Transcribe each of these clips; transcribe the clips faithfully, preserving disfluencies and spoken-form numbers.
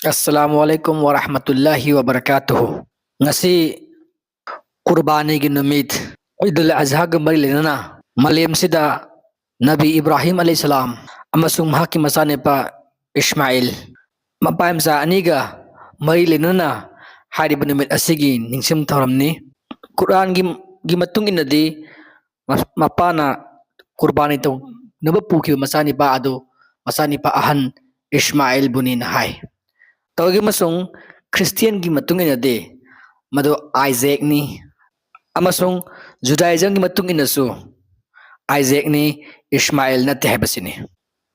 Assalamu alaikum wa rahmatullahi wa barakatuh. Ngasi Kurbanigi numit, Eidul Azhaga mari lenana, malemsida Nabi Ibrahim alayhi salam amasung mahakki masanipa Ishmael, mapaimsa aniga mari lenana hariba numit asigi ningsim tharamni. Quran gi, gi matung inadi, mas-, mapana kurbani tau naba puki masanipa adu, masanipa ahan Ishmael buni na hai. Tawgi masung Christian gi matung inadi, madu Isaac ni. Amasung Judaism gi matung inasu Isaac ni, Ishmael nate haibasini.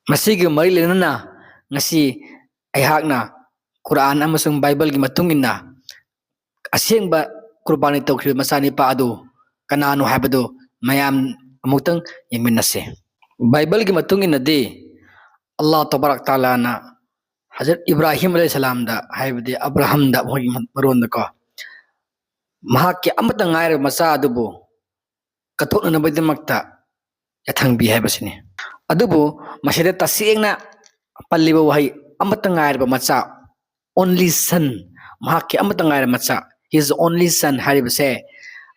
Masigi mari lenana ngasi aihakna Quran amasung Bible gi matung ina asengba kurbani tawkriba masanipa adu kananu haibadu mayam amuktang yengminase. Bible gi matung inadi Allah Tabarak Ta'ala na Hazrat Ibrahim alayhi salam da, haibadi Abraham da, hoi maronda ko. Mahakki amata ngaira masa adubu kathoknanabadimakta yathangbi haibasini. Adubu masida tasengna paliba wahai amata ngaira macha, only son, mahakki amata ngaira macha, his only son haribase,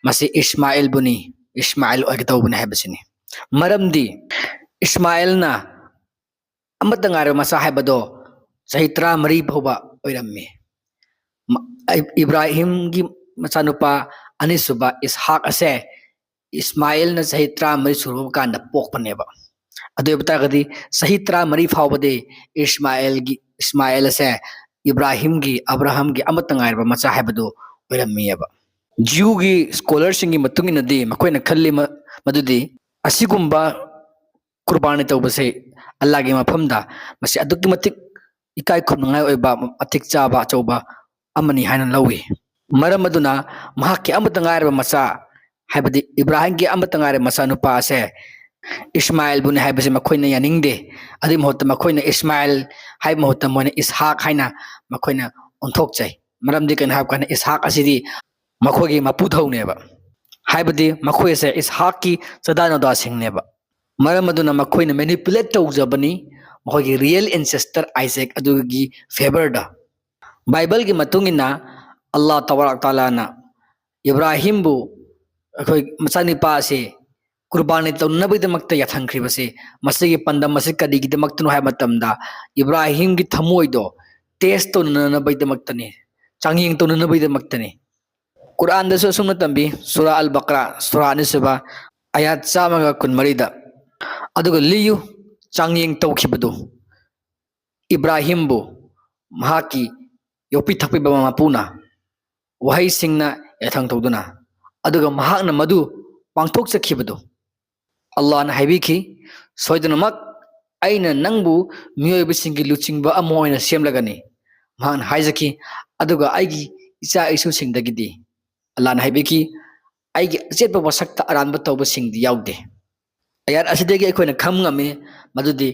masi Ishmael buni, Ishmael oigitaubuni haibasini. Maramdi, Ishmael na amata ngaira macha haibado, sahi tara mari phauba oirammi. Ma-, Ib-, Ibrahim gi machanupa anisuba Ishaq ase, Ishmael na sahi tara mari suruba kanda pokpaneba. Adu ibta kadi sahi tara mari phaubadi Ishmael gi, Ishmael ase, Ibrahim gi, Abraham gi amata ngaira macha haibado oirammi eba. Jew gi scholar sing gi matung inadi, makoina khalli ma-, madudi, asigumba kurbani tawbase Allah gi mafamda, masi adukki matik ikai khumnangai oiba, matik chaba, chauba, amani haina lawi. Maram aduna, mahakki amata ngaira macha, haibadi Ibrahim gi amata ngaira machanupa ase, Ishmael buni haibase makoina yaningde. Adi mahuta makoina Ishmael hai mahuta moina Ishaq haina makoina onthokchai. Maramdi kana hab kana Ishaq asidi makoigi mapu thauneba. Haibadi makoise Ishaq ki chada nada singneba. Maram aduna makoina manipulate taujabani, makoigi real ancestor Isaac adugi favor da. ꯕꯥꯏꯕꯜꯒꯤ ꯃꯇꯨꯡ ꯏꯟꯅ ꯑꯜꯂꯥ ꯇꯕꯥꯔꯛ ꯇꯥꯂꯥꯅ ꯏꯕ꯭ꯔꯥꯍꯤꯝꯕꯨ ꯑꯩꯈꯣꯏ ꯃꯆꯥꯅꯤꯄꯥ ꯑꯁꯤ ꯀꯨꯔꯕꯥꯅꯤ ꯇꯧꯅꯅꯕꯒꯤꯗꯃꯛꯇ ꯌꯥꯊꯪꯈ꯭ꯔꯤꯕꯁꯤ, ꯃꯁꯤꯒꯤ ꯄꯥꯟꯗꯝ ꯑꯁꯤ ꯀꯔꯤꯒꯤꯗꯃꯛꯇꯅꯣ ꯍꯥꯏꯕ ꯃꯇꯝꯗ, ꯏꯕ꯭ꯔꯥꯍꯤꯝꯒꯤ ꯊꯃꯣꯏꯗꯣ ꯇꯦꯁ ꯇꯧꯅꯅꯕꯒꯤꯗꯃꯛꯇꯅꯤ, ꯆꯥꯡꯌꯦꯡ ꯇꯧꯅꯅꯕꯒꯤꯗꯃꯛꯇꯅꯤ꯫ ꯀꯨꯔꯥꯟꯗꯁꯨ ꯑꯁꯨꯝꯅ ꯇꯝꯕꯤ, ꯁꯨꯔꯥ ꯑꯜ ꯕꯀꯔꯥ, ꯁꯨꯔꯥ ꯑꯅꯤꯁꯨꯕ, ꯑꯌꯥꯠ ꯆꯥꯝꯃꯒ ꯀꯨꯟꯃꯔꯤꯗ, "ꯑꯗꯨꯒ ꯂꯤꯌꯨ, ꯆꯥꯡꯌꯦꯡ ꯇꯧꯈꯤꯕꯗꯨ ꯏꯕ꯭ꯔꯥꯍꯤꯝꯕꯨ ꯃꯍꯥꯛꯀꯤ ꯌꯣꯛꯄꯤ ꯊꯛꯄꯤꯕ ꯃꯄꯨꯅ ꯋꯥꯍꯩꯁꯤꯡꯅ ꯌꯥꯊꯪ ꯇꯧꯗꯨꯅ, ꯑꯗꯨꯒ ꯃꯍꯥꯛꯅ ꯃꯗꯨ ꯄꯥꯡꯊꯣꯛꯆꯈꯤꯕꯗꯨ꯫ ꯑꯜꯂꯥꯍꯅ ꯍꯥꯏꯕꯤꯈꯤ, ꯁꯣꯏꯗꯅꯃꯛ ꯑꯩꯅ ꯅꯪꯕꯨ ꯃꯤꯑꯣꯏꯕꯁꯤꯡꯒꯤ ꯂꯨꯆꯤꯡꯕ ꯑꯃ ꯑꯣꯏꯅ ꯁꯦꯝꯂꯒꯅꯤ꯫ ꯃꯍꯥꯛꯅ ꯍꯥꯏꯖꯈꯤ, ꯑꯗꯨꯒ ꯑꯩꯒꯤ ꯏꯆꯥ ꯏꯁꯨꯁꯤꯡꯗꯒꯤꯗꯤ, ꯑꯜꯂꯥꯍꯅ ꯍꯥꯏꯕꯤꯈꯤ, ꯑꯩꯒꯤ ꯑꯆꯦꯠꯄ ꯋꯥꯁꯛꯇ ꯑꯔꯥꯟꯕ ꯇꯧꯕꯁꯤꯡꯗꯤ ꯌꯥꯎꯗꯦ꯫ ꯑꯌꯥꯠ ꯑꯁꯤꯗꯒꯤ ꯑꯩꯈꯣꯏꯅ ꯈꯪ ꯉꯝꯃꯤ ꯃꯗꯨꯗꯤ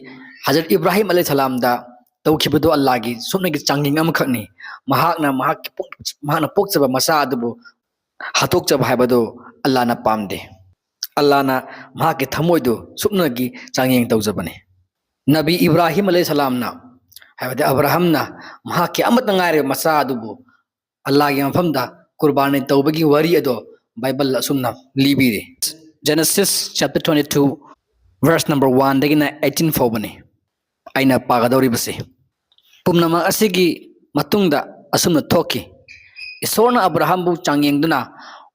ꯍꯖꯔꯠ ꯏꯕ꯭ꯔꯥꯍꯤꯝ ꯑꯂꯩꯍꯤ ꯁꯂꯥꯝꯗ ꯇꯧꯈꯤꯕꯗꯨ ꯑꯜꯂꯥꯍꯒꯤ ꯁꯨꯞꯅꯒꯤ ꯆꯥꯡꯌꯦꯡ ꯑꯃꯈꯛꯅꯤ꯫ ꯃꯍꯥꯛꯅ ꯃꯍꯥꯛꯀꯤ ꯄꯣꯛ-, ꯃꯍꯥꯛꯅ ꯄꯣꯛꯆꯕ ꯃꯆꯥ ꯑꯗꯨꯕꯨ ꯍꯥꯠꯇꯣꯛꯆꯕ ꯍꯥꯏꯕꯗꯨ ꯑꯜꯂꯥꯍꯅ ꯄꯥꯝꯗꯦ꯫ ꯑꯜꯂꯥꯍꯅ ꯃꯍꯥꯛꯀꯤ ꯊꯃꯣꯏꯗꯨ ꯁꯨꯞꯅꯒꯤ ꯆꯥꯡꯌꯦꯡ ꯇꯧꯖꯕꯅꯤ꯫ ꯅꯕꯤ ꯏꯕ꯭ꯔꯥꯍꯤꯝ ꯑꯂꯩꯍꯤ ꯁꯂꯥꯝꯅ, ꯍꯥꯏꯕꯗꯤ ꯑꯕ꯭ꯔꯥꯍꯝꯅ, ꯃꯍꯥꯛꯀꯤ ꯑꯃꯠꯇ ꯉꯥꯏꯔꯕ ꯃꯆꯥ ꯑꯗꯨꯕꯨ ꯑꯜꯂꯥꯍꯒꯤ ꯃꯐꯝꯗ ꯀꯨꯔꯕꯥꯅꯤ ꯇꯧꯕꯒꯤ ꯋꯥꯔꯤ ꯑꯗꯣ ꯕꯥꯏꯕꯜ ꯑꯁꯨꯝꯅ ꯂꯤꯕꯤꯔꯤ꯫ Genesis chapter twenty two, verse number one ꯗꯒꯤꯅ eighteen ꯐꯥꯎꯕꯅꯤ ꯑꯩꯅ ꯄꯥꯒꯗꯧꯔꯤꯕꯁꯤ꯫ ꯄꯨꯝꯅꯃꯛ ꯑꯁꯤꯒꯤ ꯃꯇꯨꯡꯗ ꯑꯁꯨꯝꯅ ꯊꯣꯛꯈꯤ꯫ ꯏꯁꯣꯔꯅ ꯑꯕ꯭ꯔꯥꯍꯝꯕꯨ ꯆꯥꯡꯌꯦꯡꯗꯨꯅ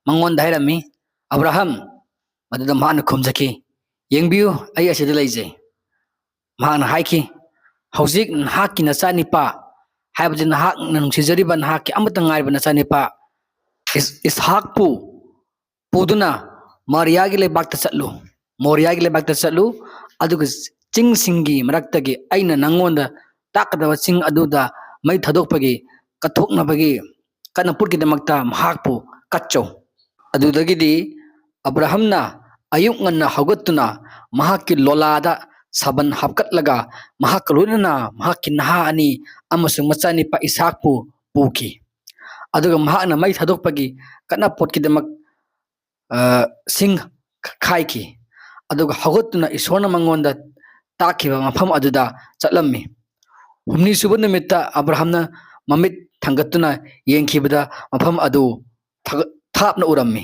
ꯃꯉꯣꯟꯗ ꯍꯥꯏꯔꯝꯃꯤ, "ꯑꯕ꯭ꯔꯥꯍꯝ!" ꯃꯗꯨꯗ ꯃꯍꯥꯛꯅ ꯈꯨꯝꯖꯈꯤ, "ꯌꯦꯡꯕꯤꯌꯨ, ꯑꯩ ꯑꯁꯤꯗ ꯂꯩꯖꯩ꯫" ꯃꯍꯥꯛꯅ ꯍꯥꯏꯈꯤ, "ꯍꯧꯖꯤꯛ ꯅꯍꯥꯛꯀꯤ ꯅꯆꯥꯅꯤꯄꯥ, ꯍꯥꯏꯕꯗꯤ ꯅꯍꯥꯛꯅ ꯅꯨꯡꯁꯤꯖꯔꯤꯕ ꯅꯍꯥꯛꯀꯤ ꯑꯃꯠꯇ ꯉꯥꯏꯔꯕ ꯅꯆꯥꯅꯤꯄꯥ ꯏꯁ-, ꯏꯁꯍꯥꯛꯄꯨ ꯄꯨꯗꯨꯅ ꯃꯣꯔꯤꯌꯥꯒꯤ ꯂꯩꯕꯥꯛꯇ ꯆꯠꯂꯨ꯫ ꯃꯣꯔꯤꯌꯥꯒꯤ ꯂꯩꯕꯥꯛꯇ ꯆꯠꯂꯨ, ꯑꯗꯨꯒ ꯆꯤꯡꯁꯤꯡꯒꯤ ꯃꯔꯛꯇꯒꯤ ꯑꯩꯅ ꯅꯪꯉꯣꯟꯗ ꯇꯥꯛꯀꯗꯕ ꯆꯤꯡ ꯑꯗꯨꯗ ꯃꯩ ꯊꯥꯗꯣꯛꯄꯒꯤ ꯀꯠꯊꯣꯛꯅꯕꯒꯤ ꯀꯠꯅ ꯄꯨꯠꯀꯤꯗꯃꯛꯇ ꯃꯍꯥꯛꯄꯨ ꯀꯠꯆꯧ꯫" ꯑꯗꯨꯗꯒꯤꯗꯤ ꯑꯕ꯭ꯔꯥꯍꯝꯅ ꯑꯌꯨꯛ ꯉꯟꯅ ꯍꯧꯒꯠꯇꯨꯅ ꯃꯍꯥꯛꯀꯤ ꯂꯣꯂꯥꯗ ꯁꯥꯕꯟ ꯍꯥꯞꯀꯠꯂꯒ ꯃꯍꯥꯛꯀ ꯂꯣꯏꯅꯅ ꯃꯍꯥꯛꯀꯤ ꯅꯍꯥ ꯑꯅꯤ ꯑꯃꯁꯨꯡ ꯃꯆꯥꯅꯤꯄꯥ ꯏꯁꯍꯥꯛꯄꯨ ꯄꯨꯈꯤ꯫ ꯑꯗꯨꯒ ꯃꯍꯥꯛꯅ ꯃꯩ ꯊꯥꯗꯣꯛꯄꯒꯤ ꯀꯠꯅ ꯄꯣꯠꯀꯤꯗꯃꯛ, ꯑ, ꯁꯤꯡ ꯈꯥꯏꯈꯤ꯫ ꯑꯗꯨꯒ ꯍꯧꯒꯠꯇꯨꯅ ꯏꯁꯣꯔꯅ ꯃꯉꯣꯟꯗ ꯇꯥꯛꯈꯤꯕ ꯃꯐꯝ ꯑꯗꯨꯗ ꯆꯠꯂꯝꯃꯤ꯫ ꯍꯨꯝꯅꯤ ꯁꯨꯕ ꯅꯨꯃꯤꯠꯇ ꯑꯕ꯭ꯔꯥꯍꯝꯅ ꯃꯃꯤꯠ ꯊꯥꯡꯒꯠꯇꯨꯅ ꯌꯦꯡꯈꯤꯕꯗ ꯃꯐꯝ ꯑꯗꯨ ꯊꯥꯞꯅ ꯎꯔꯝꯃꯤ꯫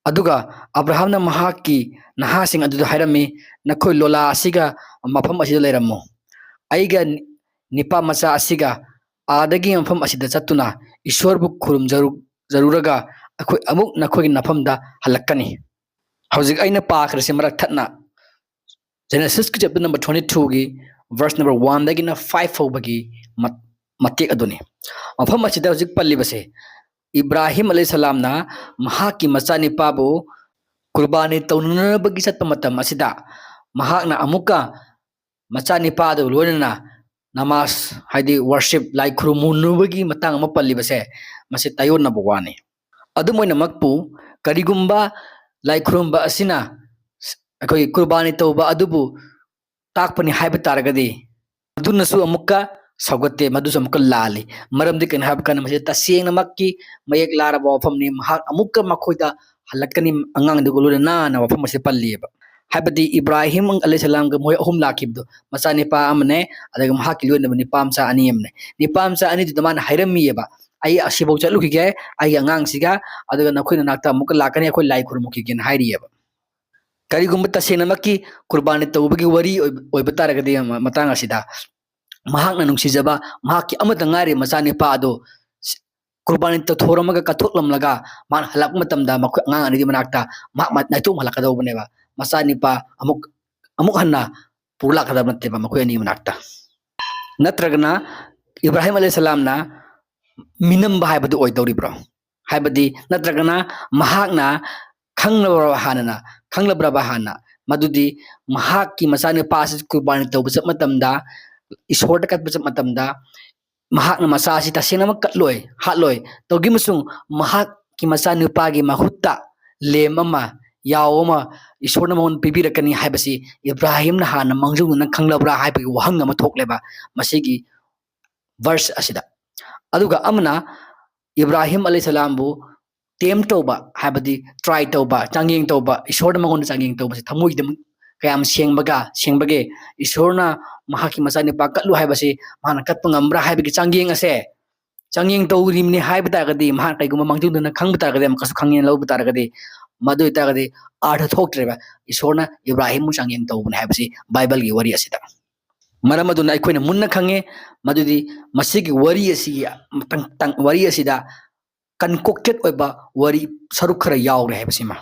ꯑꯗꯨꯒ ꯑꯕ꯭ꯔꯥꯍꯥꯝꯅ ꯃꯍꯥꯛꯀꯤ ꯅꯍꯥꯁꯤꯡ ꯑꯗꯨꯗ ꯍꯥꯏꯔꯝꯃꯤ, "ꯅꯈꯣꯏ ꯂꯣꯂꯥ ꯑꯁꯤꯒ ꯃꯐꯝ ꯑꯁꯤꯗ ꯂꯩꯔꯝꯃꯨ꯫ ꯑꯩꯒ ꯅꯤꯄꯥ ꯃꯆꯥ ꯑꯁꯤꯒ ꯑꯥꯗꯒꯤ ꯃꯐꯝ ꯑꯁꯤꯗ ꯆꯠꯇꯨꯅ ꯏꯁꯣꯔꯕꯨ ꯈꯨꯔꯨꯝꯖꯔꯨ-, ꯖꯔꯨꯔꯒ ꯑꯩꯈꯣꯏ ꯑꯃꯨꯛ ꯅꯈꯣꯏꯒꯤ ꯃꯐꯝꯗ ꯍꯜꯂꯛꯀꯅꯤ"꯫ ꯍꯧꯖꯤꯛ ꯑꯩꯅ ꯄꯥꯈ꯭ꯔꯤꯁꯦ ꯃꯔꯛ ꯊꯠꯅ Genesis ꯀꯤ chapter number twenty two ꯒꯤ verse number one ꯗꯒꯤꯅ five ꯐꯥꯎꯕꯒꯤ ꯃ-, ꯃꯇꯦꯛ ꯑꯗꯨꯅꯤ꯫ ꯃꯐꯝ ꯑꯁꯤꯗ ꯍꯧꯖꯤꯛ ꯄꯜꯂꯤꯕꯁꯦ, ꯏꯕ꯭ꯔꯥꯍꯤꯝ ꯑꯂꯩꯍꯤꯁꯁꯂꯥꯝꯅ ꯃꯍꯥꯛꯀꯤ ꯃꯆꯥꯅꯤꯄꯥꯕꯨ ꯀꯨꯔꯕꯥꯅꯤ ꯇꯧꯅꯅꯕꯒꯤ ꯆꯠꯄ ꯃꯇꯝ ꯑꯁꯤꯗ ꯃꯍꯥꯛꯅ ꯑꯃꯨꯛꯀ ꯃꯆꯥꯅꯤꯄꯥꯗꯨ ꯂꯣꯏꯅꯅ ꯅꯃꯥꯖ, ꯍꯥꯏꯗꯤ worship, ꯂꯥꯏ ꯈꯨꯔꯨꯝꯃꯨꯅꯕꯒꯤ ꯃꯇꯥꯡ ꯑꯃ ꯄꯜꯂꯤꯕꯁꯦ, ꯃꯁꯤ ꯇꯥꯏꯌꯣꯟꯅꯕ ꯋꯥꯅꯤ꯫ ꯑꯗꯨꯝ ꯑꯣꯏꯅꯃꯛꯄꯨ, ꯀꯔꯤꯒꯨꯝꯕ ꯂꯥꯏ ꯈꯨꯔꯨꯝꯕ ꯑꯁꯤꯅ ꯑꯩꯈꯣꯏ ꯀꯨꯔꯕꯥꯅꯤ ꯇꯧꯕ ꯑꯗꯨꯕꯨ ꯇꯥꯛꯄꯅꯤ ꯍꯥꯏꯕ ꯇꯥꯔꯒꯗꯤ, ꯃꯗꯨꯅꯁꯨ ꯑꯃꯨꯛꯀ ꯁꯧꯒꯠꯇꯦ, ꯃꯗꯨꯁꯨ ꯑꯃꯨꯛꯀ ꯂꯥꯜꯂꯤ꯫ ꯃꯔꯝꯗꯤ ꯀꯩꯅꯣ ꯍꯥꯏꯕ ꯀꯥꯟꯗ, ꯃꯁꯤ ꯇꯁꯦꯡꯅꯃꯛꯀꯤ ꯃꯌꯦꯛ ꯂꯥꯔꯕ ꯋꯥꯐꯝꯅꯤ꯫ ꯃꯍꯥꯛ ꯑꯃꯨꯛꯀ ꯃꯈꯣꯏꯗ ꯍꯜꯂꯛꯀꯅꯤ, ꯑꯉꯥꯡꯗꯨꯒ ꯂꯣꯏꯅꯅ ꯋꯥꯐꯝ ꯑꯁꯤ ꯄꯜꯂꯤꯑꯕ꯫ ꯍꯥꯏꯕꯗꯤ ꯏꯕ꯭ꯔꯥꯍꯤꯝ ꯑꯂꯩꯍꯤꯁꯁꯂꯥꯝꯒ ꯃꯣꯏ ꯑꯍꯨꯝ ꯂꯥꯛꯈꯤꯕꯗꯣ, ꯃꯆꯥꯅꯤꯄꯥ ꯑꯃꯅꯦ, ꯑꯗꯨꯒ ꯃꯍꯥꯛꯀꯤ ꯂꯣꯏꯅꯕ ꯅꯤꯄꯥ ꯃꯆꯥ ꯑꯅꯤ ꯑꯃꯅꯦ꯫ ꯅꯤꯄꯥ ꯃꯆꯥ ꯑꯅꯤꯗꯨꯗ ꯃꯥꯅ ꯍꯥꯏꯔꯝꯃꯤꯑꯕ, "ꯑꯩ ꯑꯁꯤꯐꯥꯎ ꯆꯠꯂꯨꯈꯤꯒꯦ ꯑꯩꯒꯤ ꯑꯉꯥꯡꯁꯤꯒ, ꯑꯗꯨꯒ ꯅꯈꯣꯏ ꯅꯅꯥꯛꯇ ꯑꯃꯨꯛꯀ ꯂꯥꯛꯀꯅꯤ, ꯑꯩꯈꯣꯏ ꯂꯥꯏ ꯈꯨꯔꯨꯝꯃꯨꯈꯤꯒꯦꯅ" ꯍꯥꯏꯔꯤꯑꯕ꯫ ꯀꯔꯤꯒꯨꯝꯕ ꯇꯁꯦꯡꯅꯃꯛꯀꯤ ꯀꯨꯔꯕꯥꯅꯤ ꯇꯧꯕꯒꯤ ꯋꯥꯔꯤ ꯑꯣꯏꯕ, ꯑꯣꯏꯕ ꯇꯥꯔꯒꯗꯤ, ꯃ-, ꯃꯇꯥꯡ ꯑꯁꯤꯗ ꯃꯍꯥꯛꯅ ꯅꯨꯡꯁꯤꯖꯕ ꯃꯍꯥꯛꯀꯤ ꯑꯃꯠꯇ ꯉꯥꯏꯔꯤꯕ ꯃꯆꯥꯅꯤꯄꯥ ꯑꯗꯨ ꯁ-, ꯀꯨꯔꯕꯥꯅꯤ ꯇꯧꯊꯣꯔꯝꯃꯒ ꯀꯠꯊꯣꯛꯂꯝꯂꯒ ꯃꯥꯅ ꯍꯜꯂꯛꯄ ꯃꯇꯝꯗ ꯃꯈꯣꯏ ꯑꯉꯥꯡ ꯑꯅꯤꯒꯤ ꯃꯅꯥꯛꯇ ꯃꯍꯥꯛ ꯃ-, ꯅꯥꯏꯇꯣꯝ ꯍꯜꯂꯛꯀꯗꯧꯕꯅꯦꯕ꯫ ꯃꯆꯥꯅꯤꯄꯥ ꯑꯃꯨꯛ, ꯑꯃꯨꯛ ꯍꯟꯅ ꯄꯨꯔ ꯂꯥꯛꯀꯗꯕ ꯅꯠꯇꯦꯕ ꯃꯈꯣꯏ ꯑꯅꯤꯒꯤ ꯃꯅꯥꯛꯇ꯫ ꯅꯠꯇ꯭ꯔꯒꯅ ꯏꯕ꯭ꯔꯥꯍꯤꯝ ꯑꯂꯩꯍꯤꯁꯁꯂꯥꯝꯅ ꯃꯤꯅꯝꯕ ꯍꯥꯏꯕꯗꯨ ꯑꯣꯏꯗꯧꯔꯤꯕ꯭ꯔꯣ? ꯍꯥꯏꯕꯗꯤ, ꯅꯠꯇ꯭ꯔꯒꯅ ꯃꯍꯥꯛꯅ ꯈꯪꯂꯕ꯭ꯔꯕ ꯍꯥꯟꯅꯅ, ꯈꯪꯂꯕ꯭ꯔꯕ ꯍꯥꯟꯅ, ꯃꯗꯨꯗꯤ ꯃꯍꯥꯛꯀꯤ ꯃꯆꯥꯅꯨꯄꯥ ꯑꯁꯤ ꯀꯨꯔꯕꯥꯅꯤ ꯇꯧꯕ ꯆꯠꯄ ꯃꯇꯝꯗ, ꯏꯁꯣꯔꯗ ꯀꯠꯄ ꯆꯠꯄ ꯃꯇꯝꯗ, ꯃꯍꯥꯛꯅ ꯃꯆꯥ ꯑꯁꯤ ꯇꯁꯦꯡꯅꯃꯛ ꯀꯠꯂꯣꯏ, ꯍꯥꯠꯂꯣꯏ꯫ ꯇꯧꯈꯤꯕꯁꯨꯡ ꯃꯍꯥꯛꯀꯤ ꯃꯆꯥꯅꯨꯄꯥꯒꯤ ꯃꯍꯨꯠꯇ ꯂꯦꯝ ꯑꯃ, ꯌꯥꯎ ꯑꯃ ꯏꯁꯣꯔꯅ ꯃꯉꯣꯟꯗ ꯄꯤꯕꯤꯔꯛꯀꯅꯤ ꯍꯥꯏꯕꯁꯤ ꯏꯕ꯭ꯔꯥꯍꯤꯝꯅ ꯍꯥꯟꯅ ꯃꯥꯡꯖꯧꯅꯅ ꯈꯪꯂꯕ꯭ꯔꯥ ꯍꯥꯏꯕꯒꯤ ꯋꯥꯍꯪ ꯑꯃ ꯊꯣꯛꯂꯦꯕ ꯃꯁꯤꯒꯤ verse ꯑꯁꯤꯗ꯫ ꯑꯗꯨꯒ ꯑꯃꯅ ꯏꯕ꯭ꯔꯥꯍꯤꯝ ꯑꯂꯩꯍꯤꯁꯁꯂꯥꯝꯕꯨ tempt ꯇꯧꯕ, ꯍꯥꯏꯕꯗꯤ try ꯇꯧꯕ, ꯆꯥꯡꯌꯦꯡ ꯇꯧꯕ, ꯏꯁꯣꯔꯅ ꯃꯉꯣꯟꯗ ꯆꯥꯡꯌꯦꯡ ꯇꯧꯕꯁꯦ ꯊꯃꯣꯏꯗ ꯀꯌꯥꯝ ꯁꯦꯡꯕꯒ ꯁꯦꯡꯕꯒꯦ? ꯏꯁꯣꯔꯅ ꯃꯍꯥꯛꯀꯤ ꯃꯆꯥꯅꯨꯄꯥ ꯀꯠꯂꯨ ꯍꯥꯏꯕꯁꯤ ꯃꯍꯥꯛꯅ ꯀꯠꯄ ꯉꯝꯕ꯭ꯔꯥ ꯍꯥꯏꯕꯒꯤ ꯆꯥꯡꯌꯦꯡ ꯑꯁꯦ, ꯆꯥꯡꯌꯦꯡ ꯇꯧꯔꯤꯕꯅꯤ ꯍꯥꯏꯕ ꯇꯥꯔꯒꯗꯤ, ꯃꯍꯥꯛ ꯀꯩꯒꯨꯝꯕ ꯃꯥꯡꯖꯧꯅꯅ ꯈꯪꯕ ꯇꯥꯔꯒꯗꯤ, ꯑꯃꯨꯛꯀꯁꯨ ꯈꯪꯉꯦꯅ ꯂꯧꯕ ꯇꯥꯔꯒꯗꯤ, ꯃꯗꯨ ꯑꯣꯏꯇꯥꯔꯒꯗꯤ ꯑꯥꯔꯊ ꯊꯣꯛꯇ꯭ꯔꯦꯕ꯫ ꯏꯁꯣꯔꯅ ꯏꯕ꯭ꯔꯥꯍꯤꯝꯕꯨ ꯆꯥꯡꯌꯦꯡ ꯇꯧꯕꯅꯤ ꯍꯥꯏꯕꯁꯤ ꯕꯥꯏꯕꯜꯒꯤ ꯋꯥꯔꯤ ꯑꯁꯤꯗ꯫ ꯃꯔꯝ ꯑꯗꯨꯅ ꯑꯩꯈꯣꯏꯅ ꯃꯨꯟꯅ ꯈꯪꯉꯦ ꯃꯗꯨꯗꯤ ꯃꯁꯤꯒꯤ ꯋꯥꯔꯤ ꯑꯁꯤꯒꯤ ꯇꯪ-, ꯇꯪ-, ꯋꯥꯔꯤ ꯑꯁꯤꯗ concocted ꯑꯣꯏꯕ ꯋꯥꯔꯤ ꯁꯔꯨꯛ ꯈꯔ ꯌꯥꯎꯔꯦ ꯍꯥꯏꯕꯁꯤꯃ꯫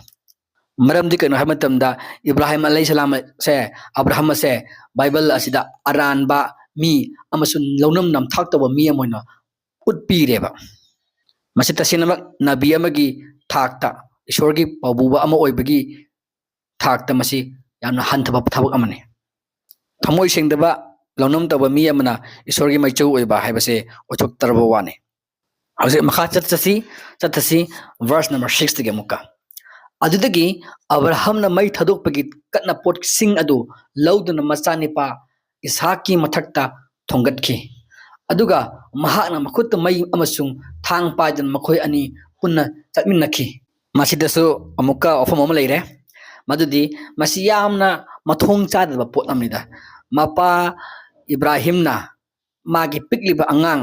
ꯃꯔꯝꯗꯤ ꯀꯩꯅꯣ ꯍꯥꯏꯕ ꯃꯇꯝꯗ, ꯏꯕ꯭ꯔꯥꯍꯤꯝ ꯑꯂꯩꯍꯤꯁꯂꯥꯝ ꯑꯁꯦ, ꯑꯕ꯭ꯔꯥꯍꯝ ꯑꯁꯦ ꯕꯥꯏꯕꯜ ꯑꯁꯤꯗ ꯑꯔꯥꯟꯕ ꯃꯤ ꯑꯃꯁꯨꯡ ꯂꯧꯅꯝ ꯅꯝꯊꯥꯛ ꯇꯧꯕ ꯃꯤ ꯑꯃ ꯑꯣꯏꯅ ꯎꯠꯄꯤꯔꯦꯕ꯫ ꯃꯁꯤ ꯇꯁꯦꯡꯅꯃꯛ ꯅꯕꯤ ꯑꯃꯒꯤ ꯊꯥꯛꯇ, ꯏꯁꯣꯔꯒꯤ ꯄꯥꯎꯕꯨꯕ ꯑꯃ ꯑꯣꯏꯕꯒꯤ ꯊꯥꯛꯇ ꯃꯁꯤ ꯌꯥꯝꯅ ꯍꯟꯊꯕ ꯊꯕꯛ ꯑꯃꯅꯤ꯫ ꯊꯃꯣꯏ ꯁꯦꯡꯗꯕ, ꯂꯧꯅꯝ ꯇꯧꯕ ꯃꯤ ꯑꯃꯅ ꯏꯁꯣꯔꯒꯤ ꯃꯩꯆꯧ ꯑꯣꯏꯕ ꯍꯥꯏꯕꯁꯦ ꯑꯣꯏꯊꯣꯛꯇ꯭ꯔꯕ ꯋꯥꯅꯤ꯫ ꯍꯧꯖꯤꯛ ꯃꯈꯥ ꯆꯠꯁꯤ, ꯆꯠꯊꯁꯤ, verse number sixꯇꯒꯤ ꯑꯃꯨꯛꯀ꯫ ꯑꯗꯨꯗꯒꯤ ꯑꯕ꯭ꯔꯥꯍꯝꯅ ꯃꯩ ꯊꯥꯗꯣꯛꯄꯒꯤ ꯀꯠꯅ ꯄꯣꯠꯁꯤꯡ ꯑꯗꯨ ꯂꯧꯗꯨꯅ ꯃꯆꯥꯅꯤꯄꯥ ꯏꯁꯥꯛꯀꯤ ꯃꯊꯛꯇ ꯊꯣꯡꯒꯠꯈꯤ꯫ ꯑꯗꯨꯒ ꯃꯍꯥꯛꯅ ꯃꯈꯨꯠꯇ ꯃꯩ ꯑꯃꯁꯨꯡ ꯊꯥꯡ ꯄꯥꯏꯗꯨꯅ ꯃꯈꯣꯏ ꯑꯅꯤ ꯄꯨꯟꯅ ꯆꯠꯃꯤꯟꯅꯈꯤ꯫ ꯃꯁꯤꯗꯁꯨ ꯑꯃꯨꯛꯀ ꯋꯥꯐꯝ ꯑꯃ ꯂꯩꯔꯦ, ꯃꯗꯨꯗꯤ ꯃꯁꯤ ꯌꯥꯝꯅ ꯃꯊꯣꯡ ꯆꯥꯗꯕ ꯄꯣꯠ ꯑꯃꯅꯤꯗ꯫ ꯃꯄꯥ ꯏꯕ꯭ꯔꯥꯍꯤꯝꯅ ꯃꯥꯒꯤ ꯄꯤꯛꯂꯤꯕ ꯑꯉꯥꯡ,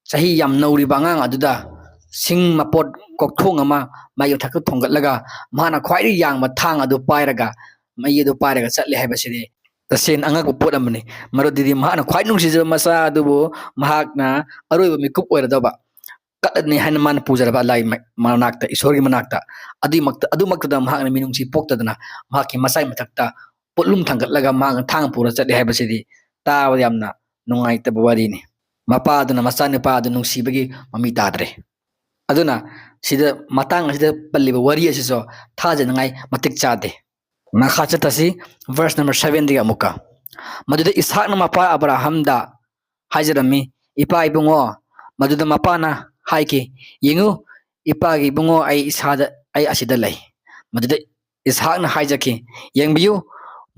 ꯆꯍꯤ ꯌꯥꯝ ꯅꯧꯔꯤꯕ ꯑꯉꯥꯡ ꯑꯗꯨꯗ ꯁꯤꯡ ꯃꯄꯣꯠ ꯀꯣꯛꯊꯣꯡ ꯑꯃ ꯃꯩ ꯃꯊꯛꯇ ꯊꯣꯡꯒꯠꯂꯒ, ꯃꯍꯥꯛꯅ ꯈ꯭ꯋꯥꯏꯗꯒꯤ ꯌꯥꯡꯕ ꯊꯥꯡ ꯑꯗꯨ ꯄꯥꯏꯔꯒ, ꯃꯩ ꯑꯗꯨ ꯄꯥꯏꯔꯒ ꯆꯠꯂꯦ ꯍꯥꯏꯕꯁꯤꯗꯤ ꯇꯁꯦꯡꯅ ꯑꯉꯛꯄ ꯄꯣꯠ ꯑꯃꯅꯤ꯫ ꯃꯔꯨꯗꯤ ꯃꯍꯥꯛꯅ ꯈ꯭ꯋꯥꯏ ꯅꯨꯡꯁꯤꯖꯕ ꯃꯆꯥ ꯑꯗꯨꯕꯨ ꯃꯍꯥꯛꯅ ꯑꯔꯣꯏꯕ ꯃꯤꯀꯨꯞ ꯑꯣꯏꯔꯗꯧꯕ ꯀꯠꯂꯅꯤ ꯍꯥꯏꯅ ꯃꯥꯅ ꯄꯨꯖꯔꯕ ꯑꯜꯂꯥꯍꯒꯤ ꯃ-, ꯃꯅꯥꯛꯇ, ꯏꯁꯣꯔꯒꯤ ꯃꯅꯥꯛꯇ, ꯑꯗꯨꯒꯤꯃꯛꯇ, ꯑꯗꯨꯃꯛꯇꯗ ꯃꯍꯥꯛꯅ ꯃꯤꯅꯨꯡꯁꯤ ꯄꯣꯛꯇꯗꯅ ꯃꯍꯥꯛꯀꯤ ꯃꯆꯥꯒꯤ ꯃꯊꯛꯇ ꯄꯣꯠꯂꯨꯝ ꯊꯥꯡꯒꯠꯂꯒ ꯃꯍꯥꯛꯅ ꯊꯥꯡ ꯄꯨꯔ ꯆꯠꯂꯦ ꯍꯥꯏꯕꯁꯤꯗꯤ ꯇꯥꯕꯗ ꯌꯥꯝꯅ ꯅꯨꯡꯉꯥꯏꯇꯕ ꯋꯥꯔꯤꯅꯤ꯫ ꯃꯄꯥ ꯑꯗꯨꯅ ꯃꯆꯥꯅꯨꯄꯥ ꯑꯗꯨ ꯅꯨꯡꯁꯤꯕꯒꯤ ꯃꯃꯤ ꯇꯥꯗ꯭ꯔꯦ꯫ ꯑꯗꯨꯅ ꯁꯤꯗ, ꯃꯇꯥꯡ ꯑꯁꯤꯗ ꯄꯜꯂꯤꯕ ꯋꯥꯔꯤ ꯑꯁꯤꯁꯨ ꯊꯥꯖꯅꯤꯡꯉꯥꯏ ꯃꯇꯤꯛ ꯆꯥꯗꯦ꯫ ꯃꯈꯥ ꯆꯠꯊꯁꯤ, verse number sevenꯗꯒꯤ ꯑꯃꯨꯛꯀ꯫ ꯃꯗꯨꯗ ꯏꯁꯥꯛꯅ ꯃꯄꯥ ꯑꯕ꯭ꯔꯥꯍꯝꯗ ꯍꯥꯏꯖꯔꯝꯃꯤ, "ꯏꯄꯥ ꯏꯕꯨꯡꯉꯣ", ꯃꯗꯨꯗ ꯃꯄꯥꯅ ꯍꯥꯏꯈꯤ, "ꯌꯦꯡꯉꯨ, ꯏꯄꯥꯒꯤ ꯏꯕꯨꯡꯉꯣ, ꯑꯩ ꯏꯁꯥꯗ, ꯑꯩ ꯑꯁꯤꯗ ꯂꯩ"꯫ ꯃꯗꯨꯗ ꯏꯁꯥꯛꯅ ꯍꯥꯏꯖꯈꯤ, "ꯌꯦꯡꯕꯤꯌꯨ,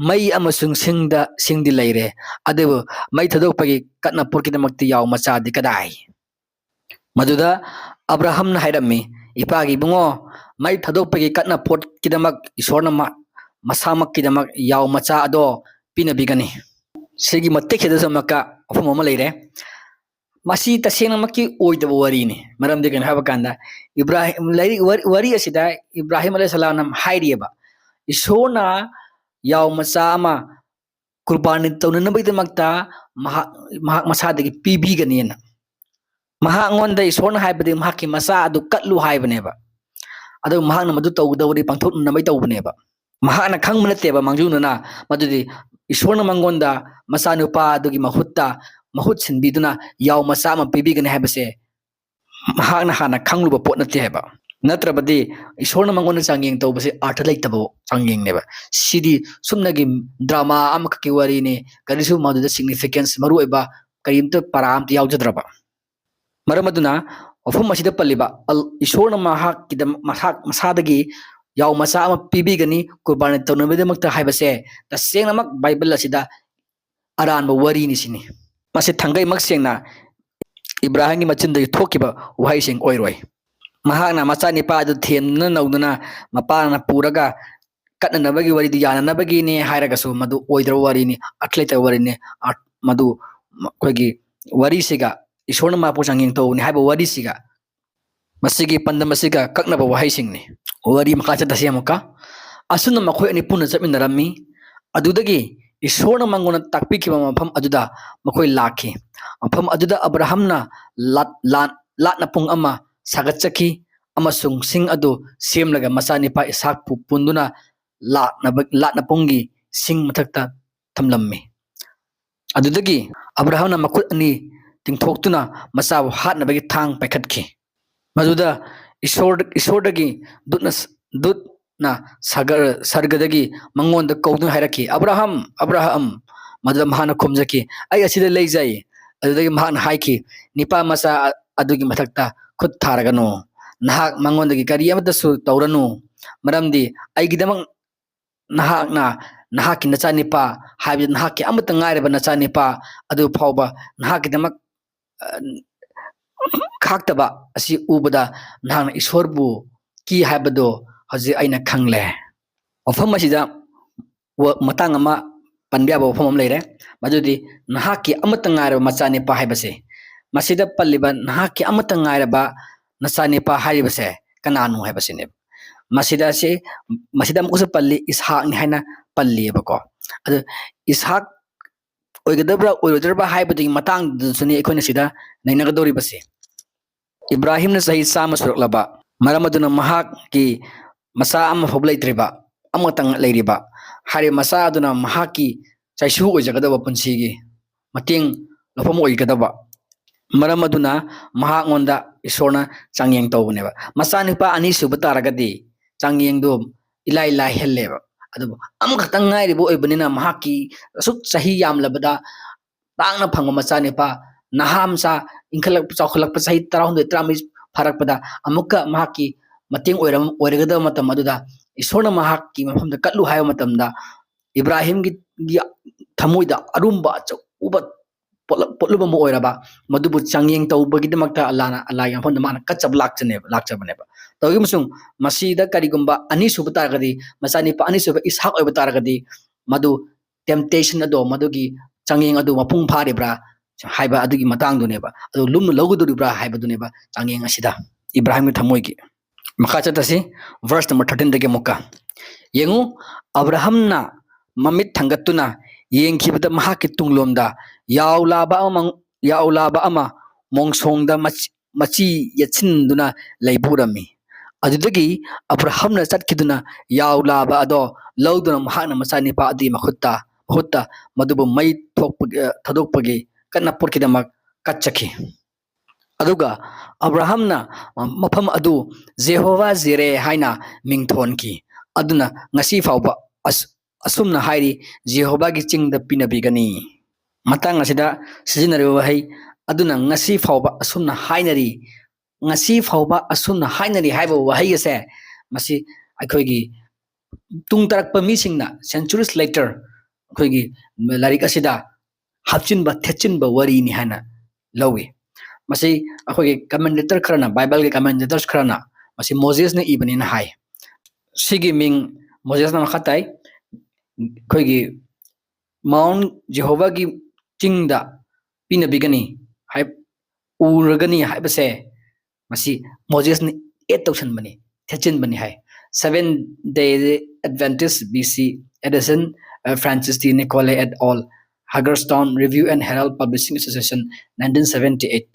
ꯃꯩ ꯑꯃꯁꯨꯡ ꯁꯤꯡꯗ, ꯁꯤꯡꯗꯤ ꯂꯩꯔꯦ, ꯑꯗꯨꯕꯨ ꯃꯩ ꯊꯥꯗꯣꯛꯄꯒꯤ ꯀꯠꯅ ꯄꯣꯠꯀꯤꯗꯃꯛꯇ ꯌꯥꯎ ꯃꯆꯥꯗꯤ ꯀꯗꯥꯏ?" ꯃꯗꯨꯗ ꯑꯕ꯭ꯔꯥꯍꯝꯅ ꯍꯥꯏꯔꯝꯃꯤ, "ꯏꯄꯥꯒꯤ ꯏꯕꯨꯡꯉꯣ, ꯃꯩ ꯊꯥꯗꯣꯛꯄꯒꯤ ꯀꯠꯅ ꯄꯣꯠꯀꯤꯗꯃꯛ ꯏꯁꯣꯔꯅ ꯃꯥ-, ꯃꯁꯥꯃꯛꯀꯤꯗꯃꯛ ꯌꯥꯎ ꯃꯆꯥ ꯑꯗꯣ ꯄꯤꯅꯕꯤꯒꯅꯤ꯫ ꯁꯤꯒꯤ ꯃꯇꯦꯛꯁꯤꯗꯁꯨ ꯑꯃꯨꯛꯀ ꯋꯥꯐꯝ ꯑꯃ ꯂꯩꯔꯦ꯫ ꯃꯁꯤ ꯇꯁꯦꯡꯅꯃꯛꯀꯤ ꯑꯣꯏꯗꯕ ꯋꯥꯔꯤꯅꯤ꯫ ꯃꯔꯝꯗꯤ ꯀꯩꯅꯣ ꯍꯥꯏꯕ ꯀꯥꯟꯗ, ꯏꯕ꯭ꯔꯥꯍꯤꯝ, ꯂꯥꯏꯔꯤꯛ, ꯋꯥꯔꯤ, ꯋꯥꯔꯤ ꯑꯁꯤꯗ ꯏꯕ꯭ꯔꯥꯍꯤꯝ ꯑꯂꯩꯍꯤ ꯁꯂꯥꯝꯅ ꯍꯥꯏꯔꯤꯑꯕ, ꯏꯁꯣꯔꯅ ꯌꯥꯎ ꯃꯆꯥ ꯑꯃ ꯀꯨꯔꯕꯥꯅꯤ ꯇꯧꯅꯅꯕꯒꯤꯗꯃꯛꯇ ꯃꯍꯥꯛ, ꯃꯍꯥꯛ ꯃꯁꯥꯗꯒꯤ ꯄꯤꯕꯤꯒꯅꯤꯅ꯫ ꯃꯍꯥꯛꯉꯣꯟꯗ ꯏꯁꯣꯔꯅ ꯍꯥꯏꯕꯗꯤ ꯃꯍꯥꯛꯀꯤ ꯃꯆꯥ ꯑꯗꯨ ꯀꯠꯂꯨ ꯍꯥꯏꯕꯅꯦꯕ꯫ ꯑꯗꯨ ꯃꯍꯥꯛꯅ ꯃꯗꯨ ꯇꯧꯒꯗꯧꯕꯗꯤ ꯄꯥꯡꯊꯣꯛꯅꯅꯕꯒꯤ ꯇꯧꯕꯅꯦꯕ꯫ ꯃꯍꯥꯛꯅ ꯈꯪꯕ ꯅꯠꯇꯦꯕ ꯃꯥꯡꯖꯧꯅꯅ, ꯃꯗꯨꯗꯤ ꯏꯁꯣꯔꯅ ꯃꯉꯣꯟꯗ ꯃꯆꯥꯅꯨꯄꯥ ꯑꯗꯨꯒꯤ ꯃꯍꯨꯠꯇ, ꯃꯍꯨꯠ ꯁꯤꯟꯕꯤꯗꯨꯅ ꯌꯥꯎ ꯃꯆꯥ ꯑꯃ ꯄꯤꯕꯤꯒꯅꯤ ꯍꯥꯏꯕꯁꯦ ꯃꯍꯥꯛꯅ ꯍꯥꯟꯅ ꯈꯪꯂꯨꯕ ꯄꯣꯠ ꯅꯠꯇꯦ ꯍꯥꯏꯕ꯫ ꯅꯠꯇ꯭ꯔꯕꯗꯤ ꯏꯁꯣꯔꯅ ꯃꯉꯣꯟꯗ ꯆꯥꯡꯌꯦꯡ ꯇꯧꯕꯁꯦ ꯑꯥꯔꯊ ꯂꯩꯇꯕ ꯆꯥꯡꯌꯦꯡꯅꯦꯕ꯫ ꯁꯤꯗꯤ ꯁꯨꯞꯅꯒꯤ ꯗ꯭ꯔꯃꯥ ꯑꯃꯈꯛꯀꯤ ꯋꯥꯔꯤꯅꯤ, ꯀꯔꯤꯁꯨ ꯃꯗꯨꯗ ꯁꯤꯒꯅꯤꯐꯤꯀꯦꯟꯁ, ꯃꯔꯨꯑꯣꯏꯕ ꯀꯔꯤꯝꯇ ꯄꯔꯥ ꯑꯝꯇ ꯌꯥꯎꯖꯗ꯭ꯔꯕ꯫ ꯃꯔꯝ ꯑꯗꯨꯅ ꯋꯥꯐꯝ ꯑꯁꯤꯗ ꯄꯜꯂꯤꯕ ꯑꯜ-, ꯏꯁꯣꯔꯅ ꯃꯍꯥꯛꯀꯤꯗꯃꯛ, ꯃꯍꯥꯛ ꯃꯁꯥꯗꯒꯤ ꯌꯥꯎ ꯃꯆꯥ ꯑꯃ ꯄꯤꯕꯤꯒꯅꯤ, ꯀꯨꯔꯕꯥꯅꯤ ꯇꯧꯅꯕꯒꯤꯗꯃꯛꯇ ꯍꯥꯏꯕꯁꯦ ꯇꯁꯦꯡꯅꯃꯛ ꯕꯥꯏꯕꯜ ꯑꯁꯤꯗ ꯑꯔꯥꯟꯕ ꯋꯥꯔꯤꯅꯤ ꯁꯤꯅꯤ꯫ ꯃꯁꯤ ꯊꯥꯡꯒꯩꯃꯛ ꯁꯦꯡꯅ ꯏꯕ꯭ꯔꯥꯍꯤꯝꯒꯤ ꯃꯆꯤꯟꯗꯒꯤ ꯊꯣꯛꯈꯤꯕ ꯋꯥꯍꯩꯁꯤꯡ ꯑꯣꯏꯔꯣꯏ꯫ ꯃꯍꯥꯛꯅ ꯃꯆꯥꯅꯤꯄꯥ ꯑꯗꯨ ꯊꯦꯝꯗꯨꯅ ꯅꯧꯗꯨꯅ ꯃꯄꯥꯅ ꯄꯨꯔꯒ ꯀꯠꯅꯅꯕꯒꯤ ꯋꯥꯔꯤꯗꯨ ꯌꯥꯅꯅꯕꯒꯤꯅꯦ ꯍꯥꯏꯔꯒꯁꯨ ꯃꯗꯨ ꯑꯣꯏꯗ꯭ꯔꯕ ꯋꯥꯔꯤꯅꯤ, ꯑꯔꯊ ꯂꯩꯇꯕ ꯋꯥꯔꯤꯅꯤ꯫ ꯑꯔ-, ꯃꯗꯨ ꯑꯩꯈꯣꯏꯒꯤ ꯋꯥꯔꯤꯁꯤꯒ, ꯏꯁꯣꯔꯅ ꯃꯍꯥꯛꯄꯨ ꯆꯥꯡꯌꯦꯡ ꯇꯧꯕꯅꯤ ꯍꯥꯏꯕ ꯋꯥꯔꯤꯁꯤꯒ, ꯃꯁꯤꯒꯤ ꯄꯥꯟꯗꯝ ꯑꯁꯤꯒ ꯀꯛꯅꯕ ꯋꯥꯍꯩꯁꯤꯡꯅꯤ꯫ ꯋꯥꯔꯤ ꯃꯈꯥ ꯆꯠꯊꯁꯤ ꯑꯃꯨꯛꯀ꯫ ꯑꯁꯨꯝꯅ ꯃꯈꯣꯏ ꯑꯅꯤ ꯄꯨꯟꯅ ꯆꯠꯃꯤꯟꯅꯔꯝꯃꯤ꯫ ꯑꯗꯨꯗꯒꯤ ꯏꯁꯣꯔꯅ ꯃꯉꯣꯟꯗ ꯇꯥꯛꯄꯤꯈꯤꯕ ꯃꯐꯝ ꯑꯗꯨꯗ ꯃꯈꯣꯏ ꯂꯥꯛꯈꯤ꯫ ꯃꯐꯝ ꯑꯗꯨꯗ ꯑꯕ꯭ꯔꯥꯍꯝꯅ ꯂꯥꯠ-, ꯂꯥꯠ-, ꯂꯥꯠꯅ ꯄꯨꯡ ꯑꯃ ꯁꯥꯒꯠꯆꯈꯤ ꯑꯃꯁꯨꯡ ꯁꯤꯡ ꯑꯗꯨ ꯁꯦꯝꯂꯒ ꯃꯆꯥꯅꯤꯄꯥ ꯏꯁꯥꯛꯄꯨ ꯄꯨꯟꯗꯨꯅ ꯂꯥꯠꯅꯕ, ꯂꯥꯠꯅ ꯄꯨꯡꯒꯤ ꯁꯤꯡ ꯃꯊꯛꯇ ꯊꯝꯂꯝꯃꯤ꯫ ꯑꯗꯨꯗꯒꯤ ꯑꯕ꯭ꯔꯥꯍꯝꯅ ꯃꯈꯨꯠ ꯑꯅꯤ ꯇꯤꯡꯊꯣꯛꯇꯨꯅ ꯃꯆꯥꯕꯨ ꯍꯥꯠꯅꯕꯒꯤ ꯊꯥꯡ ꯄꯥꯏꯈꯠꯈꯤ꯫ ꯃꯗꯨꯗ ꯏꯁꯣꯔ, ꯏꯁꯣꯔꯗꯒꯤ ꯗꯨꯠꯅ, ꯗꯨꯠꯅ ꯁꯥꯒꯔ-, ꯁꯔꯒꯗꯒꯤ ꯃꯉꯣꯟꯗ ꯀꯧꯗꯨꯅ ꯍꯥꯏꯔꯛꯈꯤ, "ꯑꯕ꯭ꯔꯥꯍꯝ, ꯑꯕ꯭ꯔꯥꯍꯝ!" ꯃꯗꯨꯗ ꯃꯍꯥꯛꯅ ꯈꯨꯝꯖꯈꯤ, "ꯑꯩ ꯑꯁꯤꯗ ꯂꯩꯖꯩ꯫" ꯑꯗꯨꯗꯒꯤ ꯃꯍꯥꯛꯅ ꯍꯥꯏꯈꯤ, "ꯅꯤꯄꯥ ꯃꯆꯥ ꯑ-, ꯑꯗꯨꯒꯤ ꯃꯊꯛꯇ ꯈꯨꯠ ꯊꯥꯔꯒꯅꯨ꯫ ꯅꯍꯥꯛ ꯃꯉꯣꯟꯗꯒꯤ ꯀꯔꯤ ꯑꯃꯠꯇꯁꯨ ꯇꯧꯔꯅꯨ, ꯃꯔꯝꯗꯤ ꯑꯩꯒꯤꯗꯃꯛ ꯅꯍꯥꯛꯅ ꯅꯍꯥꯛꯀꯤ ꯅꯆꯥꯅꯤꯄꯥ, ꯍꯥꯏꯕꯗꯤ ꯅꯍꯥꯛꯀꯤ ꯑꯃꯠꯇ ꯉꯥꯏꯔꯕ ꯅꯆꯥꯅꯤꯄꯥ ꯑꯗꯨ ꯐꯥꯎꯕ ꯅꯍꯥꯛꯀꯤꯗꯃꯛ, ꯑ, ꯈꯥꯛꯇꯕ ꯑꯁꯤ ꯎꯕꯗ ꯅꯍꯥꯛꯅ ꯏꯁꯣꯔꯕꯨ ꯀꯤ ꯍꯥꯏꯕꯗꯨ ꯍꯧꯖꯤꯛ ꯑꯩꯅ ꯈꯪꯂꯦ꯫" ꯋꯥꯐꯝ ꯑꯁꯤꯗ ꯋꯥ-, ꯃꯇꯥꯡ ꯑꯃ ꯄꯟꯕ ꯌꯥꯕ ꯋꯥꯐꯝ ꯑꯃ ꯂꯩꯔꯦ꯫ ꯃꯗꯨꯗꯤ ꯅꯍꯥꯛꯀꯤ ꯑꯃꯠꯇ ꯉꯥꯏꯔꯕ ꯃꯆꯥꯅꯤꯄꯥ ꯍꯥꯏꯕꯁꯦ꯫ ꯃꯁꯤꯗ ꯄꯜꯂꯤꯕ "ꯅꯍꯥꯛꯀꯤ ꯑꯃꯠꯇ ꯉꯥꯏꯔꯕ ꯅꯆꯥꯅꯤꯄꯥ" ꯍꯥꯏꯔꯤꯕꯁꯦ ꯀꯅꯥꯅꯣ ꯍꯥꯏꯕꯁꯤꯅꯦꯕ꯫ ꯃꯁꯤꯗ ꯑꯁꯤ, ꯃꯁꯤꯗ ꯑꯃꯨꯛꯀꯁꯨ ꯄꯜꯂꯤ, "ꯏꯁꯍꯥꯛꯅꯤ" ꯍꯥꯏꯅ ꯄꯜꯂꯤꯑꯕꯀꯣ꯫ ꯑꯗꯨ ꯏꯁꯍꯥꯛ ꯑꯣꯏꯒꯗꯕ꯭ꯔꯥ ꯑꯣꯏꯔꯣꯏꯗꯕ꯭ꯔꯥ ꯍꯥꯏꯕꯗꯨꯒꯤ ꯃꯇꯥꯡꯗꯨꯁꯨꯅꯤ ꯑꯩꯈꯣꯏꯅ ꯁꯤꯗ ꯅꯩꯅꯒꯗꯧꯔꯤꯕꯁꯦ꯫ ꯏꯕ꯭ꯔꯥꯍꯤꯝꯅ ꯆꯍꯤ ꯆꯥꯝꯃ ꯁꯨꯔꯛꯂꯕ, ꯃꯔꯝ ꯑꯗꯨꯅ ꯃꯍꯥꯛꯀꯤ ꯃꯆꯥ ꯑꯃꯐꯥꯎꯕ ꯂꯩꯇ꯭ꯔꯤꯕ, ꯑꯃꯈꯛꯇꯪ ꯂꯩꯔꯤꯕ꯫ ꯍꯥꯏꯔꯤꯕ ꯃꯆꯥ ꯑꯗꯨꯅ ꯃꯍꯥꯛꯀꯤ ꯆꯩꯁꯨ ꯑꯣꯏꯖꯒꯗꯕ, ꯄꯨꯟꯁꯤꯒꯤ ꯃꯇꯦꯡ ꯂꯧꯐꯝ ꯑꯣꯏꯒꯗꯕ꯫ ꯃꯔꯝ ꯑꯗꯨꯅ ꯃꯍꯥꯛꯉꯣꯟꯗ ꯏꯁꯣꯔꯅ ꯆꯥꯡꯌꯦꯡ ꯇꯧꯕꯅꯦꯕ꯫ ꯃꯆꯥꯅꯨꯄꯥ ꯑꯅꯤ ꯁꯨꯕ ꯇꯥꯔꯒꯗꯤ ꯆꯥꯡꯌꯦꯡꯗꯣ ꯏꯂꯥꯏ ꯂꯥꯏꯍꯜꯂꯦꯕ꯫ ꯑꯗꯨꯕꯨ ꯑꯃꯈꯛꯇꯪ ꯉꯥꯏꯔꯤꯕ ꯑꯣꯏꯕꯅꯤꯅ ꯃꯍꯥꯛꯀꯤ ꯑꯁꯨꯛ ꯆꯍꯤ ꯌꯥꯝꯂꯕꯗ ꯇꯥꯡꯅ ꯐꯪꯕ ꯃꯆꯥꯅꯤꯄꯥ, ꯅꯍꯥ ꯃꯆꯥ, ꯏꯟꯈꯠꯂꯛꯄ, ꯆꯥꯎꯈꯠꯂꯛꯄ, ꯆꯍꯤ ꯇꯔꯥꯍꯨꯝꯗꯣꯏ, ꯇꯔꯥꯃꯔꯤ ꯐꯥꯔꯛꯄꯗ ꯑꯃꯨꯛꯀ ꯃꯍꯥꯛꯀꯤ ꯃꯇꯦꯡ ꯑꯣꯏꯔꯝ-, ꯑꯣꯏꯔꯒꯗꯕ ꯃꯇꯝ ꯑꯗꯨꯗ ꯏꯁꯣꯔꯅ ꯃꯍꯥꯛꯀꯤ ꯃꯐꯝꯗ ꯀꯠꯂꯨ ꯍꯥꯏꯕ ꯃꯇꯝꯗ ꯏꯕ꯭ꯔꯥꯍꯤꯝꯒꯤ, ꯒꯤ ꯊꯃꯣꯏꯗ ꯑꯔꯨꯝꯕ ꯑꯆꯧꯕ ꯄꯣꯠꯂ-, ꯄꯣꯠꯂꯨꯝ ꯑꯃ ꯑꯣꯏꯔꯕ, ꯃꯗꯨꯕꯨ ꯆꯥꯡꯌꯦꯡ ꯇꯧꯕꯒꯤꯗꯃꯛꯇ ꯑꯜꯂꯥꯅ, ꯑꯜꯂꯥꯒꯤ ꯃꯐꯝꯗ ꯃꯥꯅ ꯀꯠꯆꯕ ꯂꯥꯛꯆꯅꯦꯕ, ꯂꯥꯛꯆꯕꯅꯦꯕ꯫ ꯇꯧꯏ ꯑꯃꯁꯨꯡ ꯃꯁꯤꯗ ꯀꯔꯤꯒꯨꯝꯕ ꯑꯅꯤꯁꯨꯕ ꯇꯥꯔꯒꯗꯤ, ꯃꯆꯥꯅꯤꯄꯥ ꯑꯅꯤꯁꯨꯕ ꯏꯁꯍꯥꯛ ꯑꯣꯏꯕ ꯇꯥꯔꯒꯗꯤ, ꯃꯗꯨ temptation ꯑꯗꯣ, ꯃꯗꯨꯒꯤ ꯆꯥꯡꯌꯦꯡ ꯑꯗꯨ ꯃꯄꯨꯡ ꯐꯥꯔꯤꯕ꯭ꯔꯥ ꯍꯥꯏꯕ ꯑꯗꯨꯒꯤ ꯃꯇꯥꯡꯗꯨꯅꯦꯕ꯫ ꯑꯗꯨ ꯂꯨꯝꯅ ꯂꯧꯒꯗꯧꯔꯤꯕ꯭ꯔꯥ ꯍꯥꯏꯕꯗꯨꯅꯦꯕ ꯆꯥꯡꯌꯦꯡ ꯑꯁꯤꯗ ꯏꯕ꯭ꯔꯥꯍꯤꯝꯒꯤ ꯊꯃꯣꯏꯒꯤ꯫ ꯃꯈꯥ ꯆꯠꯇꯁꯤ, verse number thirteen ꯗꯒꯤ ꯑꯃꯨꯛꯀ꯫ ꯌꯦꯡꯉꯨ, ꯑꯕ꯭ꯔꯥꯍꯝꯅ ꯃꯃꯤꯠ ꯊꯥꯡꯒꯠꯇꯨꯅ ꯌꯦꯡꯈꯤꯕꯗ ꯃꯍꯥꯛꯀꯤ ꯇꯨꯡꯂꯣꯝꯗ ꯌꯥꯎꯂꯥꯕ ꯑꯃ, ꯌꯥꯎꯂꯥꯕ ꯑꯃ ꯃꯣꯡꯁꯣꯡꯗ ꯃꯆꯤ-, ꯃꯆꯤ ꯌꯦꯠꯁꯤꯟꯗꯨꯅ ꯂꯩꯕ ꯎꯔꯝꯃꯤ꯫ ꯑꯗꯨꯗꯒꯤ ꯑꯕ꯭ꯔꯥꯍꯝꯅ ꯆꯠꯈꯤꯗꯨꯅ ꯌꯥꯎꯂꯥꯕ ꯑꯗꯣ ꯂꯧꯗꯨꯅ ꯃꯍꯥꯛꯅ ꯃꯆꯥꯅꯤꯄꯥ ꯑꯗꯨꯒꯤ ꯃꯈꯨꯠꯇ, ꯃꯍꯨꯠꯇ ꯃꯗꯨꯕꯨ ꯃꯩ ꯊꯣꯛꯄꯒꯤ, ꯑ, ꯊꯥꯗꯣꯛꯄꯒꯤ ꯀꯠꯅ ꯄꯣꯠꯀꯤꯗꯃꯛ ꯀꯠꯆꯈꯤ꯫ ꯑꯗꯨꯒ ꯑꯕ꯭ꯔꯥꯍꯝꯅ ꯃꯐꯝ ꯑꯗꯨ ꯖꯦꯍꯣꯚꯥ ꯖꯤꯔꯦ ꯍꯥꯏꯅ ꯃꯤꯡ ꯊꯣꯟꯈꯤ꯫ ꯑꯗꯨꯅ ꯉꯁꯤ ꯐꯥꯎꯕ ꯑꯁ-, ꯑꯁꯨꯝꯅ ꯍꯥꯏꯔꯤ, "ꯖꯦꯍꯣꯚꯥꯒꯤ ꯆꯤꯡꯗ ꯄꯤꯅꯕꯤꯒꯅꯤ"꯫ ꯃꯇꯥꯡ ꯑꯁꯤꯗ ꯁꯤꯖꯤꯟꯅꯔꯤꯕ ꯋꯥꯍꯩ "ꯑꯗꯨꯅ ꯉꯁꯤ ꯐꯥꯎꯕ ꯑꯁꯨꯝꯅ ꯍꯥꯏꯅꯔꯤ", "ꯉꯁꯤ ꯐꯥꯎꯕ ꯑꯁꯨꯝꯅ ꯍꯥꯏꯅꯔꯤ" ꯍꯥꯏꯕ ꯋꯥꯍꯩ ꯑꯁꯦ, ꯃꯁꯤ ꯑꯩꯈꯣꯏꯒꯤ ꯇꯨꯡ ꯇꯥꯔꯛꯄ ꯃꯤꯁꯤꯡꯅ centuries later ꯑꯩꯈꯣꯏꯒꯤ ꯂꯥꯏꯔꯤꯛ ꯑꯁꯤꯗ ꯍꯥꯞꯆꯤꯟꯕ, ꯊꯦꯠꯆꯤꯟꯕ ꯋꯥꯔꯤꯅꯤ ꯍꯥꯏꯅ ꯂꯧꯏ꯫ ꯃꯁꯤ ꯑꯩꯈꯣꯏꯒꯤ commentator ꯈꯔꯅ, ꯕꯥꯏꯕꯜꯒꯤ commentators ꯈꯔꯅ ꯃꯁꯤ ꯃꯣꯖꯦꯁꯅ ꯏꯕꯅꯤꯅ ꯍꯥꯏ꯫ ꯁꯤꯒꯤ ꯃꯤꯡ ꯃꯣꯖꯦꯁꯅ ꯃꯈꯥ ꯇꯥꯏ, ꯑꯩꯈꯣꯏꯒꯤ Mount Jehovahꯒꯤ ꯆꯤꯡꯗ ꯄꯤꯅꯕꯤꯒꯅꯤ ꯍꯥꯏ, ꯎꯔꯒꯅꯤ ꯍꯥꯏꯕꯁꯦ ꯃꯁꯤ ꯃꯣꯖꯦꯁꯅ add ꯇꯧꯁꯟꯕꯅꯤ, ꯊꯦꯠꯆꯤꯟꯕꯅꯤ high. Seventh Day Adventist B C edition, Francis de Nicolet et al., Hagerstown Review and Herald Publishing Association, nineteen seventy eight꯫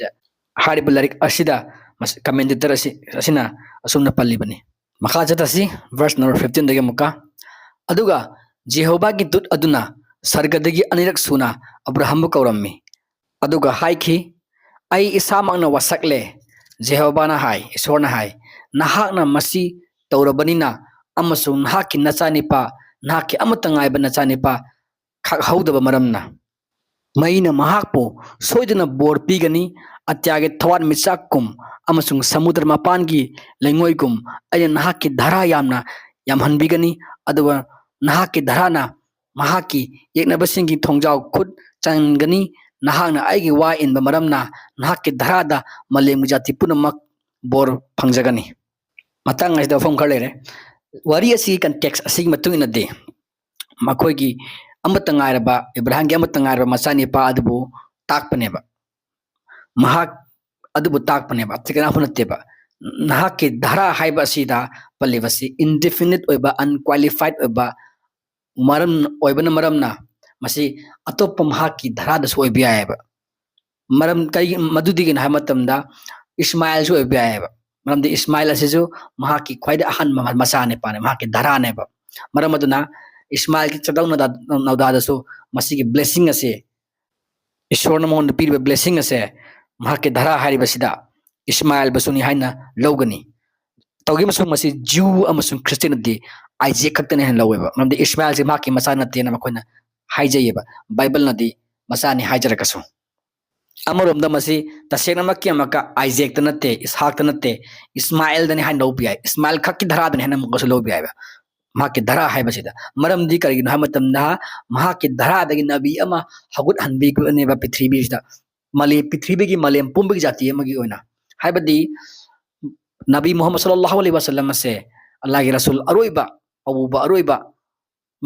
ꯍꯥꯏꯔꯤꯕ ꯂꯥꯏꯔꯤꯛ ꯑꯁꯤꯗ ꯃꯁꯤ commentator ꯑꯁꯤ, ꯑꯁꯤꯅ ꯑꯁꯨꯝꯅ ꯄꯜꯂꯤꯕꯅꯤ꯫ ꯃꯈꯥ ꯆꯠꯊꯁꯤ, verse number fifteen ꯗꯒꯤ ꯑꯃꯨꯛꯀ꯫ ꯑꯗꯨꯒ ꯖꯦꯍꯣꯚꯥꯒꯤ ꯗꯨꯠ ꯑꯗꯨꯅ ꯁꯔꯒꯗꯒꯤ ꯑꯅꯤꯔꯛ ꯁꯨꯅ ꯑꯕ꯭ꯔꯥꯍꯝꯕꯨ ꯀꯧꯔꯝꯃꯤ꯫ ꯑꯗꯨꯒ ꯍꯥꯏꯈꯤ, "ꯑꯩ ꯏꯁꯥꯃꯛꯅ ꯋꯥꯁꯛꯂꯦ", ꯖꯦꯍꯣꯚꯥꯅ ꯍꯥꯏ, ꯏꯁꯣꯔꯅ ꯍꯥꯏ, "ꯅꯍꯥꯛꯅ ꯃꯁꯤ ꯇꯧꯔꯕꯅꯤꯅ ꯑꯃꯁꯨꯡ ꯅꯍꯥꯛꯀꯤ ꯅꯆꯥꯅꯤꯄꯥ, ꯅꯍꯥꯛꯀꯤ ꯑꯃꯠꯇ ꯉꯥꯏꯕ ꯅꯆꯥꯅꯤꯄꯥ ꯈꯥꯛꯍꯧꯗꯕ ꯃꯔꯝꯅ, ꯃꯩꯅ ꯃꯍꯥꯛꯄꯨ ꯁꯣꯏꯗꯅ ꯕꯣꯔ ꯄꯤꯒꯅꯤ꯫ ꯑꯇꯤꯌꯥꯒꯤ ꯊꯋꯥꯟꯃꯤꯆꯥꯛꯀꯨꯝ ꯑꯃꯁꯨꯡ ꯁꯃꯨꯗ꯭ꯔ ꯃꯄꯥꯟꯒꯤ ꯂꯩꯉꯣꯏꯒꯨꯝ ꯑꯩꯅ ꯅꯍꯥꯛꯀꯤ ꯙꯔꯥ ꯌꯥꯝꯅ ꯌꯥꯝꯍꯟꯕꯤꯒꯅꯤ, ꯑꯗꯨꯒ ꯅꯍꯥꯛꯀꯤ ꯙꯔꯥꯅ ꯃꯍꯥꯛꯀꯤ ꯌꯦꯛꯅꯕꯁꯤꯡꯒꯤ ꯊꯣꯡꯖꯥꯎ ꯈꯨꯠ ꯆꯟꯒꯅꯤ꯫ ꯅꯍꯥꯛꯅ ꯑꯩꯒꯤ ꯋꯥ ꯏꯟꯕ ꯃꯔꯝꯅ ꯅꯍꯥꯛꯀꯤ ꯙꯔꯥꯗ ꯃꯥꯂꯦꯝꯒꯤ ꯖꯥꯇꯤ ꯄꯨꯝꯅꯃꯛ ꯕꯣꯔ ꯐꯪꯖꯒꯅꯤ"꯫ ꯃꯇꯥꯡ ꯑꯁꯤꯗ ꯋꯥꯐꯝ ꯈꯔ ꯂꯩꯔꯦ꯫ ꯋꯥꯔꯤ ꯑꯁꯤꯒꯤ context ꯑꯁꯤꯒꯤ ꯃꯇꯨꯡ ꯏꯟꯅꯗꯤ ꯃꯈꯣꯏꯒꯤ ꯑꯃꯠꯇ ꯉꯥꯏꯔꯕ, ꯏꯕ꯭ꯔꯥꯍꯤꯝꯒꯤ ꯑꯃꯠꯇ ꯉꯥꯏꯔꯕ ꯃꯆꯥꯅꯤꯄꯥ ꯑꯗꯨꯕꯨ ꯇꯥꯛꯄꯅꯦꯕ꯫ ꯃꯍꯥꯛ ꯑꯗꯨꯕꯨ ꯇꯥꯛꯄꯅꯦꯕ, ꯑꯇꯩ ꯀꯅꯥꯐꯨ ꯅꯠꯇꯦꯕ꯫ ꯅꯍꯥꯛꯀꯤ ꯙꯔꯥ ꯍꯥꯏꯕ ꯑꯁꯤꯗ ꯄꯜꯂꯤꯕꯁꯤ indefinite ꯑꯣꯏꯕ, unqualified ꯑꯣꯏꯕ ꯃꯔꯝ ꯑꯣꯏꯕꯅ ꯃꯔꯝꯅ ꯃꯁꯤ ꯑꯇꯣꯞꯄ ꯃꯍꯥꯛꯀꯤ ꯙꯔꯥꯗꯁꯨ ꯑꯣꯏꯕ ꯌꯥꯏꯑꯕ꯫ ꯃꯔꯝ ꯀꯔꯤꯒꯤ, ꯃꯗꯨꯗꯤ ꯀꯩꯅꯣ ꯍꯥꯏꯕ ꯃꯇꯝꯗ ꯏꯁꯃꯥꯏꯜꯁꯨ ꯑꯣꯏꯕ ꯌꯥꯏꯑꯕ꯫ ꯃꯔꯝꯗꯤ ꯏꯁꯃꯥꯏꯜ ꯑꯁꯤꯁꯨ ꯃꯍꯥꯛꯀꯤ ꯈ꯭ꯋꯥꯏꯗꯒꯤ ꯑꯍꯥꯟꯕ ꯃꯆꯥꯅꯤꯄꯥꯅꯦ, ꯃꯍꯥꯛꯀꯤ ꯙꯔꯥꯅꯦꯕ꯫ ꯃꯔꯝ ꯑꯗꯨꯅ ꯏꯁꯃꯥꯏꯜꯒꯤ ꯆꯗꯧ ꯅꯗꯥ-, ꯅꯧꯗꯥꯗꯁꯨ ꯃꯁꯤꯒꯤ blessing ꯑꯁꯤ, ꯏꯁꯣꯔꯅ ꯃꯉꯣꯟꯗ ꯄꯤꯔꯤꯕ blessing ꯑꯁꯦ ꯃꯍꯥꯛꯀꯤ ꯙꯔꯥ ꯍꯥꯏꯔꯤꯕꯁꯤꯗ ꯏꯁꯃꯥꯏꯜꯕꯨꯁꯨꯅꯤ ꯍꯥꯏꯅ ꯂꯧꯒꯅꯤ꯫ ꯇꯧꯈꯤꯕ ꯑꯃꯁꯨꯡ ꯃꯁꯤ ꯖ꯭ꯌꯨ ꯑꯃꯁꯨꯡ ꯈ꯭ꯔꯤꯁꯇꯤꯌꯟꯅꯗꯤ ꯑꯥꯏꯖꯦꯛ ꯈꯛꯇꯅ ꯍꯦꯟꯅ ꯂꯧꯋꯦꯕ꯫ ꯃꯔꯝꯗꯤ ꯏꯁꯃꯥꯏꯜꯁꯤ ꯃꯍꯥꯛꯀꯤ ꯃꯆꯥ ꯅꯠꯇꯦꯅ ꯃꯈꯣꯏꯅ ꯍꯥꯏꯖꯩꯌꯦꯕ, ꯕꯥꯏꯕꯜꯅꯗꯤ ꯃꯆꯥꯅꯤ ꯍꯥꯏꯖꯔꯒꯁꯨ꯫ ꯑꯃꯔꯣꯝꯗ ꯃꯁꯤ ꯇꯁꯦꯡꯅꯃꯛꯀꯤ ꯑꯃꯨꯛꯀ ꯑꯥꯏꯖꯦꯛꯇ ꯅꯠꯇꯦ, ꯏꯁꯍꯥꯛꯇ ꯅꯠꯇꯦ, ꯏꯁꯃꯥꯏꯜꯗꯅꯤ ꯍꯥꯏꯅ ꯂꯧꯕ ꯌꯥꯏ, ꯏꯁꯃꯥꯏꯜ ꯈꯛꯀꯤ ꯙꯔꯥꯗꯅꯤ ꯍꯥꯏꯅ ꯑꯃꯨꯛꯀꯁꯨ ꯂꯧꯕ ꯌꯥꯏꯕ꯫ ꯃꯍꯥꯛꯀꯤ ꯙꯔꯥ ꯍꯥꯏꯕꯁꯤꯗ꯫ ꯃꯔꯝꯗꯤ ꯀꯔꯤꯒꯤꯅꯣ ꯍꯥꯏꯕ ꯃꯇꯝꯗ ꯃꯍꯥꯛꯀꯤ ꯙꯔꯥꯗꯒꯤ ꯅꯕꯤ ꯑꯃ ꯍꯧꯒꯠꯍꯟꯕꯤꯕꯅꯦꯕ ꯄ꯭ꯔꯤꯊꯤꯕꯤꯁꯤꯗ꯫ ꯃꯥꯂꯦꯝ, ꯄ꯭ꯔꯤꯊꯤꯕꯤꯒꯤ ꯃꯥꯂꯦꯝ ꯄꯨꯝꯕꯒꯤ ꯖꯥꯇꯤ ꯑꯃꯒꯤ ꯑꯣꯏꯅ꯫ ꯍꯥꯏꯕꯗꯤ ꯅꯕꯤ ꯃꯨꯍꯝꯃꯗ ꯁꯜꯂꯜꯂꯥꯍꯨ ꯑꯂꯩꯍꯤ ꯋꯥꯁꯜꯂꯝ ꯑꯁꯦ ꯑꯜꯂꯥꯍꯒꯤ ꯔꯁꯨꯜ ꯑꯔꯣꯏꯕ, ꯑꯄꯨꯕ ꯑꯔꯣꯏꯕ,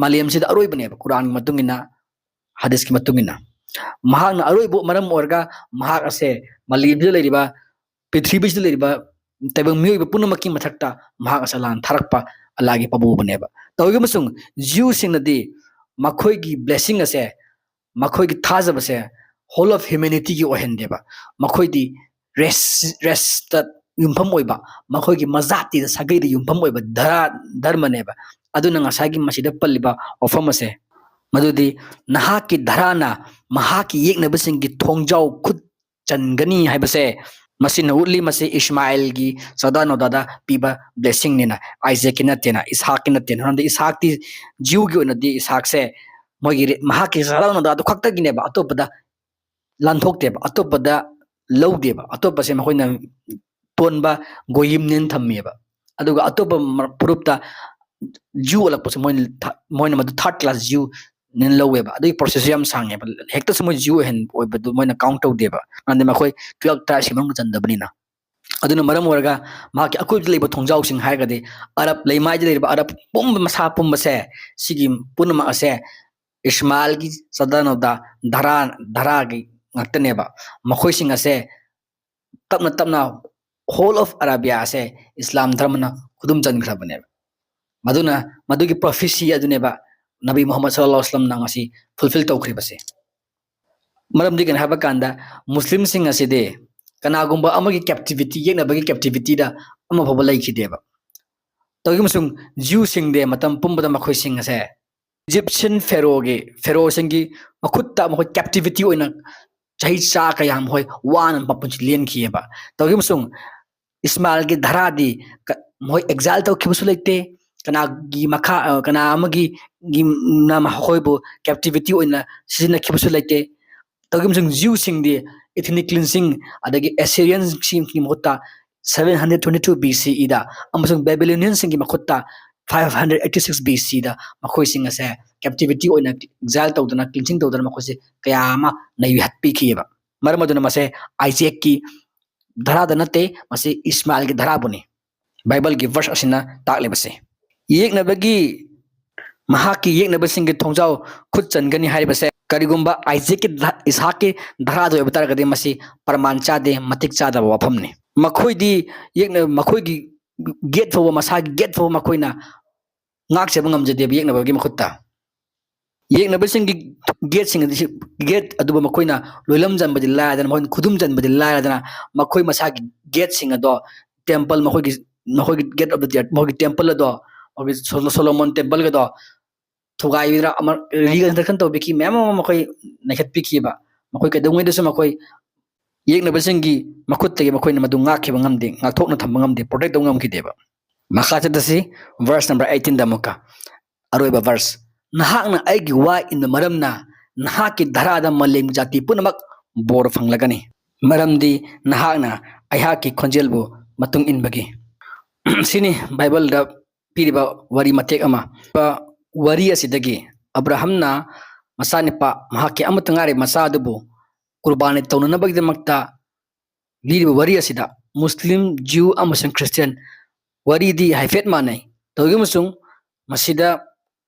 ꯃꯥꯂꯦꯝꯁꯤꯗ ꯑꯔꯣꯏꯕꯅꯦꯕ, ꯀꯨꯔꯥꯟꯒꯤ ꯃꯇꯨꯡ ꯏꯟꯅ, ꯍꯗꯤꯁꯀꯤ ꯃꯇꯨꯡ ꯏꯟꯅ꯫ ꯃꯍꯥꯛꯅ ꯑꯔꯣꯏꯕ ꯃꯔꯝ ꯑꯣꯏꯔꯒ ꯃꯍꯥꯛ ꯑꯁꯦ ꯃꯥꯂꯦꯝꯁꯤꯗ ꯂꯩꯔꯤꯕ, ꯄ꯭ꯔꯤꯊꯤꯕꯤꯁꯤꯗ ꯂꯩꯔꯤꯕ ꯇꯥꯏꯕꯪ ꯃꯤꯑꯣꯏꯕ ꯄꯨꯝꯅꯃꯛꯀꯤ ꯃꯊꯛꯇ ꯃꯍꯥꯛ ꯑꯁꯦ ꯑꯂꯥꯍꯅ ꯊꯥꯔꯛꯄ, ꯑꯂꯥꯍꯒꯤ ꯄꯕꯨꯕꯅꯦꯕ꯫ ꯇꯧꯏꯒꯨꯝꯕꯁꯨꯡ ꯖ꯭ꯌꯨꯁꯤꯡꯅꯗꯤ ꯃꯈꯣꯏꯒꯤ blessing ꯑꯁꯦ, ꯃꯈꯣꯏꯒꯤ ꯊꯥꯖꯕꯁꯦ whole of humanityꯒꯤ ꯑꯣꯏꯍꯟꯗꯦꯕ꯫ ꯃꯈꯣꯏꯗꯤ race, raceꯇ ꯌꯨꯝꯐꯝ ꯑꯣꯏꯕ, ꯃꯈꯣꯏꯒꯤ ꯃꯖꯥꯇꯤꯗ, ꯁꯥꯒꯩꯗ ꯌꯨꯝꯐꯝ ꯑꯣꯏꯕ ꯙꯔꯥ-, ꯙꯔꯃꯅꯦꯕ꯫ ꯑꯗꯨꯅ ꯉꯁꯥꯏꯒꯤ ꯃꯁꯤꯗ ꯄꯜꯂꯤꯕ ꯋꯥꯐꯝ ꯑꯁꯦ, ꯃꯗꯨꯗꯤ ꯅꯍꯥꯛꯀꯤ ꯙꯔꯥꯅ ꯃꯍꯥꯛꯀꯤ ꯌꯦꯛꯅꯕꯁꯤꯡꯒꯤ ꯊꯣꯡꯖꯥꯎ ꯈꯨꯠ ꯆꯟꯒꯅꯤ ꯍꯥꯏꯕꯁꯦ ꯃꯁꯤꯅ ꯎꯠꯂꯤ꯫ ꯃꯁꯤ ꯏꯁꯃꯥꯏꯜꯒꯤ ꯆꯗꯥ ꯅꯧꯗꯥꯗ ꯄꯤꯕ blessingꯅꯤꯅ, ꯑꯥꯏꯖꯦꯛꯀꯤ ꯅꯠꯇꯦꯅ, ꯏꯁꯍꯥꯛꯀꯤ ꯅꯠꯇꯦꯅ꯫ ꯃꯔꯝꯗꯤ ꯏꯁꯍꯥꯛꯇꯤ, ꯖ꯭ꯌꯨꯒꯤ ꯑꯣꯏꯅꯗꯤ ꯏꯁꯍꯥꯛꯁꯦ ꯃꯣꯏꯒꯤ ꯔꯦ-, ꯃꯍꯥꯛꯀꯤ ꯆꯗꯥ ꯅꯧꯗꯥꯗꯨ ꯈꯛꯇꯒꯤꯅꯦꯕ, ꯑꯇꯣꯞꯄꯗ ꯂꯥꯟꯊꯣꯛꯇꯦꯕ, ꯑꯇꯣꯞꯄꯗ ꯂꯧꯗꯦꯕ, ꯑꯇꯣꯞꯄꯁꯦ ꯃꯈꯣꯏꯅ ꯇꯣꯟꯕ ꯒꯣꯌꯤꯝꯅꯦꯅ ꯊꯝꯃꯦꯕ꯫ ꯑꯗꯨꯒ ꯑꯇꯣꯞꯄ ꯃ-, ꯐꯨꯔꯨꯞꯇ ꯖ꯭ꯌꯨ ꯑꯣꯜꯂꯛꯄꯁꯦ ꯃꯣꯏꯅ ꯊ-, ꯃꯣꯏꯅ ꯃꯗꯨ third class Jew ꯅꯦꯅ ꯂꯧꯋꯦꯕ꯫ ꯑꯗꯨꯒꯤ processꯁꯨ ꯌꯥꯝ ꯁꯥꯡꯉꯦꯕ꯫ ꯍꯦꯛꯇꯁꯨ ꯃꯣꯏ ꯖ꯭ꯌꯨ ꯑꯣꯏꯍꯟ-, ꯑꯣꯏꯕꯗꯨ ꯃꯣꯏꯅ count ꯇꯧꯗꯦꯕ꯫ ꯃꯔꯝꯗꯤ ꯃꯈꯣꯏ twelve tribesꯀꯤ ꯃꯅꯨꯡꯗ ꯆꯟꯗꯕꯅꯤꯅ꯫ ꯑꯗꯨꯅ ꯃꯔꯝ ꯑꯣꯏꯔꯒ ꯃꯍꯥꯛꯀꯤ ꯑꯀꯣꯏꯕꯗ ꯂꯩꯕ ꯊꯣꯡꯖꯥꯎꯁꯤꯡ ꯍꯥꯏꯔꯒꯗꯤ ꯑꯔꯕ ꯂꯩꯃꯥꯏꯗ ꯂꯩꯔꯤꯕ ꯑꯔꯕ ꯄꯨꯝꯕ, ꯃꯁꯥ ꯄꯨꯝꯕꯁꯦ, ꯁꯤꯒꯤ ꯄꯨꯝꯅꯃꯛ ꯑꯁꯦ ꯏꯁꯃꯥꯏꯜꯒꯤ ꯆꯗꯥ ꯅꯧꯗꯥ ꯙꯔꯥ, ꯙꯔꯥꯒꯤ ꯉꯥꯛꯇꯅꯦꯕ꯫ ꯃꯈꯣꯏꯁꯤꯡ ꯑꯁꯦ ꯇꯞꯅ ꯇꯞꯅ whole of Arabia ꯑꯁꯦ ꯏꯁꯂꯥꯝ ꯙꯔꯃꯅ ꯈꯨꯗꯨꯝ ꯆꯟꯈ꯭ꯔꯕꯅꯦꯕ꯫ ꯃꯗꯨꯅ ꯃꯗꯨꯒꯤ prophecy ꯑꯗꯨꯅꯦꯕ ꯅꯕꯤ ꯃꯨꯍꯝꯃꯗ ꯁꯜꯂꯜꯂꯥꯍꯨ ꯑꯂꯥꯏꯍꯤ ꯋꯥꯁꯜꯂꯝꯅ ꯉꯁꯤ fulfil ꯇꯧꯈ꯭ꯔꯤꯕꯁꯦ꯫ ꯃꯔꯝꯗꯤ ꯀꯩꯅꯣ ꯍꯥꯏꯕ ꯀꯥꯟꯗ, ꯃꯨꯁꯂꯤꯝꯁꯤꯡ ꯑꯁꯤꯗꯤ ꯀꯅꯥꯒꯨꯝꯕ ꯑꯃꯒꯤ captivity, ꯌꯦꯛꯅꯕꯒꯤ captivityꯗ ꯑꯃ ꯐꯥꯎꯕ ꯂꯩꯈꯤꯗꯦꯕ꯫ ꯇꯧꯏꯒꯨꯝꯕꯁꯨꯡ ꯖ꯭ꯌꯨꯁꯤꯡꯗꯤ ꯃꯇꯝ ꯄꯨꯝꯕꯗ ꯃꯈꯣꯏꯁꯤꯡ ꯑꯁꯦ Egyptian Pharaohꯒꯤ, Pharaohꯁꯤꯡꯒꯤ ꯃꯈꯨꯠꯇ ꯃꯈꯣꯏ captivity ꯑꯣꯏꯅ ꯆꯍꯤ ꯆꯥ ꯀꯌꯥ ꯃꯈꯣꯏ ꯋꯥꯅ ꯃꯄꯨꯟꯁꯤ ꯂꯦꯟꯈꯤꯑꯕ꯫ ꯇꯧꯏꯒꯨꯝꯕꯁꯨꯡ ꯏꯁꯃꯥꯏꯜꯒꯤ ꯙꯔꯥꯗꯤ ꯀ-, ꯃꯈꯣꯏ exile ꯇꯧꯈꯤꯕꯁꯨ ꯂꯩꯇꯦ, ꯀꯅꯥꯒꯤ ꯃꯈꯥ, ꯑ, ꯀꯅꯥ ꯑꯃꯒꯤ ꯒꯤ ꯅ ꯃꯈꯣꯏꯕꯨ captivity ꯑꯣꯏꯅ ꯁꯤꯖꯤꯟꯅꯈꯤꯕꯁꯨ ꯂꯩꯇꯦ꯫ ꯇꯧꯏꯒꯨꯝꯕꯁꯨꯡ ꯖ꯭ꯌꯨꯁꯤꯡꯗꯤ ethnic cleansing ꯑꯗꯒꯤ Assyrianꯁꯤꯡꯒꯤ ꯃꯍꯨꯠꯇ seven hundred twenty two B C Eꯗ ꯑꯃꯁꯨꯡ Babylonianꯁꯤꯡꯒꯤ ꯃꯈꯨꯠꯇ five hundred eighty six B Cꯗ ꯃꯈꯣꯏꯁꯤꯡ ꯑꯁꯦ captivity ꯑꯣꯏꯅ exile ꯇꯧꯗꯅ, cleansing ꯇꯧꯗꯅ ꯃꯈꯣꯏꯁꯦ ꯀꯌꯥ ꯑꯃ ꯅꯩꯍꯠꯄꯤꯈꯤꯑꯕ꯫ ꯃꯔꯝ ꯑꯗꯨꯅ ꯃꯁꯦ ꯑꯥꯏꯖꯦꯛꯀꯤ ꯙꯔꯥꯗ ꯅꯠꯇꯦ, ꯃꯁꯤ ꯏꯁꯃꯥꯏꯜꯒꯤ ꯙꯔꯥꯕꯨꯅꯤ꯫ ꯕꯥꯏꯕꯜꯒꯤ verse ꯑꯁꯤꯅ ꯇꯥꯛꯂꯤꯕꯁꯦ꯫ ꯌꯦꯛꯅꯕꯒꯤ ꯃꯍꯥꯛꯀꯤ ꯌꯦꯛꯅꯕꯁꯤꯡꯒꯤ ꯊꯣꯡꯖꯥꯎ ꯈꯨꯠ ꯆꯟꯒꯅꯤ ꯍꯥꯏꯔꯤꯕꯁꯦ ꯀꯔꯤꯒꯨꯝꯕ ꯑꯥꯏꯖꯦꯛꯀꯤ ꯙ-, ꯏꯁꯍꯥꯛꯀꯤ ꯙꯔꯥꯗ ꯑꯣꯏꯕ ꯇꯥꯔꯒꯗꯤ ꯃꯁꯤ ꯄ꯭ꯔꯃꯥꯟ ꯆꯥꯗꯦ, ꯃꯇꯤꯛ ꯆꯥꯗꯕ ꯋꯥꯐꯝꯅꯤ꯫ ꯃꯈꯣꯏꯗꯤ ꯌꯦꯛꯅ-, ꯃꯈꯣꯏꯒꯤ ꯒꯦꯠ ꯐꯥꯎꯕ, ꯃꯁꯥꯒꯤ ꯒꯦꯠ ꯐꯥꯎꯕ ꯃꯈꯣꯏꯅ ꯉꯥꯛꯆꯕ ꯉꯝꯖꯗꯦꯕ ꯌꯦꯛꯅꯕꯒꯤ ꯃꯈꯨꯠꯇ꯫ ꯌꯦꯛꯅꯕꯁꯤꯡꯒꯤ ꯒꯦꯠꯁꯤꯡ ꯑꯗꯨ, ꯒꯦꯠ ꯑꯗꯨꯕꯨ ꯃꯈꯣꯏꯅ ꯂꯣꯏꯂꯝ ꯆꯟꯕꯗꯤ ꯂꯥꯏꯔꯗꯅ, ꯃꯈꯣꯏꯅ ꯈꯨꯗꯨꯝ ꯆꯟꯕꯗꯤ ꯂꯥꯏꯔꯗꯅ, ꯃꯈꯣꯏ ꯃꯁꯥꯒꯤ ꯒꯦꯠꯁꯤꯡ ꯑꯗꯣ, ꯇꯦꯝꯄꯜ, ꯃꯈꯣꯏꯒꯤ, ꯃꯈꯣꯏꯒꯤ gate of the, ꯃꯈꯣꯏꯒꯤ ꯇꯦꯝꯄꯜ ꯑꯗꯣ, ꯃꯈꯣꯏꯒꯤ ꯁꯣ-, ꯁꯣꯂꯣꯃꯣꯟ ꯇꯦꯝꯄꯜꯒꯗꯣ ꯊꯨꯒꯥꯏꯕꯤꯗꯅ ꯑꯃ reconstruction ꯇꯧꯕꯤꯈꯤ, ꯃꯌꯥꯝ ꯑꯃ ꯃꯈꯣꯏ ꯅꯩꯈꯠꯄꯤꯈꯤꯕ꯫ ꯃꯈꯣꯏ ꯀꯩꯗꯧꯉꯩꯗꯁꯨ ꯃꯈꯣꯏ ꯌꯦꯛꯅꯕꯁꯤꯡꯒꯤ ꯃꯈꯨꯠꯇꯒꯤ ꯃꯈꯣꯏꯅ ꯃꯗꯨ ꯉꯥꯛꯈꯤꯕ ꯉꯝꯗꯦ, ꯉꯥꯛꯊꯣꯛꯅ ꯊꯝꯕ ꯉꯝꯗꯦ, protect ꯇꯧꯕ ꯉꯝꯈꯤꯗꯦꯕ꯫ ꯃꯈꯥ ꯆꯠꯇꯁꯤ, verse number eighteen ꯗ ꯑꯃꯨꯛꯀ꯫ ꯑꯔꯣꯏꯕ verse, "ꯅꯍꯥꯛꯅ ꯑꯩꯒꯤ ꯋꯥ ꯏꯟꯕ ꯃꯔꯝꯅ ꯅꯍꯥꯛꯀꯤ ꯙꯔꯥꯗ ꯃꯥꯂꯦꯝ ꯖꯥꯇꯤ ꯄꯨꯝꯅꯃꯛ ꯕꯣꯔ ꯐꯪꯂꯒꯅꯤ, ꯃꯔꯝꯗꯤ ꯅꯍꯥꯛꯅ ꯑꯩꯍꯥꯛꯀꯤ ꯈꯣꯟꯖꯦꯜꯕꯨ ꯃꯇꯨꯡ ꯏꯟꯕꯒꯤ꯫" ꯁꯤꯅꯤ ꯕꯥꯏꯕꯜꯗ ꯄꯤꯔꯤꯕ ꯋꯥꯔꯤ ꯃꯇꯦꯛ ꯑꯃ꯫ ꯋꯥꯔꯤ ꯑꯁꯤꯗꯒꯤ ꯑꯕ꯭ꯔꯥꯍꯝꯅ ꯃꯆꯥꯅꯤꯄꯥ, ꯃꯍꯥꯛꯀꯤ ꯑꯃꯠꯇ ꯉꯥꯏꯔꯕ ꯃꯆꯥ ꯑꯗꯨꯕꯨ ꯀꯨꯔꯕꯥꯅꯤ ꯇꯧꯅꯅꯕꯒꯤꯗꯃꯛꯇ ꯂꯤꯔꯤꯕ ꯋꯥꯔꯤ ꯑꯁꯤꯗ ꯃꯨꯁꯂꯤꯝ, ꯖ꯭ꯌꯨ ꯑꯃꯁꯨꯡ ꯈ꯭ꯔꯤꯁꯇꯤꯌꯥꯟ ꯋꯥꯔꯤꯗꯤ ꯍꯥꯏꯐꯦꯠ ꯃꯥꯟꯅꯩ꯫ ꯇꯧꯏꯒꯨꯝꯕꯁꯨꯡ ꯃꯁꯤꯗ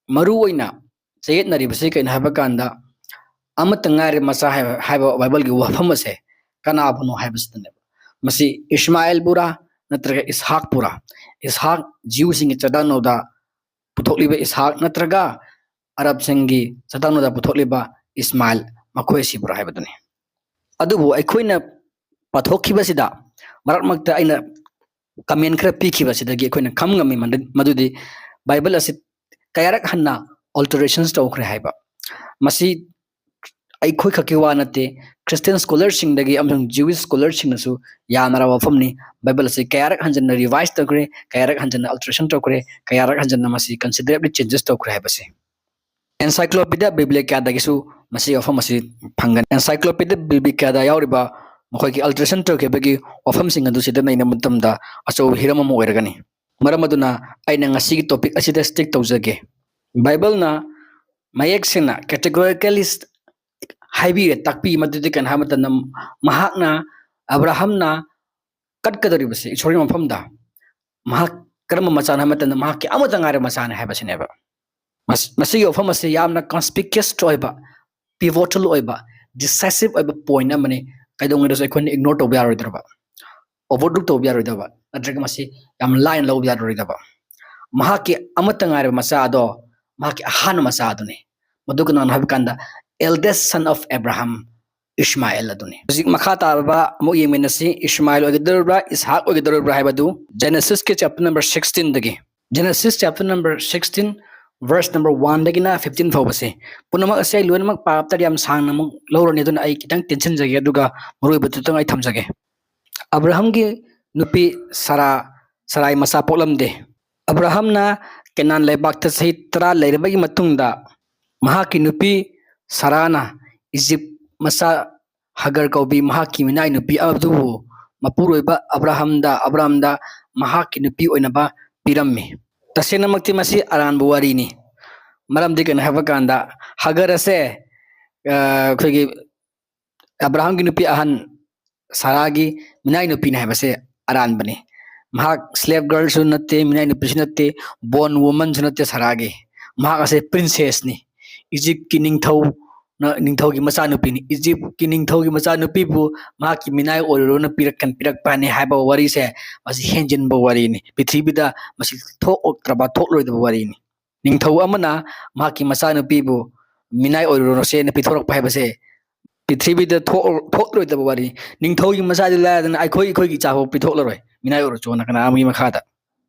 ꯃꯔꯨ ꯑꯣꯏꯅ ꯆꯌꯦꯠꯅꯔꯤꯕꯁꯤ ꯀꯩꯅꯣ ꯍꯥꯏꯕ ꯀꯥꯟꯗ, ꯑꯃꯠꯇ ꯉꯥꯏꯔꯕ ꯃꯆꯥ ꯍꯥꯏꯕ, ꯍꯥꯏꯕ ꯕꯥꯏꯕꯜꯒꯤ ꯋꯥꯐꯝ ꯑꯁꯦ ꯀꯅꯥꯕꯨꯅꯣ ꯍꯥꯏꯕꯁꯤꯗꯅꯦꯕ꯫ ꯃꯁꯤ ꯏꯁꯃꯥꯏꯜꯕꯨꯔꯥ ꯅꯠꯇ꯭ꯔꯒ ꯏꯁꯍꯥꯛꯄꯨꯔꯥ? ꯏꯁꯍꯥꯛ ꯖ꯭ꯌꯨꯁꯤꯡꯒꯤ ꯆꯠꯅꯅꯣꯗ ꯄꯨꯊꯣꯛꯂꯤꯕ ꯏꯁꯍꯥꯛ ꯅꯠꯇ꯭ꯔꯒ ꯑꯔꯕꯁꯤꯡꯒꯤ ꯆꯠꯅꯅꯣꯗ ꯄꯨꯊꯣꯛꯂꯤꯕ ꯏꯁꯃꯥꯏꯜ, ꯃꯈꯣꯏ ꯑꯁꯤꯕꯨꯔꯥ ꯍꯥꯏꯕꯗꯨꯅꯤ꯫ ꯑꯗꯨꯕꯨ ꯑꯩꯈꯣꯏꯅ ꯄꯥꯊꯣꯛꯈꯤꯕꯁꯤꯗ ꯃꯔꯛ ꯃꯔꯛꯇ ꯑꯩꯅ comment ꯈꯔ ꯄꯤꯈꯤꯕꯁꯤꯗꯒꯤ ꯑꯩꯈꯣꯏꯅ ꯈꯪ ꯉꯝꯃꯤ ꯃꯗꯨ-, ꯃꯗꯨꯗꯤ ꯕꯥꯏꯕꯜ ꯑꯁꯤ ꯀꯌꯥꯔꯛ ꯍꯟꯅ alterations ꯇꯧꯈ꯭ꯔꯦ ꯍꯥꯏꯕ꯫ ꯃꯁꯤ ꯑꯩꯈꯣꯏ ꯈꯛꯀꯤ ꯋꯥ ꯅꯠꯇꯦ, ꯈ꯭ꯔꯤꯁꯇꯤꯌꯟ ꯁ꯭ꯀꯣꯂꯔꯁꯤꯡꯗꯒꯤ ꯑꯃꯁꯨꯡ ꯖ꯭ꯌꯨꯏꯁ ꯁ꯭ꯀꯣꯂꯔꯁꯤꯡꯅꯁꯨ ꯌꯥꯅꯔꯕ ꯋꯥꯐꯝꯅꯤ꯫ ꯕꯥꯏꯕꯜ ꯑꯁꯤ ꯀꯌꯥꯔꯛ ꯍꯟꯖꯟꯅ revise ꯇꯧꯈ꯭ꯔꯦ, ꯀꯌꯥꯔꯛ ꯍꯟꯖꯟꯅ alteration ꯇꯧꯈ꯭ꯔꯦ, ꯀꯌꯥꯔꯛ ꯍꯟꯖꯟꯅ ꯃꯁꯤ considerably changes ꯇꯧꯈ꯭ꯔꯦ ꯍꯥꯏꯕꯁꯦ꯫ Encyclopedia Biblicadꯒꯤꯁꯨ ꯃꯁꯤꯒꯤ ꯋꯥꯐꯝ ꯑꯁꯤ ꯐꯪꯒꯅꯤ꯫ Encyclopedia Biblicada ꯌꯥꯎꯔꯤꯕ ꯃꯈꯣꯏꯒꯤ alteration ꯇꯧꯈꯤꯕꯒꯤ ꯋꯥꯐꯝꯁꯤꯡ ꯑꯗꯨ ꯁꯤꯗ ꯅꯩꯅꯕ ꯃꯇꯝꯗ ꯑꯆꯧꯕ ꯍꯤꯔꯝ ꯑꯃ ꯑꯣꯏꯔꯒꯅꯤ꯫ ꯃꯔꯝ ꯑꯗꯨꯅ ꯑꯩꯅ ꯉꯁꯤꯒꯤ topic ꯑꯁꯤꯗ stick ꯇꯧꯖꯒꯦ꯫ ꯕꯥꯏꯕꯜꯅ ꯃꯌꯦꯛ ꯁꯦꯡꯅ categorically ꯍꯥꯏꯕꯤꯔꯦ, ꯇꯥꯛꯄꯤ, ꯃꯗꯨꯗꯤ ꯀꯩꯅꯣ ꯍꯥꯏꯕ ꯃꯇꯝꯗ ꯃꯍꯥꯛꯅ, ꯑꯕ꯭ꯔꯥꯍꯝꯅ ꯀꯠꯀꯗꯧꯔꯤꯕꯁꯤ ꯏꯁꯣꯔꯒꯤ ꯃꯐꯝꯗ ꯃꯍꯥꯛ ꯀꯔꯝꯕ ꯃꯆꯥꯅꯣ ꯍꯥꯏꯕ ꯃꯇꯝꯗ ꯃꯍꯥꯛꯀꯤ ꯑꯃꯠꯇ ꯉꯥꯏꯔꯕ ꯃꯆꯥꯅꯤ ꯍꯥꯏꯕꯁꯤꯅꯦꯕ꯫ ꯃꯁꯤꯒꯤ ꯋꯥꯐꯝ ꯑꯁꯤ ꯌꯥꯝꯅ conspicuous ꯑꯣꯏꯕ, pivotal ꯑꯣꯏꯕ, decisive ꯑꯣꯏꯕ point ꯑꯃꯅꯤ꯫ ꯀꯩꯗꯧꯉꯩꯗꯁꯨ ꯑꯩꯈꯣꯏꯅ ignore ꯇꯧꯕ ꯌꯥꯔꯣꯏꯗ꯭ꯔꯕ, overlook ꯇꯧꯕ ꯌꯥꯔꯣꯏꯗꯕ, ꯅꯠꯇ꯭ꯔꯒ ꯃꯁꯤ ꯌꯥꯝ ꯂꯥꯏꯅ ꯂꯧꯕ ꯌꯥꯔꯣꯏꯗꯕ꯫ ꯃꯍꯥꯛꯀꯤ ꯑꯃꯠꯇ ꯉꯥꯏꯔꯕ ꯃꯆꯥ ꯑꯗꯣ, ꯃꯍꯥꯛꯀꯤ ꯑꯍꯥꯟꯕ ꯃꯆꯥ ꯑꯗꯨꯅꯤ꯫ ꯃꯗꯨ ꯀꯅꯥꯅꯣ ꯍꯥꯏꯕ ꯀꯥꯟꯗ, eldest son of Abraham, smile ꯑꯗꯨꯅꯤ꯫ ꯍꯧꯖꯤꯛ ꯃꯈꯥ ꯇꯥꯔꯕ ꯑꯃꯨꯛ ꯌꯦꯡꯃꯤꯟꯅꯁꯤ, ꯏꯁꯃꯥꯏꯜ ꯑꯣꯏꯒꯗꯧꯔꯤꯕ꯭ꯔꯥ, ꯏꯁꯍꯥꯛ ꯑꯣꯏꯒꯗꯧꯔꯤꯕ꯭ꯔꯥ ꯍꯥꯏꯕꯗꯨ Genesis ꯀꯤ chapter number sixteen ꯗꯒꯤ꯫ Genesis chapter number sixteen, verse number one ꯗꯒꯤꯅ fifteen ꯐꯥꯎꯕꯁꯦ ꯄꯨꯝꯅꯃꯛ ꯑꯁꯦ ꯑꯩ ꯂꯣꯏꯅꯃꯛ ꯄꯥꯕ ꯇꯥꯔꯗꯤ ꯌꯥꯝ ꯁꯥꯡꯅ ꯑꯃꯨꯛ ꯂꯧꯔꯅꯤ, ꯑꯗꯨꯅ ꯑꯩ ꯈꯤꯇꯪ ꯇꯦꯟꯁꯤꯟꯖꯒꯦ, ꯑꯗꯨꯒ ꯃꯔꯨꯑꯣꯏꯕꯗꯨꯇꯪ ꯑꯩ ꯊꯝꯖꯒꯦ꯫ ꯑꯕ꯭ꯔꯥꯍꯝꯒꯤ ꯅꯨꯄꯤ ꯁꯔꯥ, ꯁꯔꯥꯏ ꯃꯆꯥ ꯄꯣꯛꯂꯝꯗꯦ꯫ ꯑꯕ꯭ꯔꯥꯍꯝꯅ ꯀꯦꯅꯥꯟ ꯂꯩꯕꯥꯛꯇ ꯆꯍꯤ ꯇꯔꯥ ꯂꯩꯔꯕꯒꯤ ꯃꯇꯨꯡꯗ, ꯃꯍꯥꯛꯀꯤ ꯅꯨꯄꯤ ꯁꯔꯥꯅ ꯏꯖꯤꯞ ꯃꯆꯥ ꯍꯒꯔ ꯀꯧꯕꯤ ꯃꯍꯥꯛꯀꯤ ꯃꯤꯅꯥꯏ ꯅꯨꯄꯤ ꯑꯗꯨꯕꯨ ꯃꯄꯨꯔꯣꯏꯕ ꯑꯕ꯭ꯔꯥꯍꯝꯗ, ꯑꯕ꯭ꯔꯥꯍꯝꯗ ꯃꯍꯥꯛꯀꯤ ꯅꯨꯄꯤ ꯑꯣꯏꯅꯕ ꯄꯤꯔꯝꯃꯤ꯫ ꯇꯁꯦꯡꯅꯃꯛꯇꯤ ꯃꯁꯤ ꯑꯔꯥꯟꯕ ꯋꯥꯔꯤꯅꯤ, ꯃꯔꯝꯗꯤ ꯀꯩꯅꯣ ꯍꯥꯏꯕ ꯀꯥꯟꯗ, ꯍꯒꯔ ꯑꯁꯦ, ꯑ, ꯑꯩꯈꯣꯏꯒꯤ ꯑꯕ꯭ꯔꯥꯍꯝꯒꯤ ꯅꯨꯄꯤ ꯑꯍꯟ ꯁꯥꯔꯥꯒꯤ ꯃꯤꯅꯥꯏ ꯅꯨꯄꯤꯅꯤ ꯍꯥꯏꯕꯁꯦ ꯑꯔꯥꯟꯕꯅꯤ꯫ ꯃꯍꯥꯛ slave girlꯁꯨ ꯅꯠꯇꯦ, ꯃꯤꯅꯥꯏ ꯅꯨꯄꯤꯁꯨ ꯅꯠꯇꯦ, bond womanꯁꯨ ꯅꯠꯇꯦ ꯁꯥꯔꯥꯒꯤ꯫ ꯃꯍꯥꯛ ꯑꯁꯦ princessꯅꯤ, ꯏꯖꯤꯞꯀꯤ ꯅꯤꯡꯊꯧ, ꯅ-, ꯅꯤꯡꯊꯧꯒꯤ ꯃꯆꯥꯅꯨꯄꯤꯅꯤ꯫ ꯏꯖꯤꯞꯀꯤ ꯅꯤꯡꯊꯧꯒꯤ ꯃꯆꯥꯅꯨꯄꯤꯕꯨ ꯃꯍꯥꯛꯀꯤ ꯃꯤꯅꯥꯏ ꯑꯣꯏꯔꯨꯔꯣꯅ ꯄꯤꯔꯛꯀꯟ-, ꯄꯤꯔꯛꯄꯅꯤ ꯍꯥꯏꯕ ꯋꯥꯔꯤꯁꯦ, ꯃꯁꯤ ꯍꯦꯟꯖꯤꯟꯕ ꯋꯥꯔꯤꯅꯤ꯫ ꯄ꯭ꯔꯤꯊꯤꯕꯤꯗ ꯃꯁꯤ ꯊꯣꯛꯂꯛꯇ꯭ꯔꯕ, ꯊꯣꯛꯂꯣꯏꯗꯕ ꯋꯥꯔꯤꯅꯤ꯫ ꯅꯤꯡꯊꯧ ꯑꯃꯅ ꯃꯍꯥꯛꯀꯤ ꯃꯆꯥꯅꯨꯄꯤꯕꯨ ꯃꯤꯅꯥꯏ ꯑꯣꯏꯔꯨꯔꯣꯁꯦꯅ ꯄꯤꯊꯣꯔꯛꯄ ꯍꯥꯏꯕꯁꯦ ꯄ꯭ꯔꯤꯊꯤꯕꯤꯗ ꯊꯣꯛ-, ꯊꯣꯛꯂꯣꯏꯗꯕ ꯋꯥꯔꯤꯅꯤ꯫ ꯅꯤꯡꯊꯧꯒꯤ ꯃꯆꯥꯗꯤ ꯂꯥꯏꯔꯗꯅ ꯑꯩꯈꯣꯏ, ꯑꯩꯈꯣꯏꯒꯤ ꯏꯆꯥꯐꯥꯎ ꯄꯤꯊꯣꯛꯂꯔꯣꯏ ꯃꯤꯅꯥꯏ ꯑꯣꯏꯔꯨꯆꯣꯅ ꯀꯅꯥ ꯑꯃꯒꯤ ꯃꯈꯥꯗ꯫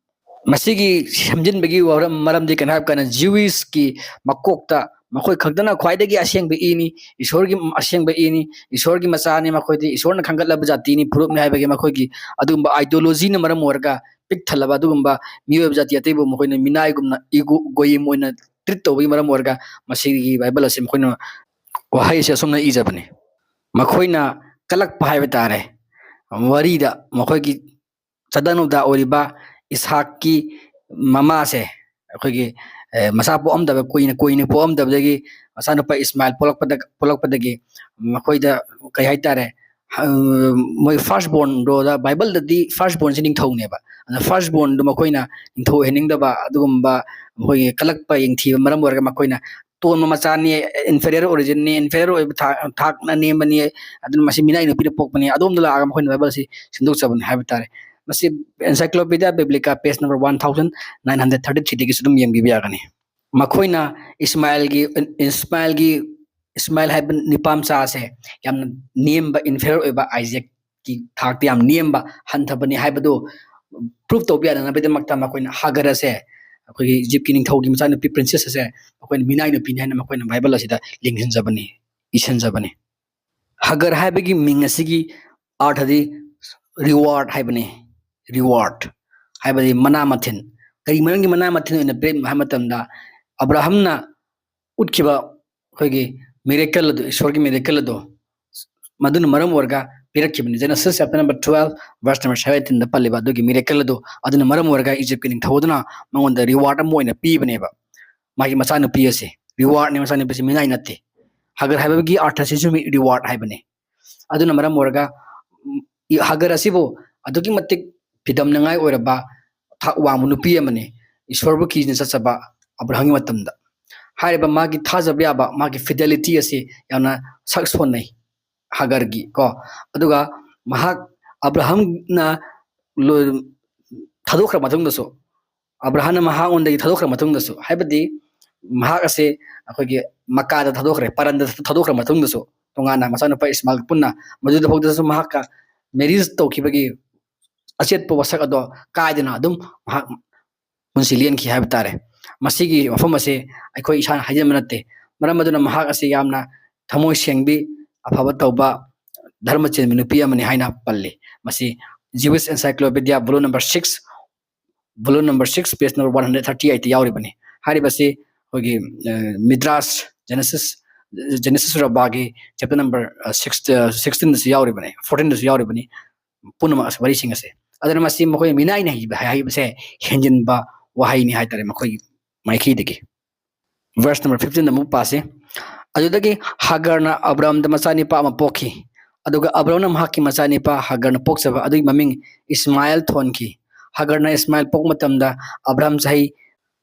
ꯃꯁꯤꯒꯤ ꯁꯦꯝꯖꯤꯟꯕꯒꯤ ꯋꯥꯔꯝ-, ꯃꯔꯝꯗꯤ ꯀꯩꯅꯣ ꯍꯥꯏꯕ ꯀꯥꯟꯗ, Jewishꯀꯤ ꯃꯀꯣꯛꯇ ꯃꯈꯣꯏ ꯈꯛꯇꯅ ꯈ꯭ꯋꯥꯏꯗꯒꯤ ꯑꯁꯦꯡꯕ ꯏꯅꯤ, ꯏꯁꯣꯔꯒꯤ ꯑꯁꯦꯡꯕ ꯏꯅꯤ, ꯏꯁꯣꯔꯒꯤ ꯃꯆꯥꯅꯤ, ꯃꯈꯣꯏꯗꯤ ꯏꯁꯣꯔꯅ ꯈꯟꯒꯠꯂꯕ ꯖꯥꯇꯤꯅꯤ, ꯐꯨꯔꯨꯞꯅꯤ ꯍꯥꯏꯕꯒꯤ ꯃꯈꯣꯏꯒꯤ ꯑꯗꯨꯒꯨꯝꯕ ideologyꯅ ꯃꯔꯝ ꯑꯣꯏꯔꯒ ꯄꯤꯛ ꯊꯜꯂꯕ ꯑꯗꯨꯒꯨꯝꯕ ꯃꯤꯑꯣꯏꯕ ꯖꯥꯇꯤ ꯑꯇꯩꯕꯨ ꯃꯈꯣꯏꯅ ꯃꯤꯅꯥꯏꯒꯨꯝꯅ, ꯏꯒꯣ-, ꯒꯣꯌꯤꯝ ꯑꯣꯏꯅ treat ꯇꯧꯕꯒꯤ ꯃꯔꯝ ꯑꯣꯏꯔꯒ ꯃꯁꯤꯒꯤ ꯕꯥꯏꯕꯜ ꯑꯁꯤ ꯃꯈꯣꯏꯅ ꯋꯥꯍꯩ ꯑꯁꯤ ꯑꯁꯨꯝꯅ ꯏꯖꯕꯅꯤ꯫ ꯃꯈꯣꯏꯅ ꯀꯂꯛꯄ ꯍꯥꯏꯕ ꯇꯥꯔꯦ, ꯋꯥꯔꯤꯗ ꯃꯈꯣꯏꯒꯤ ꯆꯥꯗꯥ ꯅꯧꯗꯥ ꯑꯣꯏꯔꯤꯕ ꯏꯁꯍꯥꯛꯀꯤ ꯃꯃꯥꯁꯦ, ꯑꯩꯈꯣꯏꯒꯤ, ꯑꯦ, ꯃꯆꯥ ꯄꯣꯛꯑꯝꯗꯕ, ꯀꯨꯏꯅ, ꯀꯨꯏꯅ ꯄꯣꯛꯑꯝꯗꯕꯗꯒꯤ ꯃꯆꯥꯅꯨꯄꯥ ꯏꯁꯃꯥꯏꯜ ꯄꯣꯛꯂꯛꯄꯗ, ꯄꯣꯛꯂꯛꯄꯗꯒꯤ ꯃꯈꯣꯏꯗ, ꯀꯩ ꯍꯥꯏꯇꯥꯔꯦ, ꯃꯣꯏ first bornꯗꯣꯗ, ꯕꯥꯏꯕꯜꯗꯗꯤ first bornꯁꯦ ꯅꯤꯡꯊꯧꯅꯦꯕ꯫ ꯑꯗꯨꯅ first bornꯗꯣ ꯃꯈꯣꯏꯅ ꯅꯤꯡꯊꯧ ꯑꯣꯏꯍꯟꯅꯤꯡꯗꯕ, ꯑꯗꯨꯒꯨꯝꯕ ꯃꯈꯣꯏꯒꯤ ꯀꯜꯂꯛꯄ ꯌꯦꯡꯊꯤꯕ ꯃꯔꯝ ꯑꯣꯏꯔꯒ ꯃꯈꯣꯏꯅ ꯇꯣꯟꯕ ꯃꯆꯥꯅꯤ, inferior originꯅꯤ, inferior ꯑꯣꯏꯕ ꯊꯥꯛ, ꯊꯥꯛꯅ ꯅꯦꯝꯕꯅꯤ, ꯑꯗꯨꯅ ꯃꯁꯤ ꯃꯤꯅꯥꯏ ꯅꯨꯄꯤꯅ ꯄꯣꯛꯄꯅꯤ, ꯑꯗꯣꯝꯗ ꯂꯥꯛꯑꯒ ꯃꯈꯣꯏꯅ ꯕꯥꯏꯕꯜ ꯑꯁꯤ ꯁꯦꯝꯗꯣꯛꯆꯕꯅꯤ ꯍꯥꯏꯕ ꯇꯥꯔꯦ꯫ ꯃꯁꯤ Encyclopedia Biblica page number one thousand nine hundred thirty threeꯗꯒꯤꯁꯨ ꯑꯗꯨꯝ ꯌꯦꯡꯕꯤꯕ ꯌꯥꯒꯅꯤ꯫ ꯃꯈꯣꯏꯅ ꯏꯁꯃꯥꯏꯜꯒꯤ, ꯏꯁꯃꯥꯏꯜꯒꯤ, ꯏꯁꯃꯥꯏꯜ ꯍꯥꯏꯕ ꯅꯨꯄꯥ ꯃꯆꯥ ꯑꯁꯦ ꯌꯥꯝꯅ ꯅꯦꯝꯕ, inferior ꯑꯣꯏꯕ, ꯑꯥꯏꯖꯦꯛꯀꯤ ꯊꯥꯛꯇ ꯌꯥꯝ ꯅꯦꯝꯕ, ꯍꯟꯊꯕꯅꯤ ꯍꯥꯏꯕꯗꯨ prove ꯇꯧꯕ ꯌꯥꯅꯅꯕꯒꯤꯗꯃꯛꯇ ꯃꯈꯣꯏꯅ ꯍꯥꯒꯔ ꯑꯁꯦ, ꯑꯩꯈꯣꯏꯒꯤ ꯏꯖꯤꯞꯀꯤ ꯅꯤꯡꯊꯧꯒꯤ ꯃꯆꯥꯅꯨꯄꯤ princess ꯑꯁꯦ ꯃꯈꯣꯏꯅ ꯃꯤꯅꯥꯏ ꯅꯨꯄꯤꯅꯤ ꯍꯥꯏꯅ ꯃꯈꯣꯏꯅ ꯕꯥꯏꯕꯜ ꯑꯁꯤꯗ ꯂꯤꯡꯁꯤꯟꯖꯕꯅꯤ, ꯏꯁꯤꯟꯖꯕꯅꯤ꯫ ꯍꯥꯒꯔ ꯍꯥꯏꯕꯒꯤ ꯃꯤꯡ ꯑꯁꯤꯒꯤ ꯑꯥꯔꯊꯗꯤ reward ꯍꯥꯏꯕꯅꯤ꯫ Reward ꯍꯥꯏꯕꯗꯤ ꯃꯅꯥ ꯃꯊꯤꯟ꯫ ꯀꯔꯤ ꯃꯔꯝꯒꯤ ꯃꯅꯥ ꯃꯊꯤꯟ ꯑꯣꯏꯅ ꯄꯤꯔꯛꯏꯅꯣ ꯍꯥꯏꯕ ꯃꯇꯝꯗ, ꯑꯕ꯭ꯔꯥꯍꯝꯅ ꯎꯠꯈꯤꯕ ꯑꯩꯈꯣꯏꯒꯤ miracle ꯑꯗꯨ, ꯏꯁꯣꯔꯒꯤ miracle ꯑꯗꯨ, ꯃꯗꯨꯅ ꯃꯔꯝ ꯑꯣꯏꯔꯒ ꯄꯤꯔꯛꯈꯤꯕꯅꯤ꯫ Genesis chapter number twelve, verse number seventeenꯗ ꯄꯜꯂꯤꯕ ꯑꯗꯨꯒꯤ miracle ꯑꯗꯨ, ꯑꯗꯨꯅ ꯃꯔꯝ ꯑꯣꯏꯔꯒ ꯏꯖꯤꯞꯀꯤ ꯅꯤꯡꯊꯧ ꯑꯗꯨꯅ ꯃꯉꯣꯟꯗ reward ꯑꯃ ꯑꯣꯏꯅ ꯄꯤꯕꯅꯦꯕ꯫ ꯃꯥꯒꯤ ꯃꯆꯥꯅꯨꯄꯤ ꯑꯁꯦ rewardꯅꯤ, ꯃꯆꯥꯅꯨꯄꯤꯁꯦ ꯃꯤꯅꯥꯏ ꯅꯠꯇꯦ꯫ ꯍꯥꯒꯔ ꯍꯥꯏꯕꯒꯤ ꯑꯥꯔꯊꯁꯤꯁꯨ reward ꯍꯥꯏꯕꯅꯤ꯫ ꯑꯗꯨꯅ ꯃꯔꯝ ꯑꯣꯏꯔꯒ, ꯎꯝ, ꯏ-, ꯍꯥꯒꯔ ꯑꯁꯤꯕꯨ ꯑꯗꯨꯛꯀꯤ ꯃꯇꯤꯛ ꯐꯤꯗꯝꯅꯉꯥꯏ ꯑꯣꯏꯔꯕ ꯊꯥꯛ ꯋꯥꯡꯕ ꯅꯨꯄꯤ ꯑꯃꯅꯤ, ꯏꯁꯣꯔꯕꯨ ꯀꯤꯅ ꯆꯠꯆꯕ ꯑꯕ꯭ꯔꯥꯍꯝꯒꯤ ꯃꯇꯝꯗ꯫ ꯍꯥꯏꯔꯤꯕ ꯃꯥꯒꯤ ꯊꯥꯖꯕ ꯌꯥꯕ, ꯃꯥꯒꯤ fidelity ꯑꯁꯤ ꯌꯥꯝꯅ ꯁꯛ ꯁꯣꯟꯅꯩ ꯍꯥꯒꯔꯒꯤ, ꯀꯣ꯫ ꯑꯗꯨꯒ ꯃꯍꯥꯛ, ꯑꯕ꯭ꯔꯥꯍꯝꯅ ꯂꯣ-, ꯊꯥꯗꯣꯛꯈ꯭ꯔ ꯃꯇꯨꯡꯗꯁꯨ, ꯑꯕ꯭ꯔꯥꯍꯝꯅ ꯃꯍꯥꯛꯉꯣꯟꯗꯒꯤ ꯊꯥꯗꯣꯛꯈ꯭ꯔ ꯃꯇꯨꯡꯗꯁꯨ, ꯍꯥꯏꯕꯗꯤ ꯃꯍꯥꯛ ꯑꯁꯦ ꯑꯩꯈꯣꯏꯒꯤ ꯃꯛꯀꯥꯗ ꯊꯥꯗꯣꯛꯈ꯭ꯔꯦ, ꯄꯔꯟꯗ ꯊꯥꯗꯣꯛꯈ꯭ꯔ ꯃꯇꯨꯡꯗꯁꯨ, ꯇꯣꯉꯥꯟꯅ ꯃꯆꯥꯅꯨꯄꯥ ꯏꯁꯃꯥꯏꯜꯒ ꯄꯨꯟꯅ ꯃꯗꯨꯗ ꯐꯥꯎꯗꯁꯨ ꯃꯍꯥꯛꯀ marriage ꯇꯧꯈꯤꯕꯒꯤ ꯑꯆꯦꯠꯄ ꯋꯥꯁꯛ ꯑꯗꯣ ꯀꯥꯏꯗꯅ ꯑꯗꯨꯝ ꯃꯍꯥꯛ ꯄꯨꯟꯁꯤ ꯂꯦꯟꯈꯤ ꯍꯥꯏꯕ ꯇꯥꯔꯦ꯫ ꯃꯁꯤꯒꯤ ꯋꯥꯐꯝ ꯑꯁꯦ ꯑꯩꯈꯣꯏ ꯏꯁꯥꯅ ꯍꯥꯏꯖꯤꯟꯕ ꯅꯠꯇꯦ꯫ ꯃꯔꯝ ꯑꯗꯨꯅ ꯃꯍꯥꯛ ꯑꯁꯤ ꯌꯥꯝꯅ ꯊꯃꯣꯏ ꯁꯦꯡꯕꯤ, ꯑꯐꯕ ꯇꯧꯕ, ꯙꯔꯃ ꯆꯦꯟꯕ ꯅꯨꯄꯤ ꯑꯃꯅꯤ ꯍꯥꯏꯅ ꯄꯜꯂꯤ꯫ ꯃꯁꯤ Jewish Encyclopedia, volume number six, volume number six, page number one hundred thirty eight ꯌꯥꯎꯔꯤꯕꯅꯤ꯫ ꯍꯥꯏꯔꯤꯕꯁꯤ ꯑꯩꯈꯣꯏꯒꯤ, ꯑ, Midrash, Genesis, Genesis Rabbahꯒꯤ chapter number, ꯑ, six, ꯑ, sixteenꯗꯁꯨ ꯌꯥꯎꯔꯤꯕꯅꯤ, fourteenꯗꯁꯨ ꯌꯥꯎꯔꯤꯕꯅꯤ꯫ ꯄꯨꯝꯅꯃꯛ ꯑꯁꯤ, ꯋꯥꯔꯤꯁꯤꯡ ꯑꯁꯦ꯫ ꯑꯗꯨꯅ ꯃꯁꯤ ꯃꯈꯣꯏ ꯃꯤꯅꯥꯏꯅ ꯍꯩꯕ, ꯍꯩꯕꯁꯦ ꯍꯦꯟꯖꯤꯟꯕ ꯋꯥꯍꯩꯅꯤ ꯍꯥꯏꯇꯥꯔꯦ ꯃꯈꯣꯏꯒꯤ ꯃꯥꯏꯀꯩꯗꯒꯤ꯫ Verse number fifteenꯗ ꯑꯃꯨꯛ ꯄꯥꯁꯤ꯫ ꯑꯗꯨꯗꯒꯤ ꯍꯥꯒꯔꯅ ꯑꯕ꯭ꯔꯥꯝꯗ ꯃꯆꯥꯅꯤꯄꯥ ꯑꯃ ꯄꯣꯛꯈꯤ꯫ ꯑꯗꯨꯒ ꯑꯕ꯭ꯔꯥꯝꯅ ꯃꯍꯥꯛꯀꯤ ꯃꯆꯥꯅꯤꯄꯥ ꯍꯥꯒꯔꯅ ꯄꯣꯛꯆꯕ ꯑꯗꯨꯒꯤ ꯃꯃꯤꯡ ꯏꯁꯃꯥꯏꯜ ꯊꯣꯟꯈꯤ꯫ ꯍꯥꯒꯔꯅ ꯏꯁꯃꯥꯏꯜ ꯄꯣꯛꯄ ꯃꯇꯝꯗ ꯑꯕ꯭ꯔꯥꯝ ꯆꯍꯤ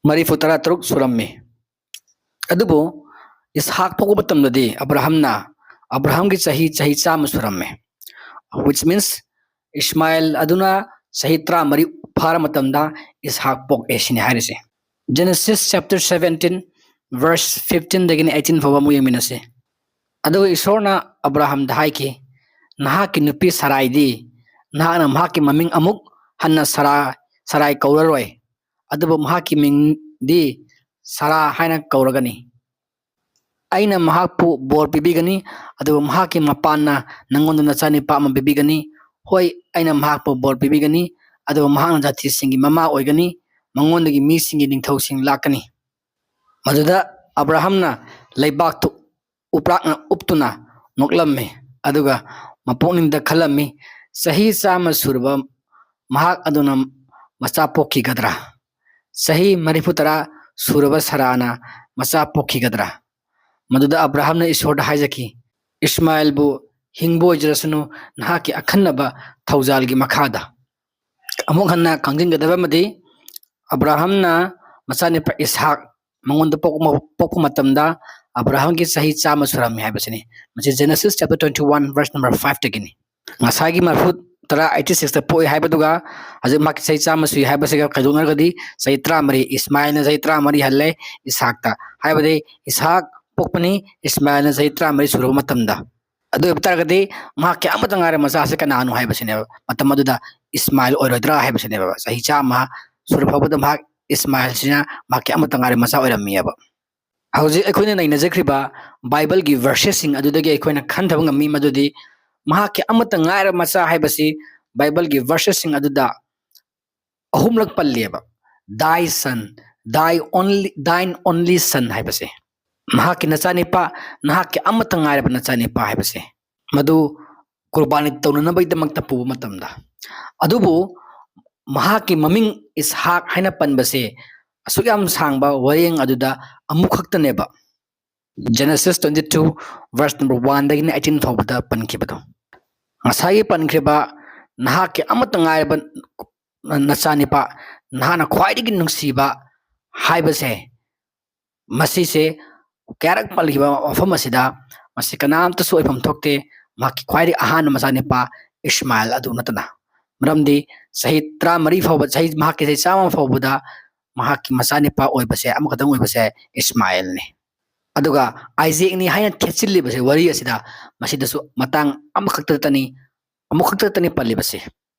ꯃꯔꯤꯐꯨ ꯇꯔꯥ ꯇꯔꯨꯛ ꯁꯨꯔꯝꯃꯤ꯫ ꯑꯗꯨꯕꯨ ꯏꯁꯍꯥꯛ ꯄꯣꯛꯄ ꯃꯇꯝꯗꯗꯤ ꯑꯕ꯭ꯔꯥꯍꯝꯅ, ꯑꯕ꯭ꯔꯥꯍꯝꯒꯤ ꯆꯍꯤ, ꯆꯍꯤ ꯆꯥꯝꯃ ꯁꯨꯔꯝꯃꯤ꯫ Which means, ꯏꯁꯃꯥꯏꯜ ꯑꯗꯨꯅ ꯆꯍꯤ ꯇꯔꯥꯃꯔꯤ ꯐꯥꯔ ꯃꯇꯝꯗ ꯏꯁꯍꯥꯛ ꯄꯣꯛꯑꯦ ꯁꯤꯅꯤ ꯍꯥꯏꯔꯤꯁꯦ꯫ Genesis chapter seventeen, verse fifteen ꯗꯒꯤꯅ eighteen ꯐꯥꯎꯕ ꯑꯃꯨꯛ ꯌꯦꯡꯃꯤꯟꯅꯁꯤ꯫ ꯑꯗꯨꯒ ꯏꯁꯣꯔꯅ ꯑꯕ꯭ꯔꯥꯍꯝꯗ ꯍꯥꯏꯈꯤ, "ꯅꯍꯥꯛꯀꯤ ꯅꯨꯄꯤ ꯁꯔꯥꯏꯗꯤ, ꯅꯍꯥꯛꯅ ꯃꯍꯥꯛꯀꯤ ꯃꯃꯤꯡ ꯑꯃꯨꯛ ꯍꯟꯅ ꯁꯔꯥ-, ꯁꯔꯥꯏ ꯀꯧꯔꯔꯣꯏ, ꯑꯗꯨꯕꯨ ꯃꯍꯥꯛꯀꯤ ꯃꯤꯡꯗꯤ ꯁꯔꯥ ꯍꯥꯏꯅ ꯀꯧꯔꯒꯅꯤ꯫ ꯑꯩꯅ ꯃꯍꯥꯛꯄꯨ ꯕꯣꯔ ꯄꯤꯕꯤꯒꯅꯤ, ꯑꯗꯨꯒ ꯃꯍꯥꯛꯀꯤ ꯃꯄꯥꯟꯅ ꯅꯪꯉꯣꯟꯗ ꯅꯆꯥꯅꯤꯄꯥ ꯑꯃ ꯄꯤꯕꯤꯒꯅꯤ꯫ ꯍꯣꯏ, ꯑꯩꯅ ꯃꯍꯥꯛꯄꯨ ꯕꯣꯔ ꯄꯤꯕꯤꯒꯅꯤ, ꯑꯗꯨꯒ ꯃꯍꯥꯛꯅ ꯖꯥꯇꯤꯁꯤꯡꯒꯤ ꯃꯃꯥ ꯑꯣꯏꯒꯅꯤ, ꯃꯉꯣꯟꯗꯒꯤ ꯃꯤꯁꯤꯡꯒꯤ ꯅꯤꯡꯊꯧꯁꯤꯡ ꯂꯥꯛꯀꯅꯤ꯫" ꯃꯗꯨꯗ ꯑꯕ꯭ꯔꯥꯍꯝꯅ ꯂꯩꯕꯥꯛꯇꯨ ꯎꯄ꯭ꯔꯥꯛꯅ ꯎꯞꯇꯨꯅ ꯅꯣꯛꯂꯝꯃꯤ, ꯑꯗꯨꯒ ꯃꯄꯨꯛꯅꯤꯡꯗ ꯈꯜꯂꯝꯃꯤ, "ꯆꯍꯤ ꯆꯥꯝꯃ ꯁꯨꯔꯕ ꯃꯍꯥꯛ ꯑꯗꯨꯅ ꯃꯆꯥ ꯄꯣꯛꯈꯤꯒꯗ꯭ꯔꯥ? ꯆꯍꯤ ꯃꯔꯤꯐꯨ ꯇꯔꯥ ꯁꯨꯔꯕ ꯁꯔꯥꯅ ꯃꯆꯥ ꯄꯣꯛꯈꯤꯒꯗ꯭ꯔꯥ?" ꯃꯗꯨꯗ ꯑꯕ꯭ꯔꯥꯍꯝꯅ ꯏꯁꯣꯔꯗ ꯍꯥꯏꯖꯈꯤ, "ꯏꯁꯃꯥꯏꯜꯕꯨ ꯍꯤꯡꯕ ꯑꯣꯏꯖꯔꯁꯅꯨ, ꯅꯍꯥꯛꯀꯤ ꯑꯈꯟꯅꯕ ꯊꯧꯖꯥꯜꯒꯤ ꯃꯈꯥꯗ꯫" ꯑꯃꯨꯛ ꯍꯟꯅ ꯈꯪꯖꯤꯟꯒꯗꯕ ꯑꯃꯗꯤ, ꯑꯕ꯭ꯔꯥꯍꯝꯅ ꯃꯆꯥꯅꯨꯄꯥ ꯏꯁꯍꯥꯛ ꯃꯉꯣꯟꯗ ꯄꯣꯛꯄ, ꯄꯣꯛꯄ ꯃꯇꯝꯗ ꯑꯕ꯭ꯔꯥꯍꯝꯒꯤ ꯆꯍꯤ ꯆꯥꯝꯃ ꯁꯨꯔꯝꯃꯤ ꯍꯥꯏꯕꯁꯤꯅꯤ꯫ ꯃꯁꯤ Genesis chapter twenty one, verse number five ꯗꯒꯤꯅꯤ꯫ ꯉꯁꯥꯏꯒꯤ ꯃꯔꯐꯨ ꯇꯔꯥ, eighty six ꯇ ꯄꯣꯛꯏ ꯍꯥꯏꯕꯗꯨꯒ ꯍꯧꯖꯤꯛ ꯃꯍꯥꯛꯀꯤ ꯆꯍꯤ ꯆꯥꯝꯃ ꯁꯨꯏ ꯍꯥꯏꯕꯁꯤꯒ ꯈꯥꯏꯗꯣꯛꯅꯔꯒꯗꯤ ꯆꯍꯤ ꯇꯔꯥꯃꯔꯤ, ꯏꯁꯃꯥꯏꯜꯅ ꯆꯍꯤ ꯇꯔꯥꯃꯔꯤ ꯍꯜꯂꯦ ꯏꯁꯍꯥꯛꯇ꯫ ꯍꯥꯏꯕꯗꯤ ꯏꯁꯍꯥꯛ ꯄꯣꯛꯄꯅꯤ ꯏꯁꯃꯥꯏꯜꯅ ꯆꯍꯤ ꯇꯔꯥꯃꯔꯤ ꯁꯨꯔꯕ ꯃꯇꯝꯗ꯫ ꯑꯗꯨ ꯑꯣꯏꯕ ꯇꯥꯔꯒꯗꯤ ꯃꯍꯥꯛꯀꯤ ꯑꯃꯠꯇ ꯉꯥꯏꯔꯕ ꯃꯆꯥꯁꯤ ꯀꯅꯥꯅꯣ ꯍꯥꯏꯕꯁꯤꯅꯦꯕ꯫ ꯃꯇꯝ ꯑꯗꯨꯗ ꯏꯁꯃꯥꯏꯜ ꯑꯣꯏꯔꯣꯏꯗ꯭ꯔꯥ ꯍꯥꯏꯕꯁꯤꯅꯦꯕ꯫ ꯆꯍꯤ ꯆꯥꯝꯃ ꯁꯨꯔ ꯐꯥꯎꯕꯗ ꯃꯍꯥꯛ ꯏꯁꯃꯥꯏꯜꯁꯤꯅ ꯃꯍꯥꯛꯀꯤ ꯑꯃꯠꯇ ꯉꯥꯏꯔꯕ ꯃꯆꯥ ꯑꯣꯏꯔꯝꯃꯤꯑꯕ꯫ ꯍꯧꯖꯤꯛ ꯑꯩꯈꯣꯏꯅ ꯅꯩꯅꯖꯈ꯭ꯔꯤꯕ ꯕꯥꯏꯕꯜꯒꯤ verses ꯁꯤꯡ ꯑꯗꯨꯗꯒꯤ ꯑꯩꯈꯣꯏꯅ ꯈꯟꯊꯕ ꯉꯝꯃꯤ ꯃꯗꯨꯗꯤ ꯃꯍꯥꯛꯀꯤ ꯑꯃꯠꯇ ꯉꯥꯏꯔꯕ ꯃꯆꯥ ꯍꯥꯏꯕꯁꯤ ꯕꯥꯏꯕꯜꯒꯤ verses ꯁꯤꯡ ꯑꯗꯨꯗ ꯑꯍꯨꯝꯂꯛ ꯄꯜꯂꯦꯕ꯫ "Thy son, thy only, thine only son" ꯍꯥꯏꯕꯁꯦ꯫ ꯃꯍꯥꯛꯀꯤ ꯅꯆꯥꯅꯤꯄꯥ, ꯅꯍꯥꯛꯀꯤ ꯑꯃꯠꯇ ꯉꯥꯏꯔꯕ ꯅꯆꯥꯅꯤꯄꯥ ꯍꯥꯏꯕꯁꯦ꯫ ꯃꯗꯨ ꯀꯨꯔꯕꯥꯅꯤ ꯇꯧꯅꯅꯕꯒꯤꯗꯃꯛꯇ ꯄꯨꯕ ꯃꯇꯝꯗ꯫ ꯑꯗꯨꯕꯨ ꯃꯍꯥꯛꯀꯤ ꯃꯃꯤꯡ ꯏꯁꯍꯥꯛ ꯍꯥꯏꯅ ꯄꯟꯕꯁꯦ ꯑꯁꯨꯛ ꯌꯥꯝ ꯁꯥꯡꯕ ꯋꯥꯔꯦꯡ ꯑꯗꯨꯗ ꯑꯃꯨꯛꯈꯛꯇꯅꯦꯕ꯫ Genesis twenty two, verse number one ꯗꯒꯤꯅ eighteen ꯐꯥꯎꯕꯗ ꯄꯟꯈꯤꯕꯗꯣ꯫ ꯉꯁꯥꯏꯒꯤ ꯄꯟꯈ꯭ꯔꯤꯕ "ꯅꯍꯥꯛꯀꯤ ꯑꯃꯠꯇ ꯉꯥꯏꯔꯕ ꯅꯆꯥꯅꯤꯄꯥ, ꯅꯍꯥꯛꯅ ꯈ꯭ꯋꯥꯏꯗꯒꯤ ꯅꯨꯡꯁꯤꯕ" ꯍꯥꯏꯕꯁꯦ, ꯃꯁꯤꯁꯦ ꯀꯌꯥꯔꯛ ꯄꯜꯂꯤꯕ ꯃꯐꯝ ꯑꯁꯤꯗ, ꯃꯁꯤ ꯀꯅꯥꯝꯇꯁꯨ ꯑꯣꯏꯐꯝ ꯊꯣꯛꯇꯦ꯫ ꯃꯍꯥꯛꯀꯤ ꯈ꯭ꯋꯥꯏꯗꯒꯤ ꯑꯍꯥꯟꯕ ꯃꯆꯥꯅꯤꯄꯥ ꯏꯁꯃꯥꯏꯜ ꯑꯗꯨ ꯅꯠꯇꯅ꯫ ꯃꯔꯝꯗꯤ ꯆꯍꯤ ꯇꯔꯥꯃꯔꯤ ꯐꯥꯎꯕ, ꯆꯍꯤ, ꯃꯍꯥꯛꯀꯤ ꯆꯍꯤ ꯆꯥꯝꯃ ꯐꯥꯎꯕꯗ ꯃꯍꯥꯛꯀꯤ ꯃꯆꯥꯅꯤꯄꯥ ꯑꯣꯏꯕꯁꯦ, ꯑꯃꯈꯛꯇꯪ ꯑꯣꯏꯕꯁꯦ ꯏꯁꯃꯥꯏꯜꯅꯤ꯫ ꯑꯗꯨꯒ ꯑꯥꯏꯖꯦꯛꯅꯤ ꯍꯥꯏꯅ ꯊꯦꯠꯆꯤꯜꯂꯤꯕꯁꯦ ꯋꯥꯔꯤ ꯑꯁꯤꯗ, ꯃꯁꯤꯗꯁꯨ ꯃꯇꯥꯡ ꯑꯃꯈꯛꯇꯅꯤ, ꯑꯃꯨꯛꯈꯛꯇꯅꯤ ꯄꯜꯂꯤꯕꯁꯦ꯫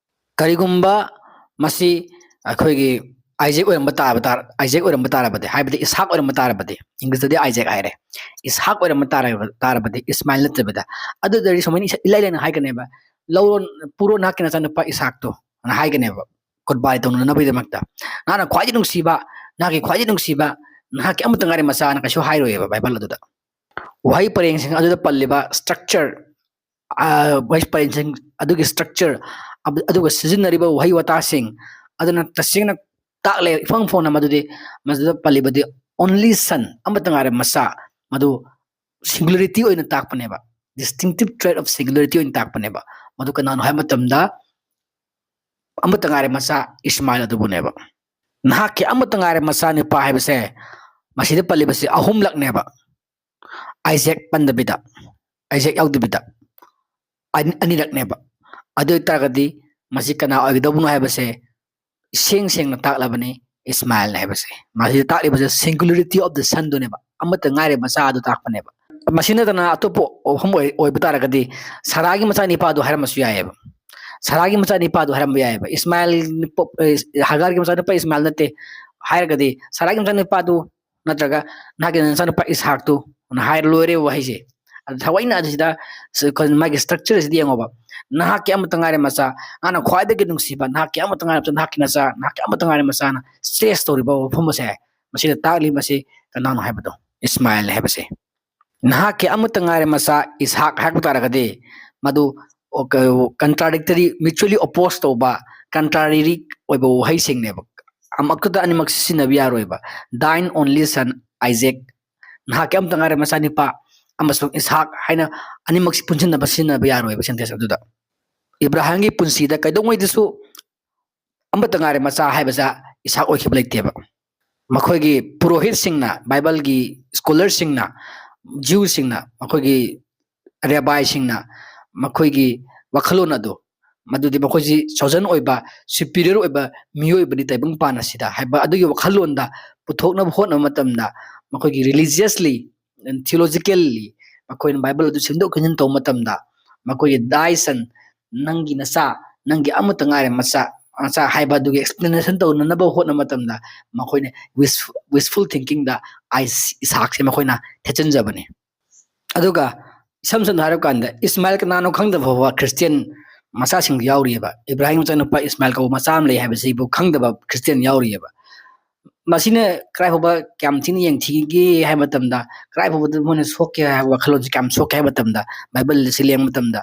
ꯀꯔꯤꯒꯨꯝꯕ ꯃꯁꯤ ꯑꯩꯈꯣꯏꯒꯤ ꯑꯥꯏꯖꯦꯛ ꯑꯣꯏꯔꯝꯕ ꯇꯥꯔꯕ ꯇꯥꯔ-, ꯑꯥꯏꯖꯦꯛ ꯑꯣꯏꯔꯝꯕ ꯇꯥꯔꯕꯗꯤ, ꯍꯥꯏꯕꯗꯤ ꯏꯁꯍꯥꯛ ꯑꯣꯏꯔꯝꯕ ꯇꯥꯔꯕꯗꯤ, ꯏꯪꯂꯤꯁꯇꯗꯤ ꯑꯥꯏꯖꯦꯛ ꯍꯥꯏꯔꯦ, ꯏꯁꯍꯥꯛ ꯑꯣꯏꯔꯝꯕ ꯇꯥꯔꯕ-, ꯇꯥꯔꯕꯗꯤ, ꯏꯁꯃꯥꯏꯜ ꯅꯠꯇꯕꯤꯗ, ꯑꯗꯨꯗꯗꯤ ꯁꯨꯃꯥꯏꯅ ꯏꯁ-, ꯏꯂꯥꯏ ꯂꯥꯏꯅ ꯍꯥꯏꯒꯅꯦꯕ, "ꯂꯧꯔꯣ, ꯄꯨꯔꯣ ꯅꯍꯥꯛꯀꯤ ꯅꯆꯥꯅꯨꯄꯥ ꯏꯁꯍꯥꯛꯇꯣ" ꯑꯅ ꯍꯥꯏꯒꯅꯦꯕ, ꯈꯨꯠꯕꯥꯏ ꯇꯧꯅꯅꯕꯒꯤꯗꯃꯛꯇ꯫ "ꯅꯍꯥꯛꯅ ꯈ꯭ꯋꯥꯏꯗꯒꯤ ꯅꯨꯡꯁꯤꯕ, ꯅꯍꯥꯛꯀꯤ ꯈ꯭ꯋꯥꯏꯗꯒꯤ ꯅꯨꯡꯁꯤꯕ, ꯅꯍꯥꯛꯀꯤ ꯑꯃꯠꯇ ꯉꯥꯏꯔꯦ ꯃꯆꯥ" ꯑꯅ ꯀꯩꯁꯨ ꯍꯥꯏꯔꯣꯏꯑꯕ ꯕꯥꯏꯕꯜ ꯑꯗꯨꯗ꯫ ꯋꯥꯍꯩ ꯄꯔꯦꯡꯁꯤꯡ ꯑꯗꯨꯗ ꯄꯜꯂꯤꯕ ꯁ꯭ꯇ꯭ꯔꯛꯆꯔ, ꯑ, ꯋꯥꯍꯩ ꯄꯔꯦꯡꯁꯤꯡ ꯑꯗꯨꯒꯤ ꯁ꯭ꯇ꯭ꯔꯛꯆꯔ, ꯑꯗꯨ-, ꯑꯗꯨꯒ ꯁꯤꯖꯤꯟꯅꯔꯤꯕ ꯋꯥꯍꯩ ꯋꯥꯇꯥꯁꯤꯡ ꯑꯗꯨꯅ ꯇꯁꯦꯡꯅ ꯇꯥꯛꯂꯦ, ꯏꯐꯣꯡ ꯐꯣꯡꯅ ꯃꯗꯨꯗꯤ, ꯃꯗꯨꯗ ꯄꯜꯂꯤꯕꯗꯤ only son, ꯑꯃꯠꯇ ꯉꯥꯏꯔꯕ ꯃꯆꯥ, ꯃꯗꯨ ꯁꯤꯡꯒꯨꯂꯔꯤꯇꯤ ꯑꯣꯏꯅ ꯇꯥꯛꯄꯅꯦꯕ, distinctive trait of singularity ꯑꯣꯏꯅ ꯇꯥꯛꯄꯅꯦꯕ꯫ ꯃꯗꯨ ꯀꯅꯥꯅꯣ ꯍꯥꯏꯕ ꯃꯇꯝꯗ, ꯑꯃꯠꯇ ꯉꯥꯏꯔꯕ ꯃꯆꯥ ꯏꯁꯃꯥꯏꯜ ꯑꯗꯨꯕꯨꯅꯦꯕ꯫ ꯅꯍꯥꯛꯀꯤ ꯑꯃꯠꯇ ꯉꯥꯏꯔꯕ ꯃꯆꯥ ꯅꯨꯄꯥ ꯍꯥꯏꯕꯁꯦ, ꯃꯁꯤꯗ ꯄꯜꯂꯤꯕꯁꯤ ꯑꯍꯨꯝꯂꯛꯅꯦꯕ, ꯑꯥꯏꯖꯦꯛ ꯄꯟꯗꯕꯤꯗ, ꯑꯥꯏꯖꯦꯛ ꯌꯥꯎꯗꯕꯤꯗ ꯑꯅꯤ-, ꯑꯅꯤꯔꯛꯅꯦꯕ꯫ ꯑꯗꯨ ꯑꯣꯏꯇꯥꯔꯒꯗꯤ ꯃꯁꯤ ꯀꯅꯥ ꯑꯣꯏꯒꯗꯧꯕꯅꯣ ꯍꯥꯏꯕꯁꯦ ꯏꯁꯦꯡ ꯁꯦꯡꯅ ꯇꯥꯛꯂꯕꯅꯤ ꯏꯁꯃꯥꯏꯜ ꯍꯥꯏꯕꯁꯦ꯫ ꯃꯁꯤꯗ ꯇꯥꯛꯂꯤꯕꯁꯦ singularity of the sonꯗꯨꯅꯦꯕ, ꯑꯃꯠꯇ ꯉꯥꯏꯔꯕ ꯃꯆꯥ ꯑꯗꯨ ꯇꯥꯛꯄꯅꯦꯕ꯫ ꯃꯁꯤ ꯅꯠꯇꯅ ꯑꯇꯣꯞꯄ ꯋꯥꯐꯝ ꯑꯣꯏ-, ꯑꯣꯏꯕ ꯇꯥꯔꯒꯗꯤ ꯁꯔꯥꯒꯤ ꯃꯆꯥꯅꯤꯄꯥꯗꯨ ꯍꯥꯏꯔꯝꯕꯁꯨ ꯌꯥꯏꯑꯕ꯫ ꯁꯔꯥꯒꯤ ꯃꯆꯥꯅꯤꯄꯥꯗꯨ ꯍꯥꯏꯔꯝꯕ ꯌꯥꯏꯑꯕ꯫ ꯏꯁꯃꯥꯏꯜ, ꯑꯦ, ꯍꯥꯒꯥꯔꯒꯤ ꯃꯆꯥꯅꯨꯄꯥ ꯏꯁꯃꯥꯏꯜ ꯅꯠꯇꯦ ꯍꯥꯏꯔꯒꯗꯤ ꯁꯔꯥꯒꯤ ꯃꯆꯥꯅꯨꯄꯥꯗꯨ ꯅꯠꯇ꯭ꯔꯒ "ꯅꯍꯥꯛꯀꯤ ꯅꯆꯥꯅꯨꯄꯥ ꯏꯁꯍꯥꯛꯇꯨ" ꯑꯅ ꯍꯥꯏꯔ ꯂꯣꯏꯔꯦ ꯋꯥꯍꯩꯁꯦ꯫ ꯑꯗꯨ ꯊꯑꯣꯏꯅ ꯑꯗꯨꯁꯤꯗ ꯁ-, ꯑꯩꯈꯣꯏ ꯃꯥꯒꯤ ꯁ꯭ꯇ꯭ꯔꯛꯆꯔꯁꯤꯗ ꯌꯦꯡꯉꯣꯕ꯫ "ꯅꯍꯥꯛꯀꯤ ꯑꯃꯠꯇ ꯉꯥꯏꯔꯦ ꯃꯆꯥ, ꯅꯍꯥꯛꯅ ꯈ꯭ꯋꯥꯏꯗꯒꯤ ꯅꯨꯡꯁꯤꯕ, ꯅꯍꯥꯛꯀꯤ ꯑꯃꯠꯇ ꯉꯥꯏꯔꯕ, ꯅꯍꯥꯛꯀꯤ ꯅꯆꯥ, ꯅꯍꯥꯛꯀꯤ ꯑꯃꯠꯇ ꯉꯥꯏꯔꯦ ꯃꯆꯥꯅ" ꯁ꯭ꯇ꯭ꯔꯦꯁ ꯇꯧꯔꯤꯕ ꯋꯥꯐꯝ ꯑꯁꯦ, ꯃꯁꯤꯗ ꯇꯥꯛꯂꯤ ꯃꯁꯤ ꯀꯅꯥꯅꯣ ꯍꯥꯏꯕꯗꯣ, ꯏꯁꯃꯥꯏꯜꯅꯤ ꯍꯥꯏꯕꯁꯦ꯫ "ꯅꯍꯥꯛꯀꯤ ꯑꯃꯠꯇ ꯉꯥꯏꯔꯦ ꯃꯆꯥ ꯏꯁꯍꯥꯛ" ꯍꯥꯏꯔꯛꯄ ꯇꯥꯔꯒꯗꯤ ꯃꯗꯨ ꯀꯟꯇ꯭ꯔꯥꯗꯤꯛꯇꯔꯤ, mutually oppose ꯇꯧꯕ, ꯀꯟꯇ꯭ꯔꯥꯔꯤ ꯑꯣꯏꯕ ꯋꯥꯍꯩꯁꯤꯡꯅꯦꯕ꯫ ꯑꯃꯨꯛꯇꯗ ꯑꯅꯤꯃꯛ ꯁꯤꯖꯤꯟꯅꯕ ꯌꯥꯔꯣꯏꯕ꯫ "Thine only son Isaac" ꯅꯍꯥꯛꯀꯤ ꯑꯃꯠꯇ ꯉꯥꯏꯔꯕ ꯃꯆꯥꯅꯤꯄꯥ ꯑꯃꯁꯨꯡ ꯏꯁꯥꯛ ꯍꯥꯏꯅ ꯑꯅꯤꯃꯛꯁꯤ ꯄꯨꯟꯁꯤꯟꯅꯕ ꯁꯤꯖꯤꯟꯅꯕ ꯌꯥꯔꯣꯏꯕ ꯁꯦꯟꯇꯦꯟꯁ ꯑꯗꯨꯗ꯫ ꯏꯕ꯭ꯔꯥꯍꯤꯝꯒꯤ ꯄꯨꯟꯁꯤꯗ ꯀꯩꯗꯧꯉꯩꯗꯁꯨ ꯑꯃꯠꯇ ꯉꯥꯏꯔꯕ ꯃꯆꯥ ꯍꯥꯏꯕꯁꯦ ꯏꯁꯥꯛ ꯑꯣꯏꯈꯤꯕ ꯂꯩꯇꯦꯕ꯫ ꯃꯈꯣꯏꯒꯤ ꯄꯨꯔꯣꯍꯤꯠꯁꯤꯡꯅ, ꯕꯥꯏꯕꯜꯒꯤ ꯁ꯭ꯀꯣꯂꯔꯁꯤꯡꯅ, ꯖ꯭ꯌꯨꯁꯤꯡꯅ, ꯃꯈꯣꯏꯒꯤ ꯔꯦꯕꯥꯏꯁꯤꯡꯅ ꯃꯈꯣꯏꯒꯤ ꯋꯥꯈꯜꯂꯣꯟ ꯑꯗꯨ, ꯃꯗꯨꯗꯤ ꯃꯈꯣꯏꯁꯤ ꯆꯣꯖꯟ ꯑꯣꯏꯕ, ꯁꯨꯄꯤꯔꯤꯌꯔ ꯑꯣꯏꯕ ꯃꯤꯑꯣꯏꯕꯅꯤ ꯇꯥꯏꯕꯪ ꯄꯥꯟ ꯑꯁꯤꯗ ꯍꯥꯏꯕ ꯑꯗꯨꯒꯤ ꯋꯥꯈꯜꯂꯣꯟꯗ ꯄꯨꯊꯣꯛꯅꯕ ꯍꯣꯠꯅꯕ ꯃꯇꯝꯗ, ꯃꯈꯣꯏꯒꯤ ꯔꯤꯂꯤꯖꯤꯌꯁꯂꯤ, ꯊꯤꯑꯣꯂꯣꯖꯤꯀꯦꯜꯂꯤ ꯃꯈꯣꯏꯅ ꯕꯥꯏꯕꯜ ꯑꯗꯨ ꯁꯦꯝꯗꯣꯛ ꯁꯦꯝꯖꯤꯟ ꯇꯧꯕ ꯃꯇꯝꯗ, ꯃꯈꯣꯏꯒꯤ "Thy son", ꯅꯪꯒꯤ ꯅꯆꯥ, ꯅꯪꯒꯤ ꯑꯃꯠꯇ ꯉꯥꯏꯔꯕ ꯃꯆꯥ, ꯃꯆꯥ ꯍꯥꯏꯕ ꯑꯗꯨꯒꯤ ꯑꯦꯛꯁꯄ꯭ꯂꯦꯅꯦꯁꯟ ꯇꯧꯅꯅꯕ ꯍꯣꯠꯅꯕ ꯃꯇꯝꯗ, ꯃꯈꯣꯏꯅ ꯋꯤꯁ-, ꯋꯤꯁꯐꯨꯜ ꯊꯤꯡꯀꯤꯡꯗ ꯑꯥꯏ-, ꯏꯁꯥꯛꯁꯦ ꯃꯈꯣꯏꯅ ꯊꯦꯠꯆꯤꯟꯖꯕꯅꯤ꯫ ꯑꯗꯨꯒ ꯏꯁꯝ ꯁꯝꯅ ꯍꯥꯏꯔꯕ ꯀꯥꯟꯗ, ꯏꯁꯃꯥꯏꯜ ꯀꯅꯥꯅꯣ ꯈꯪꯗꯕ ꯐꯥꯎꯕ ꯈ꯭ꯔꯤꯁꯇꯤꯌꯥꯟ ꯃꯆꯥꯁꯤꯡ ꯌꯥꯎꯔꯤꯑꯕ꯫ ꯏꯕ꯭ꯔꯥꯍꯤꯝ ꯃꯆꯥꯅꯨꯄꯥ ꯏꯁꯃꯥꯏꯜ ꯀꯧꯕ ꯃꯆꯥ ꯑꯃ ꯂꯩ ꯍꯥꯏꯕꯁꯤꯕꯨ ꯈꯪꯗꯕ ꯈ꯭ꯔꯤꯁꯇꯤꯌꯥꯟ ꯌꯥꯎꯔꯤꯑꯕ꯫ ꯃꯁꯤꯅ ꯀꯗꯥꯏ ꯐꯥꯎꯕ ꯀꯌꯥꯝ ꯊꯤꯅ ꯌꯦꯡꯊꯤꯒꯦ ꯍꯥꯏꯕ ꯃꯇꯝꯗ, ꯀꯗꯥꯏ ꯐꯥꯎꯕꯗ ꯃꯣꯏꯅ ꯁꯣꯛꯀꯦ ꯍꯥꯏꯕ ꯋꯥꯈꯜꯂꯣꯟꯁꯦ ꯀꯌꯥꯝ ꯁꯣꯛꯀꯦ ꯍꯥꯏꯕ ꯃꯇꯝꯗ, ꯕꯥꯏꯕꯜꯗ ꯁꯤ ꯌꯦꯡꯕ ꯃꯇꯝꯗ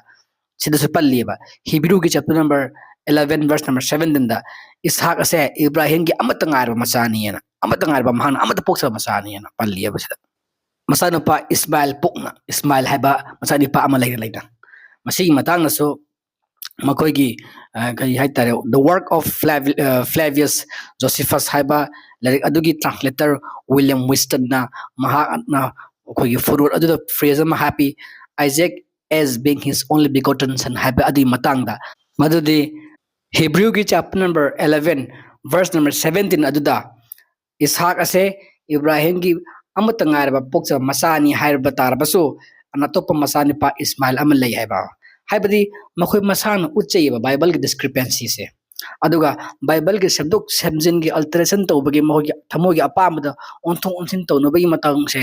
ꯁꯤꯗꯁꯨ ꯄꯜꯂꯤꯑꯕ꯫ ꯍꯤꯕ꯭ꯔꯨꯒꯤ chapter number eleven verse number seventeenꯗ Isaac ꯑꯁꯦ ꯏꯕ꯭ꯔꯥꯍꯤꯝꯒꯤ ꯑꯃꯠꯇ ꯉꯥꯏꯔꯕ ꯃꯆꯥꯅꯤꯅ, ꯑꯃꯠꯇ ꯉꯥꯏꯔꯕ, ꯃꯍꯥꯛꯅ ꯑꯃꯠꯇ ꯄꯣꯛꯆꯕ ꯃꯆꯥꯅꯤꯅ ꯄꯜꯂꯤꯑꯕ ꯁꯤꯗ꯫ ꯃꯆꯥꯅꯨꯄꯥ ꯏꯁꯃꯥꯏꯜ ꯄꯣꯛꯅ, ꯏꯁꯃꯥꯏꯜ ꯍꯥꯏꯕ ꯃꯆꯥꯅꯨꯄꯥ ꯑꯃ ꯂꯩꯅ ꯂꯩꯅ꯫ ꯃꯁꯤꯒꯤ ꯃꯇꯥꯡꯗꯁꯨ ꯃꯈꯣꯏꯒꯤ, ꯑ, ꯀꯔꯤ ꯍꯥꯏꯇꯥꯔꯦ, The Work of Flavi-, ꯑ, Flavius Josephus ꯍꯥꯏꯕ ꯂꯥꯏꯔꯤꯛ ꯑꯗꯨꯒꯤ translator William Whistonꯅ ꯃꯍꯥꯛꯅ ꯑꯩꯈꯣꯏꯒꯤ ꯐꯨꯔꯨꯠ ꯑꯗꯨꯗ phrase ꯑꯃ ꯍꯥꯞꯄꯤ, "Isaac as being his only begotten son" ꯍꯥꯏꯕ ꯑꯗꯨꯒꯤ ꯃꯇꯥꯡꯗ꯫ ꯃꯗꯨꯗꯤ ꯍꯤꯕ꯭ꯔꯨꯒꯤ chapter number eleven verse number seventeen ꯑꯗꯨꯗ ꯏꯁꯥꯛ ꯑꯁꯦ ꯏꯕ꯭ꯔꯥꯍꯤꯝꯒꯤ ꯑꯃꯠꯇ ꯉꯥꯏꯔꯕ ꯄꯣꯛꯆꯕ ꯃꯆꯥꯅꯤ ꯍꯥꯏꯔꯕ ꯇꯥꯔꯕꯁꯨ, ꯑꯇꯣꯞꯄ ꯃꯆꯥꯅꯨꯄꯥ ꯏꯁꯃꯥꯏꯜ ꯑꯃ ꯂꯩ ꯍꯥꯏꯕ꯫ ꯍꯥꯏꯕꯗꯤ ꯃꯈꯣꯏ ꯃꯁꯥꯅ ꯎꯠꯆꯩꯑꯕ ꯕꯥꯏꯕꯜꯒꯤ ꯗꯤꯁꯀ꯭ꯔꯤꯄꯦꯟꯁꯤꯁꯦ꯫ ꯑꯗꯨꯒ ꯕꯥꯏꯕꯜꯒꯤ ꯁꯦꯝꯗꯣꯛ ꯁꯦꯝꯖꯤꯟꯒꯤ, ꯑꯜꯇꯔꯦꯁꯟ ꯇꯧꯕꯒꯤ, ꯃꯈꯣꯏꯒꯤ ꯊꯃꯣꯏꯒꯤ ꯑꯄꯥꯝꯕꯗ ꯑꯣꯟꯊꯣꯛ ꯑꯣꯟꯁꯤꯟ ꯇꯧꯅꯕꯒꯤ ꯃꯇꯥꯡꯁꯦ,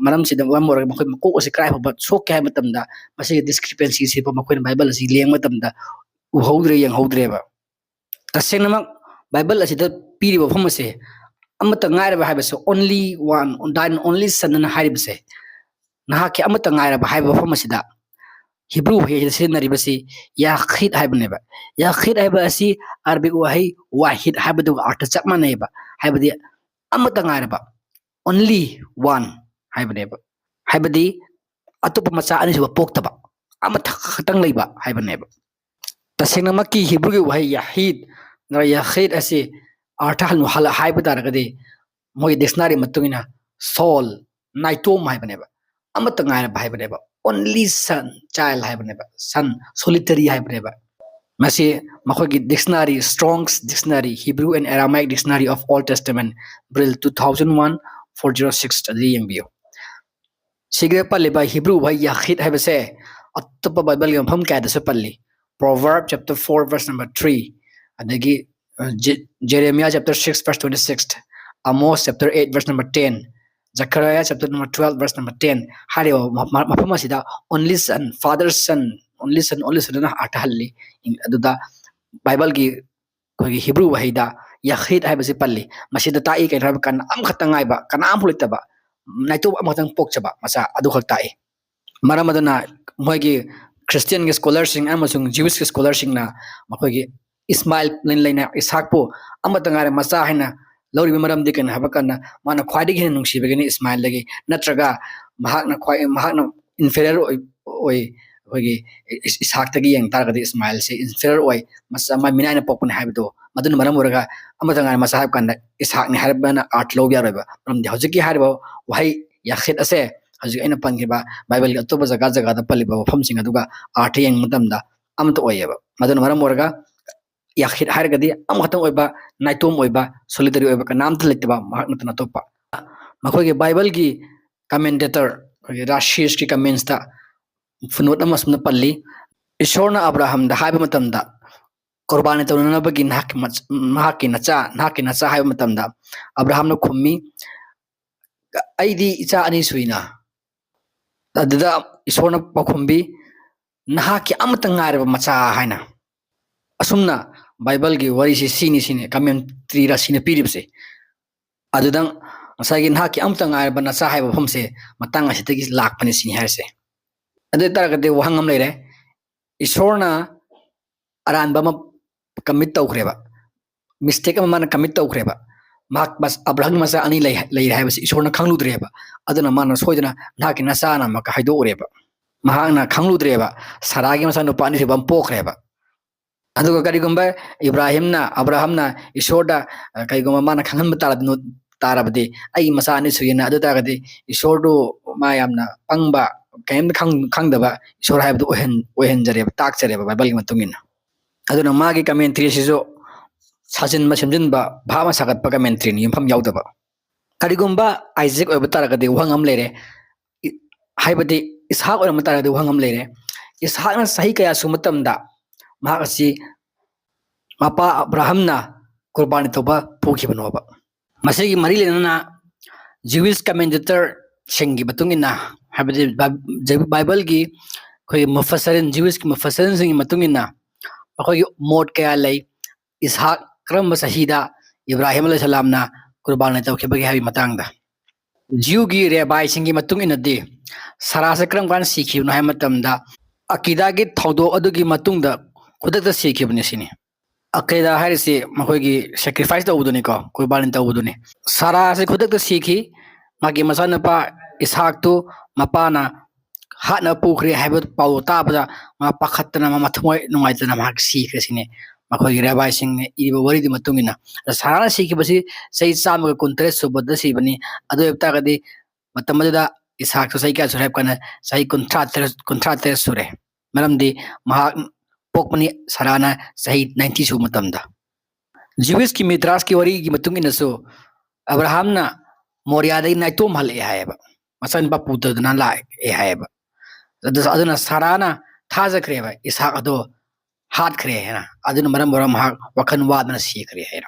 ꯃꯔꯝꯁꯤꯗ ꯃꯔꯝ ꯑꯣꯏꯔꯒ ꯃꯈꯣꯏ ꯃꯀꯣꯛ ꯑꯁꯤ ꯀꯗꯥꯏ ꯐꯥꯎꯕ ꯁꯣꯛꯀꯦ ꯍꯥꯏꯕ ꯃꯇꯝꯗ, ꯃꯁꯤꯒꯤ ꯗꯤꯁꯀ꯭ꯔꯤꯄꯦꯟꯁꯤꯁꯤꯕꯨ ꯃꯈꯣꯏꯅ ꯕꯥꯏꯕꯜ ꯑꯁꯤ ꯌꯦꯡꯕ ꯃꯇꯝꯗ ꯎꯍꯧꯗ꯭ꯔꯦ, ꯌꯦꯡꯍꯧꯗ꯭ꯔꯦꯕ꯫ ꯇꯁꯦꯡꯅꯃꯛ ꯕꯥꯏꯕꯜ ꯑꯁꯤꯗ ꯄꯤꯔꯤꯕ ꯋꯥꯐꯝ ꯑꯁꯦ, "ꯑꯃꯠꯇ ꯉꯥꯏꯔꯕ" ꯍꯥꯏꯕꯁꯦ, "Only one, thine only son" ꯑꯅ ꯍꯥꯏꯔꯤꯕꯁꯦ, ꯅꯍꯥꯛꯀꯤ ꯑꯃꯠꯇ ꯉꯥꯏꯔꯕ ꯍꯥꯏꯕ ꯋꯥꯐꯝ ꯑꯁꯤꯗ ꯍꯤꯕ꯭ꯔꯨ ꯋꯥꯍꯩꯗ ꯁꯤꯖꯤꯟꯅꯔꯤꯕꯁꯤ ꯌꯥꯈꯤꯠ ꯍꯥꯏꯕꯅꯦꯕ꯫ ꯌꯥꯈꯤꯠ ꯍꯥꯏꯕ ꯑꯁꯤ ꯑꯔꯕꯤꯛ ꯋꯥꯍꯩ ꯋꯥꯍꯤꯠ ꯍꯥꯏꯕꯗꯨꯒ ꯑꯥꯔꯊ ꯆꯞ ꯃꯥꯟꯅꯩꯕ꯫ ꯍꯥꯏꯕꯗꯤ ꯑꯃꯠꯇ ꯉꯥꯏꯔꯕ, only one꯫ ꯍꯥꯏꯕꯅꯦꯕ꯫ ꯍꯥꯏꯕꯗꯤ ꯑꯇꯣꯞꯄ ꯃꯆꯥ ꯑꯅꯤꯁꯨꯕ ꯄꯣꯛꯇꯕ, ꯑꯃꯈꯛꯇꯪ ꯂꯩꯕ ꯍꯥꯏꯕꯅꯦꯕ꯫ ꯇꯁꯦꯡꯅꯃꯛꯀꯤ ꯍꯤꯕ꯭ꯔꯨꯒꯤ ꯋꯥꯍꯩ ꯌꯥꯍꯤꯗ ꯅꯠꯇ꯭ꯔꯒ ꯌꯥꯍꯤꯗ ꯑꯁꯤ ꯑꯥꯔꯊ ꯍꯟ-, ꯍꯜ-, ꯍꯥꯏꯕ ꯇꯥꯔꯒꯗꯤ ꯃꯣꯏꯒꯤ ꯗꯤꯛꯁꯅꯥꯔꯤ ꯃꯇꯨꯡ ꯏꯟꯅ ꯁꯣꯜ, ꯅꯥꯏꯇꯣꯝ ꯍꯥꯏꯕꯅꯦꯕ, ꯑꯃꯠꯇ ꯉꯥꯏꯔꯕ ꯍꯥꯏꯕꯅꯦꯕ, only son, child ꯍꯥꯏꯕꯅꯦꯕ, son, solitary ꯍꯥꯏꯕꯅꯦꯕ꯫ ꯃꯁꯤ ꯃꯈꯣꯏꯒꯤ dictionary, Strong's Dictionary, Hebrew and Aramaic Dictionary of Old Testament, Brill two thousand one, four zero six ꯑꯗꯨ ꯌꯦꯡꯕꯤꯌꯨ꯫ ꯁꯤꯒꯤꯗ ꯄꯜꯂꯤꯕ ꯍꯤꯕ꯭ꯔꯨ ꯋꯥꯍꯩ ꯌꯥꯍꯤꯗ ꯍꯥꯏꯕꯁꯦ ꯑꯇꯣꯞꯄ ꯕꯥꯏꯕꯜꯒꯤ ꯃꯐꯝ ꯀꯌꯥꯗꯁꯨ ꯄꯜꯂꯤ꯫ Proverb chapter four verse number three, ꯑꯗꯒꯤ, ꯑ, Je-, Jeremiah chapter six verse twenty six, Amos chapter eight verse number ten, Zechariah chapter number twelve verse number ten ꯍꯥꯏꯔꯤꯕ ꯃ-, ꯃ-, ꯃꯐꯝ ꯑꯁꯤꯗ only son, father's son, only son, only son ꯑꯅ ꯑꯥꯔꯊ ꯍꯜꯂꯤ꯫ ꯑꯗꯨꯗ ꯕꯥꯏꯕꯜꯒꯤ ꯑꯩꯈꯣꯏꯒꯤ ꯍꯤꯕ꯭ꯔꯨ ꯋꯥꯍꯩꯗ ꯌꯥꯍꯤꯗ ꯍꯥꯏꯕꯁꯤ ꯄꯜꯂꯤ꯫ ꯃꯁꯤꯗ ꯇꯥꯛꯏ ꯀꯩꯅꯣ ꯍꯥꯏꯕ ꯀꯥꯟꯗ ꯑꯃꯈꯛꯇ ꯉꯥꯏꯕ, ꯀꯅꯥꯝꯐꯥꯎ ꯂꯩꯇꯕ, ꯅꯥꯏꯇꯣꯝ ꯑꯃꯈꯛꯇꯪ ꯄꯣꯛꯆꯕ ꯃꯆꯥ ꯑꯗꯨꯈꯛ ꯇꯥꯛꯏ꯫ ꯃꯔꯝ ꯑꯗꯨꯅ ꯃꯣꯏꯒꯤ ꯈ꯭ꯔꯤꯁꯇꯤꯌꯟꯒꯤ ꯁ꯭ꯀꯣꯂꯔꯁꯤꯡ ꯑꯃꯁꯨꯡ ꯖ꯭ꯌꯨꯁꯀꯤ ꯁ꯭ꯀꯣꯂꯔꯁꯤꯡꯅ ꯃꯈꯣꯏꯒꯤ ꯏꯁꯃꯥꯏꯜ ꯂꯩꯅ ꯏꯁꯥꯛꯄꯨ ꯑꯃꯠꯇ ꯉꯥꯏꯔꯕ ꯃꯆꯥ ꯍꯥꯏꯅ ꯂꯧꯔꯤꯕ ꯃꯔꯝꯗꯤ ꯀꯩꯅꯣ ꯍꯥꯏꯕ ꯀꯥꯟꯗ ꯃꯥꯅ ꯈ꯭ꯋꯥꯏꯗꯒꯤ ꯍꯦꯟꯅ ꯅꯨꯡꯁꯤꯕꯒꯤꯅꯤ ꯏꯁꯃꯥꯏꯜꯗꯒꯤ, ꯅꯠꯇ꯭ꯔꯒ ꯃꯍꯥꯛꯅ ꯈ꯭ꯋꯥꯏ, ꯃꯍꯥꯛꯅ inferior ꯑꯣꯏ, ꯑꯣꯏ, ꯑꯩꯈꯣꯏꯒꯤ ꯏꯁ-, ꯏꯁꯥꯛꯇꯒꯤ ꯌꯦꯡ ꯇꯥꯔꯒꯗꯤ ꯏꯁꯃꯥꯏꯜꯁꯦ inferior ꯑꯣꯏ, ꯃꯆꯥ, ꯃꯥ ꯃꯤꯅꯥꯏꯅ ꯄꯣꯛꯄꯅꯤ ꯍꯥꯏꯕꯗꯣ꯫ ꯃꯗꯨꯅ ꯃꯔꯝ ꯑꯣꯏꯔꯒ ꯑꯃꯠꯇ ꯉꯥꯏꯔꯕ ꯃꯆꯥ ꯍꯥꯏꯕ ꯀꯥꯟꯗ ꯏꯁꯥꯛꯅꯤ ꯍꯥꯏꯔꯕꯅ ꯑꯥꯔꯊ ꯂꯧꯕ ꯌꯥꯔꯣꯏꯕ꯫ ꯃꯔꯝꯗꯤ ꯍꯧꯖꯤꯛꯀꯤ ꯍꯥꯏꯔꯤꯕ ꯋꯥꯍꯩ ꯌꯥꯍꯤꯗ ꯑꯁꯦ ꯍꯧꯖꯤꯛ ꯑꯩꯅ ꯄꯟꯈꯤꯕ ꯕꯥꯏꯕꯜꯒꯤ ꯑꯇꯣꯞꯄ ꯖꯒꯥ ꯖꯒꯥꯗ ꯄꯜꯂꯤꯕ ꯋꯥꯐꯝꯁꯤꯡ ꯑꯗꯨꯒ ꯑꯥꯔꯊ ꯌꯦꯡꯕ ꯃꯇꯝꯗ ꯑꯃꯠꯇ ꯑꯣꯏꯌꯦꯕ꯫ ꯃꯗꯨꯅ ꯃꯔꯝ ꯑꯣꯏꯔꯒ ꯌꯥꯍꯤꯗ ꯍꯥꯏꯔꯒꯗꯤ ꯑꯃꯈꯛꯇꯪ ꯑꯣꯏꯕ, ꯅꯥꯏꯇꯣꯝ ꯑꯣꯏꯕ, solitary ꯑꯣꯏꯕ, ꯀꯅꯥꯝꯇ ꯂꯩꯇꯕ, ꯃꯍꯥꯛ ꯅꯠꯇꯅ ꯑꯇꯣꯞꯄ꯫ ꯃꯈꯣꯏꯒꯤ ꯕꯥꯏꯕꯜꯒꯤ commentator, ꯑꯩꯈꯣꯏꯒꯤ ꯔꯥꯁꯤꯁꯀꯤ commentsꯇ footnote ꯑꯃ ꯑꯁꯨꯝꯅ ꯄꯜꯂꯤ: "ꯏꯁꯣꯔꯅ ꯑꯕ꯭ꯔꯥꯍꯝꯗ ꯍꯥꯏꯕ ꯃꯇꯝꯗ, ꯀꯨꯔꯕꯥꯅꯤ ꯇꯧꯅꯅꯕꯒꯤ ꯅꯍꯥꯛꯀꯤ ꯃꯆ-, ꯃꯍꯥꯛꯀꯤ ꯅꯆꯥ, ꯅꯍꯥꯛꯀꯤ ꯅꯆꯥ ꯍꯥꯏꯕ ꯃꯇꯝꯗ, ꯑꯕ꯭ꯔꯥꯍꯝꯅ ꯈꯨꯝꯃꯤ, 'ꯑꯩꯗꯤ ꯏꯆꯥ ꯑꯅꯤ ꯁꯨꯏꯅ.'" ꯑꯗꯨꯗ ꯏꯁꯣꯔꯅ ꯄꯥꯎꯈꯨꯝꯕꯤ, "ꯅꯍꯥꯛꯀꯤ ꯑꯃꯠꯇ ꯉꯥꯏꯔꯕ ꯃꯆꯥ" ꯍꯥꯏꯅ꯫ ꯑꯁꯨꯝꯅ ꯕꯥꯏꯕꯜꯒꯤ ꯋꯥꯔꯤꯁꯤ ꯁꯤꯅꯤ, ꯁꯤꯅꯤ, commentaryꯔ ꯁꯤꯅ ꯄꯤꯔꯤꯕꯁꯦ꯫ ꯑꯗꯨꯗ ꯉꯁꯥꯏꯒꯤ "ꯅꯍꯥꯛꯀꯤ ꯑꯃꯠꯇ ꯉꯥꯏꯔꯕ ꯅꯆꯥ" ꯍꯥꯏꯕ ꯋꯥꯐꯝꯁꯦ ꯃꯇꯥꯡ ꯑꯁꯤꯗꯒꯤ ꯂꯥꯛꯄꯅꯤ ꯁꯤꯅꯤ ꯍꯥꯏꯔꯤꯁꯦ꯫ ꯑꯗꯨ ꯑꯣꯏ ꯇꯥꯔꯒꯗꯤ ꯋꯥꯍꯪ ꯑꯃ ꯂꯩꯔꯦ, ꯏꯁꯣꯔꯅ ꯑꯔꯥꯟꯕ ꯑꯃ commit ꯇꯧꯈ꯭ꯔꯦꯕ, mistake ꯑꯃ ꯃꯥꯅ commit ꯇꯧꯈ꯭ꯔꯦꯕ꯫ ꯃꯍꯥꯛ ꯃꯁ-, ꯑꯕ꯭ꯔꯥꯍꯝꯒꯤ ꯃꯆꯥ ꯑꯅꯤ ꯂꯩ, ꯂꯩꯔꯦ ꯍꯥꯏꯕꯁꯤ ꯏꯁꯣꯔꯅ ꯈꯪꯂꯨꯗ꯭ꯔꯦꯕ꯫ ꯑꯗꯨꯅ ꯃꯥꯅ ꯁꯣꯏꯗꯅ "ꯅꯍꯥꯛꯀꯤ ꯅꯆꯥꯅ" ꯑꯃꯨꯛꯀ ꯍꯥꯏꯗꯣꯛꯎꯔꯦꯕ꯫ ꯃꯍꯥꯛꯅ ꯈꯪꯂꯨꯗ꯭ꯔꯦꯕ ꯁꯥꯔꯥꯒꯤ ꯃꯆꯥꯅꯨꯄꯥ ꯑꯅꯤꯁꯨꯕ ꯑꯃ ꯄꯣꯛꯈ꯭ꯔꯦꯕ꯫ ꯑꯗꯨꯒ ꯀꯔꯤꯒꯨꯝꯕ ꯏꯕ꯭ꯔꯥꯍꯤꯝꯅ, ꯑꯕ꯭ꯔꯥꯍꯝꯅ ꯏꯁꯣꯔꯗ, ꯑ, ꯀꯔꯤꯒꯨꯝꯕ ꯃꯥꯅ ꯈꯪꯍꯟꯕ ꯇꯥꯔꯕ-, ꯇꯥꯔꯕꯗꯤ, "ꯑꯩꯒꯤ ꯃꯆꯥ ꯑꯅꯤ ꯁꯨꯏꯅ", ꯑꯗꯨ ꯇꯥꯔꯒꯗꯤ ꯏꯁꯣꯔꯗꯨ ꯃꯥ ꯌꯥꯝꯅ ꯄꯪꯕ, ꯀꯔꯤꯝꯇ ꯈꯪ-, ꯈꯪꯗꯕ ꯏꯁꯣꯔ ꯍꯥꯏꯕꯗꯨ ꯑꯣꯏꯍꯟ-, ꯑꯣꯏꯍꯟꯖꯔꯦꯕ, ꯇꯥꯛꯆꯔꯦꯕ ꯕꯥꯏꯕꯜꯒꯤ ꯃꯇꯨꯡ ꯏꯟꯅ꯫ ꯑꯗꯨꯅ ꯃꯥꯒꯤ commentary ꯑꯁꯤꯁꯨ ꯁꯥꯖꯤꯟꯕ ꯁꯦꯝꯖꯤꯟꯕ, ꯚꯥꯞ ꯑꯃ ꯁꯥꯒꯠꯄ commentary ꯅꯤ, ꯌꯨꯝꯐꯝ ꯌꯥꯎꯗꯕ꯫ ꯀꯔꯤꯒꯨꯝꯕ ꯑꯥꯏꯖꯦꯛ ꯑꯣꯏꯕ ꯇꯥꯔꯒꯗꯤ ꯋꯥꯍꯪ ꯑꯃ ꯂꯩꯔꯦ꯫ ꯏ-, ꯍꯥꯏꯕꯗꯤ ꯏꯁꯍꯥꯛ ꯑꯣꯏꯔꯝꯕ ꯇꯥꯔꯒꯗꯤ ꯋꯥꯍꯪ ꯑꯃ ꯂꯩꯔꯦ꯫ ꯏꯁꯍꯥꯛꯅ ꯆꯍꯤ ꯀꯌꯥ ꯁꯨꯕ ꯃꯇꯝꯗ ꯃꯍꯥꯛ ꯑꯁꯤ ꯃꯄꯥ ꯑꯕ꯭ꯔꯥꯍꯝꯅ ꯀꯨꯔꯕꯥꯅꯤ ꯇꯧꯕ ꯄꯨꯈꯤꯕꯅꯣꯕ? ꯃꯁꯤꯒꯤ ꯃꯔꯤ ꯂꯩꯅꯅ Jewish commentator ꯁꯤꯡꯒꯤ ꯃꯇꯨꯡ ꯏꯟꯅ, ꯍꯥꯏꯕꯗꯤ ꯕꯥꯏ-, ꯕꯥꯏꯕꯜꯒꯤ ꯑꯩꯈꯣꯏꯒꯤ ꯃꯨꯐꯁꯔꯤꯟ, Jewish ꯀꯤ ꯃꯨꯐꯁꯔꯤꯟꯁꯤꯡꯒꯤ ꯃꯇꯨꯡ ꯏꯟꯅ ꯃꯈꯣꯏꯒꯤ ꯃꯣꯠ ꯀꯌꯥ ꯂꯩ꯫ ꯏꯁꯍꯥꯛ ꯀꯔꯝꯕ ꯆꯍꯤꯗ ꯏꯕ꯭ꯔꯥꯍꯤꯝ ꯑꯂꯩꯍꯤꯁꯁꯂꯥꯝꯅ ꯀꯨꯔꯕꯥꯅꯤ ꯇꯧꯈꯤꯕꯒꯦ ꯍꯥꯏꯕꯒꯤ ꯃꯇꯥꯡꯗ꯫ ꯖ꯭ꯌꯨꯒꯤ ꯔꯦꯕꯥꯏꯁꯤꯡꯒꯤ ꯃꯇꯨꯡ ꯏꯟꯅꯗꯤ ꯁꯥꯔꯥꯁꯦ ꯀꯔꯝ ꯀꯥꯟꯗ ꯁꯤꯈꯤꯕꯅꯣ ꯍꯥꯏꯕ ꯃꯇꯝꯗ, ꯑꯀꯤꯗꯥꯒꯤ ꯊꯧꯗꯣꯛ ꯑꯗꯨꯒꯤ ꯃꯇꯨꯡꯗ ꯈꯨꯗꯛꯇ ꯁꯤꯈꯤꯕꯅꯤ ꯁꯤꯅꯤ꯫ ꯑꯀꯤꯗꯥ ꯍꯥꯏꯔꯤꯁꯤ ꯃꯈꯣꯏꯒꯤ sacrifice ꯇꯧꯕꯗꯨꯅꯤꯀꯣ, ꯀꯨꯔꯕꯥꯅꯤ ꯇꯧꯕꯗꯨꯅꯤ꯫ ꯁꯥꯔꯥꯁꯦ ꯈꯨꯗꯛꯇ ꯁꯤꯈꯤ꯫ ꯃꯥꯒꯤ ꯃꯆꯥꯅꯨꯄꯥ ꯏꯁꯍꯥꯛꯇꯨ ꯃꯄꯥꯅ ꯍꯥꯠꯅ ꯄꯨꯈ꯭ꯔꯦ ꯍꯥꯏꯕ ꯄꯥꯎ ꯇꯥꯕꯗ ꯃꯥ ꯄꯥꯈꯠꯇꯅ, ꯃꯥ ꯃꯊꯃꯣꯏ ꯅꯨꯡꯉꯥꯏꯇꯅ ꯃꯍꯥꯛ ꯁꯤꯈ꯭ꯔꯦ ꯁꯤꯅꯤ ꯃꯈꯣꯏꯒꯤ ꯔꯦꯕꯥꯏꯁꯤꯡꯅ ꯏꯔꯤꯕ ꯋꯥꯔꯤꯗꯨꯒꯤ ꯃꯇꯨꯡ ꯏꯟꯅ꯫ ꯑꯗ ꯁꯥꯔꯥꯅ ꯁꯤꯈꯤꯕꯁꯤ ꯆꯍꯤ ꯆꯥꯝꯃꯒ ꯀꯨꯟꯇꯔꯦꯠ ꯁꯨꯕꯗ ꯁꯤꯕꯅꯤ꯫ ꯑꯗꯨ ꯑꯣꯏꯕ ꯇꯥꯔꯒꯗꯤ ꯃꯇꯝ ꯑꯗꯨꯗ ꯏꯁꯍꯥꯛꯁꯨ ꯆꯍꯤ ꯀꯌꯥ ꯁꯨꯔꯦ ꯍꯥꯏꯕ ꯀꯥꯟꯗ ꯆꯍꯤ ꯀꯨꯟꯊ꯭ꯔꯥ ꯇꯔꯦꯠ, ꯀꯨꯟꯊ꯭ꯔꯥ ꯇꯔꯦꯠ ꯁꯨꯔꯦ꯫ ꯃꯔꯝꯗꯤ ꯃꯍꯥꯛ ꯄꯣꯛꯄꯅꯤ ꯁꯥꯔꯥꯅ ꯆꯍꯤ ninety ꯁꯨꯕ ꯃꯇꯝꯗ꯫ Jewish ꯀꯤ ꯃꯤꯗ꯭ꯔꯥꯁꯀꯤ ꯋꯥꯔꯤꯒꯤ ꯃꯇꯨꯡ ꯏꯟꯅꯁꯨ ꯑꯕ꯭ꯔꯥꯍꯥꯝꯅ ꯃꯣꯔꯤꯌꯥꯗꯒꯤ ꯅꯥꯏꯇꯣꯝ ꯍꯜꯂꯛꯑꯦ ꯍꯥꯏꯌꯦꯕ, ꯃꯆꯥꯅꯨꯄꯥ ꯄꯨꯗꯗꯅ ꯂꯥꯛꯑꯦ ꯍꯥꯏꯌꯦꯕ꯫ ꯑꯗꯨ-, ꯑꯗꯨꯅ ꯁꯥꯔꯥꯅ ꯊꯥꯖꯈ꯭ꯔꯦꯕ ꯏꯁꯍꯥꯛ ꯑꯗꯣ ꯍꯥꯠꯈ꯭ꯔꯦ ꯍꯥꯏꯅ꯫ ꯑꯗꯨꯅ ꯃꯔꯝ ꯑꯣꯏꯔꯒ ꯃꯍꯥꯛ ꯋꯥꯈꯜ ꯋꯥꯗꯅ ꯁꯤꯈ꯭ꯔꯦ ꯍꯥꯏꯅ꯫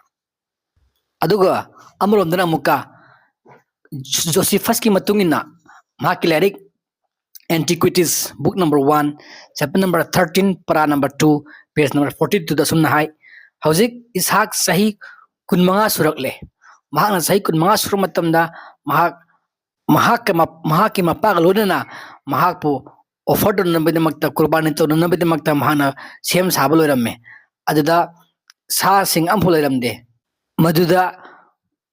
ꯑꯗꯨꯒ ꯑꯃꯔꯣꯝꯗꯅ ꯑꯃꯨꯛꯀ ꯖꯣꯁꯤꯐꯁꯀꯤ ꯃꯇꯨꯡ ꯏꯟꯅ ꯃꯍꯥꯛꯀꯤ ꯂꯥꯏꯔꯤꯛ Antiquities, book number one, chapter number thirteen, para number two, page number forty two ꯗ ꯑꯁꯨꯝꯅ ꯍꯥꯏ, "ꯍꯧꯖꯤꯛ ꯏꯁꯍꯥꯛ ꯆꯍꯤ ꯀꯨꯟꯃꯉꯥ ꯁꯨꯔꯛꯂꯦ꯫ ꯃꯍꯥꯛꯅ ꯆꯍꯤ ꯀꯨꯟꯃꯉꯥ ꯁꯨꯔꯛꯄ ꯃꯇꯝꯗ ꯃꯍꯥꯛ, ꯃꯍꯥꯛꯀ ꯃ-, ꯃꯍꯥꯛꯀꯤ ꯃꯄꯥꯒ ꯂꯣꯏꯅꯅ ꯃꯍꯥꯛꯄꯨ offer ꯇꯧꯅꯅꯕꯒꯤꯗꯃꯛꯇ, ꯀꯨꯔꯕꯥꯅꯤ ꯇꯧꯅꯅꯕꯒꯤꯗꯃꯛꯇ ꯃꯍꯥꯛꯅ ꯁꯦꯝ ꯁꯥꯕ ꯂꯣꯏꯔꯝꯃꯦ꯫ ꯑꯗꯨꯗ ꯁꯥꯁꯤꯡ ꯑꯃꯐꯥꯎ ꯂꯩꯔꯝꯗꯦ꯫ ꯃꯗꯨꯗ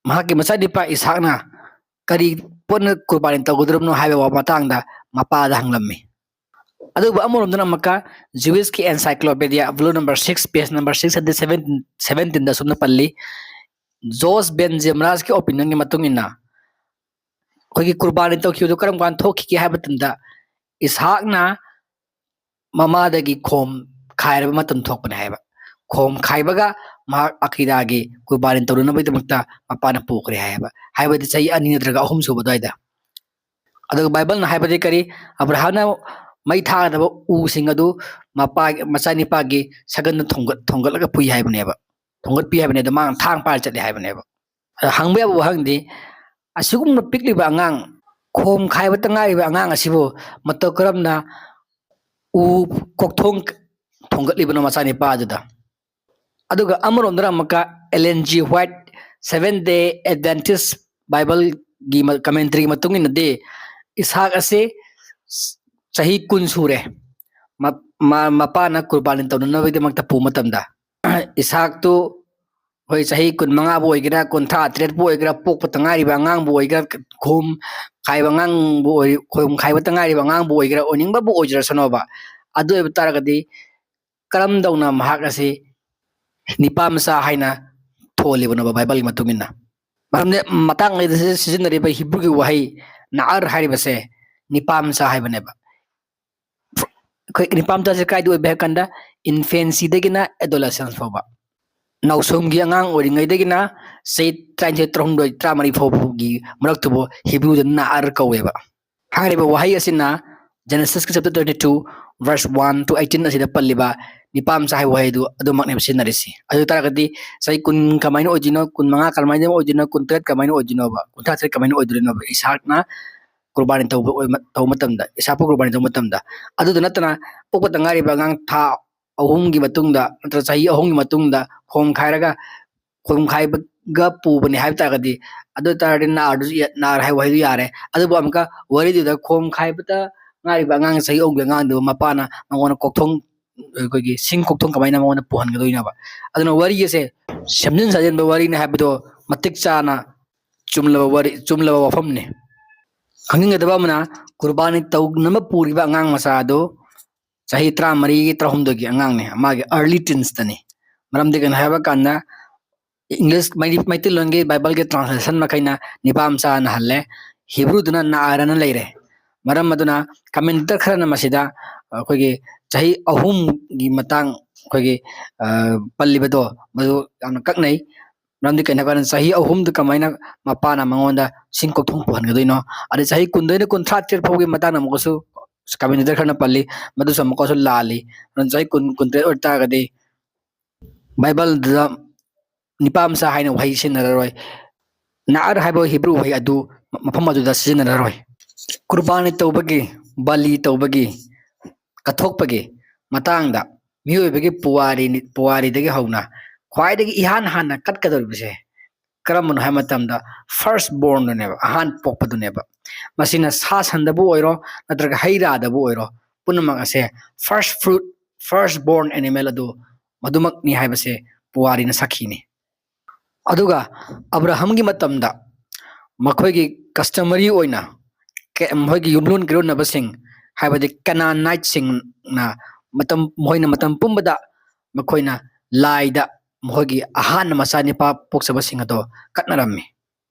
ꯃꯍꯥꯛꯀꯤ ꯃꯆꯥꯅꯤꯄꯥ ꯏꯁꯥꯛꯅ ꯀꯔꯤ ꯄꯣꯠꯅ ꯀꯨꯔꯕꯥꯅꯤ ꯇꯧꯒꯗꯧꯔꯤꯕꯅꯣ ꯍꯥꯏꯕ ꯋꯥ ꯃꯇꯥꯡꯗ ꯃꯄꯥꯗ ꯍꯪꯂꯝꯃꯤ꯫ ꯑꯗꯨꯕꯨ ꯑꯃꯔꯣꯝꯗꯅ ꯑꯃꯨꯛꯀ Jewish Encyclopedia, volume number six, page number six hundred seventeen, seventeenꯗ ꯑꯁꯨꯝꯅ ꯄꯜꯂꯤ, ꯖꯣꯁ ꯕꯦꯟ ꯖꯦꯃꯔꯥꯁꯀꯤ opinionꯒꯤ ꯃꯇꯨꯡ ꯏꯟꯅ ꯑꯩꯈꯣꯏꯒꯤ ꯀꯨꯔꯕꯥꯅꯤ ꯇꯧꯈꯤꯕꯗꯨ ꯀꯔꯝ ꯀꯥꯟꯗ ꯊꯣꯛꯈꯤꯒꯦ ꯍꯥꯏꯕ ꯃꯇꯝꯗ ꯏꯁꯥꯛꯅ ꯃꯃꯥꯗꯒꯤ ꯈꯣꯝ ꯈꯥꯏꯔꯕ ꯃꯇꯝ ꯊꯣꯛꯄꯅꯦ ꯍꯥꯏꯕ꯫ ꯈꯣꯝ ꯈꯥꯏꯕꯒ ꯃꯍꯥꯛ ꯑꯀꯤꯗꯥꯒꯤ ꯀꯨꯔꯕꯥꯅꯤ ꯇꯧꯅꯅꯕꯒꯤꯗꯃꯛꯇ ꯃꯄꯥꯅ ꯄꯨꯈ꯭ꯔꯦ ꯍꯥꯏꯕ, ꯍꯥꯏꯕꯗꯤ ꯆꯍꯤ ꯑꯅꯤ ꯅꯠꯇ꯭ꯔꯒ ꯑꯍꯨꯝ ꯁꯨꯕ ꯑꯗꯨꯋꯥꯏꯗ꯫ ꯑꯗꯨꯒ ꯕꯥꯏꯕꯜꯅ ꯍꯥꯏꯕꯗꯤ ꯀꯔꯤ? ꯑꯕ꯭ꯔꯥꯍꯥꯝꯅ ꯃꯩ ꯊꯥꯒꯗꯕ ꯎꯁꯤꯡ ꯑꯗꯨ ꯃꯄꯥ, ꯃꯆꯥꯅꯤꯄꯥꯒꯤ ꯁꯒꯟꯗ ꯊꯣꯡꯒꯠ-, ꯊꯣꯡꯒꯠꯂꯒ ꯄꯨꯏ ꯍꯥꯏꯕꯅꯦꯕ, ꯊꯣꯡꯒꯠꯄꯤ ꯍꯥꯏꯕꯅꯦ꯫ ꯑꯗꯣ ꯃꯥꯅ ꯊꯥꯡ ꯄꯥꯏꯔ ꯆꯠꯂꯦ ꯍꯥꯏꯕꯅꯦꯕ꯫ ꯑꯗ ꯍꯪꯕ ꯌꯥꯕ ꯋꯥꯍꯪꯗꯤ, ꯑꯁꯤꯒꯨꯝꯅ ꯄꯤꯛꯂꯤꯕ ꯑꯉꯥꯡ, ꯈꯣꯝ ꯈꯥꯏꯕꯇ ꯉꯥꯏꯔꯤꯕ ꯑꯉꯥꯡ ꯑꯁꯤꯕꯨ ꯃꯇꯧ ꯀꯔꯝꯅ ꯎ ꯀꯣꯛꯊꯣꯡ ꯊꯣꯡꯒꯠꯂꯤꯕꯅꯣ ꯃꯆꯥꯅꯤꯄꯥ ꯑꯗꯨꯗ? ꯑꯗꯨꯒ ꯑꯃꯔꯣꯝꯗꯅ ꯑꯃꯨꯛꯀ Ellen G. White, Seventh Day Adventist Bibleꯒꯤ ꯃ-, commentaryꯒꯤ ꯃꯇꯨꯡ ꯏꯟꯅꯗꯤ, ꯏꯁꯥꯛ ꯑꯁꯤ ꯆꯍꯤ ꯀꯨꯟ ꯁꯨꯔꯦ, ꯃ-, ꯃ-, ꯃꯄꯥꯅ ꯀꯨꯔꯕꯥꯅꯤ ꯇꯧꯅꯅꯕꯒꯤꯗꯃꯛꯇ ꯄꯨꯕ ꯃꯇꯝꯗ, ꯏꯁꯥꯛꯇꯨ ꯍꯣꯏ, ꯆꯍꯤ ꯀꯨꯟꯃꯉꯥꯕꯨ ꯑꯣꯏꯒꯦꯔꯥ, ꯀꯨꯟꯊ꯭ꯔꯥ ꯇꯔꯦꯠꯄꯨ ꯑꯣꯏꯒꯦꯔꯥ, ꯄꯣꯛꯄꯇ ꯉꯥꯏꯔꯤꯕ ꯑꯉꯥꯡꯕꯨ ꯑꯣꯏꯒꯦꯔꯥ, ꯈꯣꯝ ꯈꯥꯏꯕ ꯑꯉꯥꯡꯕꯨ ꯑꯣꯏ-, ꯈꯣꯝ ꯈꯥꯏꯕꯇ ꯉꯥꯏꯔꯤꯕ ꯑꯉꯥꯡꯕꯨ ꯑꯣꯏꯒꯦꯔꯥ, ꯑꯣꯏꯅꯤꯡꯕꯕꯨ ꯑꯣꯏꯖꯔꯁꯅꯣꯕ, ꯑꯗꯨ ꯑꯣꯏꯕ ꯇꯥꯔꯒꯗꯤ ꯀꯔꯝꯗꯧꯅ ꯃꯍꯥꯛ ꯑꯁꯤ ꯅꯤꯄꯥ ꯃꯆꯥ ꯍꯥꯏꯅ ꯊꯣꯜꯂꯤꯕꯅꯣꯕ ꯕꯥꯏꯕꯜꯒꯤ ꯃꯇꯨꯡ ꯏꯟꯅ? ꯃꯔꯝꯗꯤ ꯃꯇꯥꯡ ꯑꯁꯤꯗ ꯁꯤꯖꯤꯟꯅꯔꯤꯕ ꯍꯤꯕ꯭ꯔꯨꯒꯤ ꯋꯥꯍꯩ ꯅꯥꯑꯔ ꯍꯥꯏꯔꯤꯕꯁꯦ ꯅꯤꯄꯥ ꯃꯆꯥ ꯍꯥꯏꯕꯅꯦꯕ꯫ ꯑꯩꯈꯣꯏ ꯅꯤꯄꯥ ꯃꯆꯥꯁꯦ ꯀꯥꯏꯗ ꯑꯣꯏꯕ ꯍꯥꯏ ꯀꯥꯟꯗ, infancyꯗꯒꯤꯅ adolescence ꯐꯥꯎꯕ, ꯅꯥꯎꯁꯣꯝꯒꯤ ꯑꯉꯥꯡ ꯑꯣꯏꯔꯤꯉꯩꯗꯒꯤꯅ ꯆꯍꯤ ꯇꯔꯥꯅꯤꯊꯣꯏ, ꯇꯔꯥꯍꯨꯝꯗꯣꯏ, ꯇꯔꯥꯃꯔꯤ ꯐꯥꯎꯕꯒꯤ ꯃꯔꯛꯇꯨꯕꯨ ꯍꯤꯕ꯭ꯔꯨꯗ ꯅꯥꯑꯔ ꯀꯧꯋꯦꯕ꯫ ꯍꯥꯏꯔꯤꯕ ꯋꯥꯍꯩ ꯑꯁꯤꯅ Genesisꯀꯤ chapter twenty two, verse one to eighteen ꯑꯁꯤꯗ ꯄꯜꯂꯤꯕ ꯅꯤꯄꯥ ꯃꯆꯥ ꯍꯥꯏꯕ ꯋꯥꯍꯩꯗꯨ ꯑꯗꯨꯃꯛꯅꯦꯕ ꯁꯤꯖꯤꯟꯅꯔꯤꯁꯤ꯫ ꯑꯗꯨ ꯇꯥꯔꯒꯗꯤ ꯆꯍꯤ ꯀꯨꯟ ꯀꯃꯥꯏꯅ ꯑꯣꯏꯗꯣꯏꯅꯣ, ꯀꯨꯟꯃꯉꯥ ꯀꯃꯥꯏꯅ ꯑꯣꯏꯗꯣꯏꯅꯣ, ꯀꯨꯟꯇꯔꯦꯠ ꯀꯃꯥꯏꯅ ꯑꯣꯏꯗꯣꯏꯅꯣꯕ, ꯀꯨꯟꯊ꯭ꯔꯥ ꯇꯔꯦꯠ ꯀꯃꯥꯏꯅ ꯑꯣꯏꯗꯣꯏꯅꯣꯕ? ꯏꯁꯥꯛꯅ ꯀꯨꯔꯕꯥꯅꯤ ꯇꯧꯕ ꯑꯣꯏ-, ꯇꯧꯕ ꯃꯇꯝꯗ, ꯏꯁꯥꯛꯄꯨ ꯀꯨꯔꯕꯥꯅꯤ ꯇꯧꯕ ꯃꯇꯝꯗ꯫ ꯑꯗꯨꯗ ꯅꯠꯇꯅ ꯄꯣꯛꯄꯇ ꯉꯥꯏꯔꯤꯕ ꯑꯉꯥꯡ ꯊꯥ ꯑꯍꯨꯝꯒꯤ ꯃꯇꯨꯡꯗ ꯅꯠꯇ꯭ꯔꯒ ꯆꯍꯤ ꯑꯍꯨꯝꯒꯤ ꯃꯇꯨꯡꯗ ꯈꯣꯝ ꯈꯥꯏꯔꯒ, ꯈꯣꯝ ꯈꯥꯏꯕꯒ ꯄꯨꯕꯅꯤ ꯍꯥꯏꯕ ꯇꯥꯔꯒꯗꯤ, ꯑꯗꯨ ꯑꯣꯏ ꯇꯥꯔꯗꯤ ꯅꯥꯔꯗꯨꯁꯨ ꯌꯥ-, ꯅꯥꯔ ꯍꯥꯏꯕ ꯋꯥꯍꯩꯗꯨ ꯌꯥꯔꯦ꯫ ꯑꯗꯨꯕꯨ ꯑꯃꯨꯛꯀ ꯋꯥꯔꯤꯗꯨꯗ ꯈꯣꯝ ꯈꯥꯏꯕꯇ ꯉꯥꯏꯔꯤꯕ ꯑꯉꯥꯡ, ꯆꯍꯤ ꯑꯍꯨꯝꯒꯤ ꯑꯉꯥꯡꯗꯨ ꯃꯄꯥꯅ ꯃꯉꯣꯟꯗ ꯀꯣꯛꯊꯣꯡ, ꯑꯩꯈꯣꯏꯒꯤ ꯁꯤꯡ ꯀꯣꯛꯊꯣꯡ ꯀꯃꯥꯏꯅ ꯃꯉꯣꯟꯗ ꯄꯨꯍꯟꯒꯗꯣꯏꯅꯣꯕ? ꯑꯗꯨꯅ ꯋꯥꯔꯤ ꯑꯁꯦ ꯁꯦꯝꯖꯤꯟ ꯁꯥꯖꯤꯟꯕ ꯋꯥꯔꯤꯅꯤ ꯍꯥꯏꯕꯗꯣ ꯃꯇꯤꯛ ꯆꯥꯅ ꯆꯨꯝꯂꯕ ꯋꯥꯔꯤ, ꯆꯨꯝꯂꯕ ꯋꯥꯐꯝꯅꯤ꯫ ꯈꯪꯖꯤꯟꯒꯗꯕ ꯑꯃꯅ, ꯀꯨꯔꯕꯥꯅꯤ ꯇꯧꯅꯕ ꯄꯨꯔꯤꯕ ꯑꯉꯥꯡ ꯃꯆꯥ ꯑꯗꯨ ꯆꯍꯤ ꯇꯔꯥꯃꯔꯤꯒꯤ ꯇꯔꯥꯍꯨꯝꯗꯣꯏꯒꯤ ꯑꯉꯥꯡꯅꯤ, ꯃꯥꯒꯤ early teensꯇꯅꯤ꯫ ꯃꯔꯝꯗꯤ ꯀꯩꯅꯣ ꯍꯥꯏꯕ ꯀꯥꯟꯗ, English, ꯃꯩ-, ꯃꯩꯇꯩꯂꯣꯟꯒꯤ Bible ꯒꯤ translation ꯃꯈꯩꯅ ꯅꯤꯄꯥ ꯃꯆꯥꯅ ꯍꯜꯂꯦ, Hebrew ꯗꯨꯅ ꯅꯥꯑꯔꯅ ꯂꯩꯔꯦ꯫ ꯃꯔꯝ ꯑꯗꯨꯅ commentator ꯈꯔꯅ ꯃꯁꯤꯗ ꯑꯩꯈꯣꯏꯒꯤ ꯆꯍꯤ ꯑꯍꯨꯝꯒꯤ ꯃꯇꯥꯡ ꯑꯩꯈꯣꯏꯒꯤ, ꯑ, ꯄꯜꯂꯤꯕꯗꯣ ꯃꯗꯨ ꯌꯥꯝꯅ ꯀꯛꯅꯩ꯫ ꯃꯔꯝꯗꯤ ꯀꯩꯅꯣ ꯍꯥꯏꯕ ꯀꯥꯟꯗ, ꯆꯍꯤ ꯑꯍꯨꯝꯗ ꯀꯃꯥꯏꯅ ꯃꯄꯥꯅ ꯃꯉꯣꯟꯗ ꯁꯤꯡ ꯀꯣꯛꯊꯣꯡ ꯄꯨꯍꯟꯒꯗꯣꯏꯅꯣ? ꯑꯗꯩ ꯆꯍꯤ ꯀꯨꯟꯗꯩꯅ ꯀꯨꯟꯊ꯭ꯔꯥ ꯇꯔꯦꯠ ꯐꯥꯎꯒꯤ ꯃꯇꯥꯡꯗ ꯑꯃꯨꯛꯀꯁꯨ commentator ꯈꯔꯅ ꯄꯜꯂꯤ, ꯃꯗꯨꯁꯨ ꯑꯃꯨꯛꯀꯁꯨ ꯂꯥꯜꯂꯤ꯫ ꯑꯗꯨꯅ ꯆꯍꯤ ꯀꯨꯟ, ꯀꯨꯟꯇꯔꯦꯠ ꯑꯣꯏꯇꯥꯔꯒꯗꯤ Bible ꯗꯨꯗ ꯅꯤꯄꯥ ꯃꯆꯥ ꯍꯥꯏꯅ ꯋꯥꯍꯩ ꯁꯤꯖꯤꯟꯅꯔꯔꯣꯏ꯫ ꯅꯥꯑꯔ ꯍꯥꯏꯕ Hebrew ꯋꯥꯍꯩ ꯑꯗꯨ ꯃꯐꯝ ꯑꯗꯨꯗ ꯁꯤꯖꯤꯟꯅꯔꯔꯣꯏ꯫ ꯀꯨꯔꯕꯥꯅꯤ ꯇꯧꯕꯒꯤ, ꯕꯂꯤ ꯇꯧꯕꯒꯤ, ꯀꯠꯊꯣꯛꯄꯒꯤ ꯃꯇꯥꯡꯗ ꯃꯤꯑꯣꯏꯕꯒꯤ ꯄꯨꯋꯥꯔꯤꯅꯤ-, ꯄꯨꯋꯥꯔꯤꯗꯒꯤ ꯍꯧꯅ ꯈ꯭ꯋꯥꯏꯗꯒꯤ ꯏꯍꯥꯟ ꯍꯥꯟꯅ ꯀꯠꯀꯗꯧꯔꯤꯕꯁꯦ ꯀꯔꯝꯕꯅꯣ ꯍꯥꯏꯕ ꯃꯇꯝꯗ, first born ꯗꯨꯅꯦꯕ, ꯑꯍꯥꯟ ꯄꯣꯛꯄꯗꯨꯅꯦꯕ꯫ ꯃꯁꯤꯅ ꯁꯥ ꯁꯟꯗꯕꯨ ꯑꯣꯏꯔꯣ, ꯅꯠꯇ꯭ꯔꯒ ꯍꯩ ꯔꯥꯗꯕꯨ ꯑꯣꯏꯔꯣ, ꯄꯨꯝꯅꯃꯛ ꯑꯁꯦ first fruit, first born animal ꯑꯗꯨ ꯃꯗꯨꯃꯛꯅꯤ ꯍꯥꯏꯕꯁꯦ ꯄꯨꯋꯥꯔꯤꯅ ꯁꯥꯈꯤꯅꯤ꯫ ꯑꯗꯨꯒ ꯑꯕ꯭ꯔꯥꯍꯝꯒꯤ ꯃꯇꯝꯗ ꯃꯈꯣꯏꯒꯤ customary ꯑꯣꯏꯅ ꯀꯦ-, ꯃꯈꯣꯏꯒꯤ ꯌꯨꯝꯂꯣꯟ ꯀꯩꯔꯣꯟꯅꯕꯁꯤꯡ, ꯍꯥꯏꯕꯗꯤ Canaanite ꯁꯤꯡꯅ ꯃꯇꯝ, ꯃꯈꯣꯏꯅ ꯃꯇꯝ ꯄꯨꯝꯕꯗ ꯃꯈꯣꯏꯅ ꯂꯥꯏꯗ ꯃꯈꯣꯏꯒꯤ ꯑꯍꯥꯟꯕ ꯃꯆꯥꯅꯤꯄꯥ ꯄꯣꯛꯆꯕꯁꯤꯡ ꯑꯗꯣ ꯀꯠꯅꯔꯝꯃꯤ꯫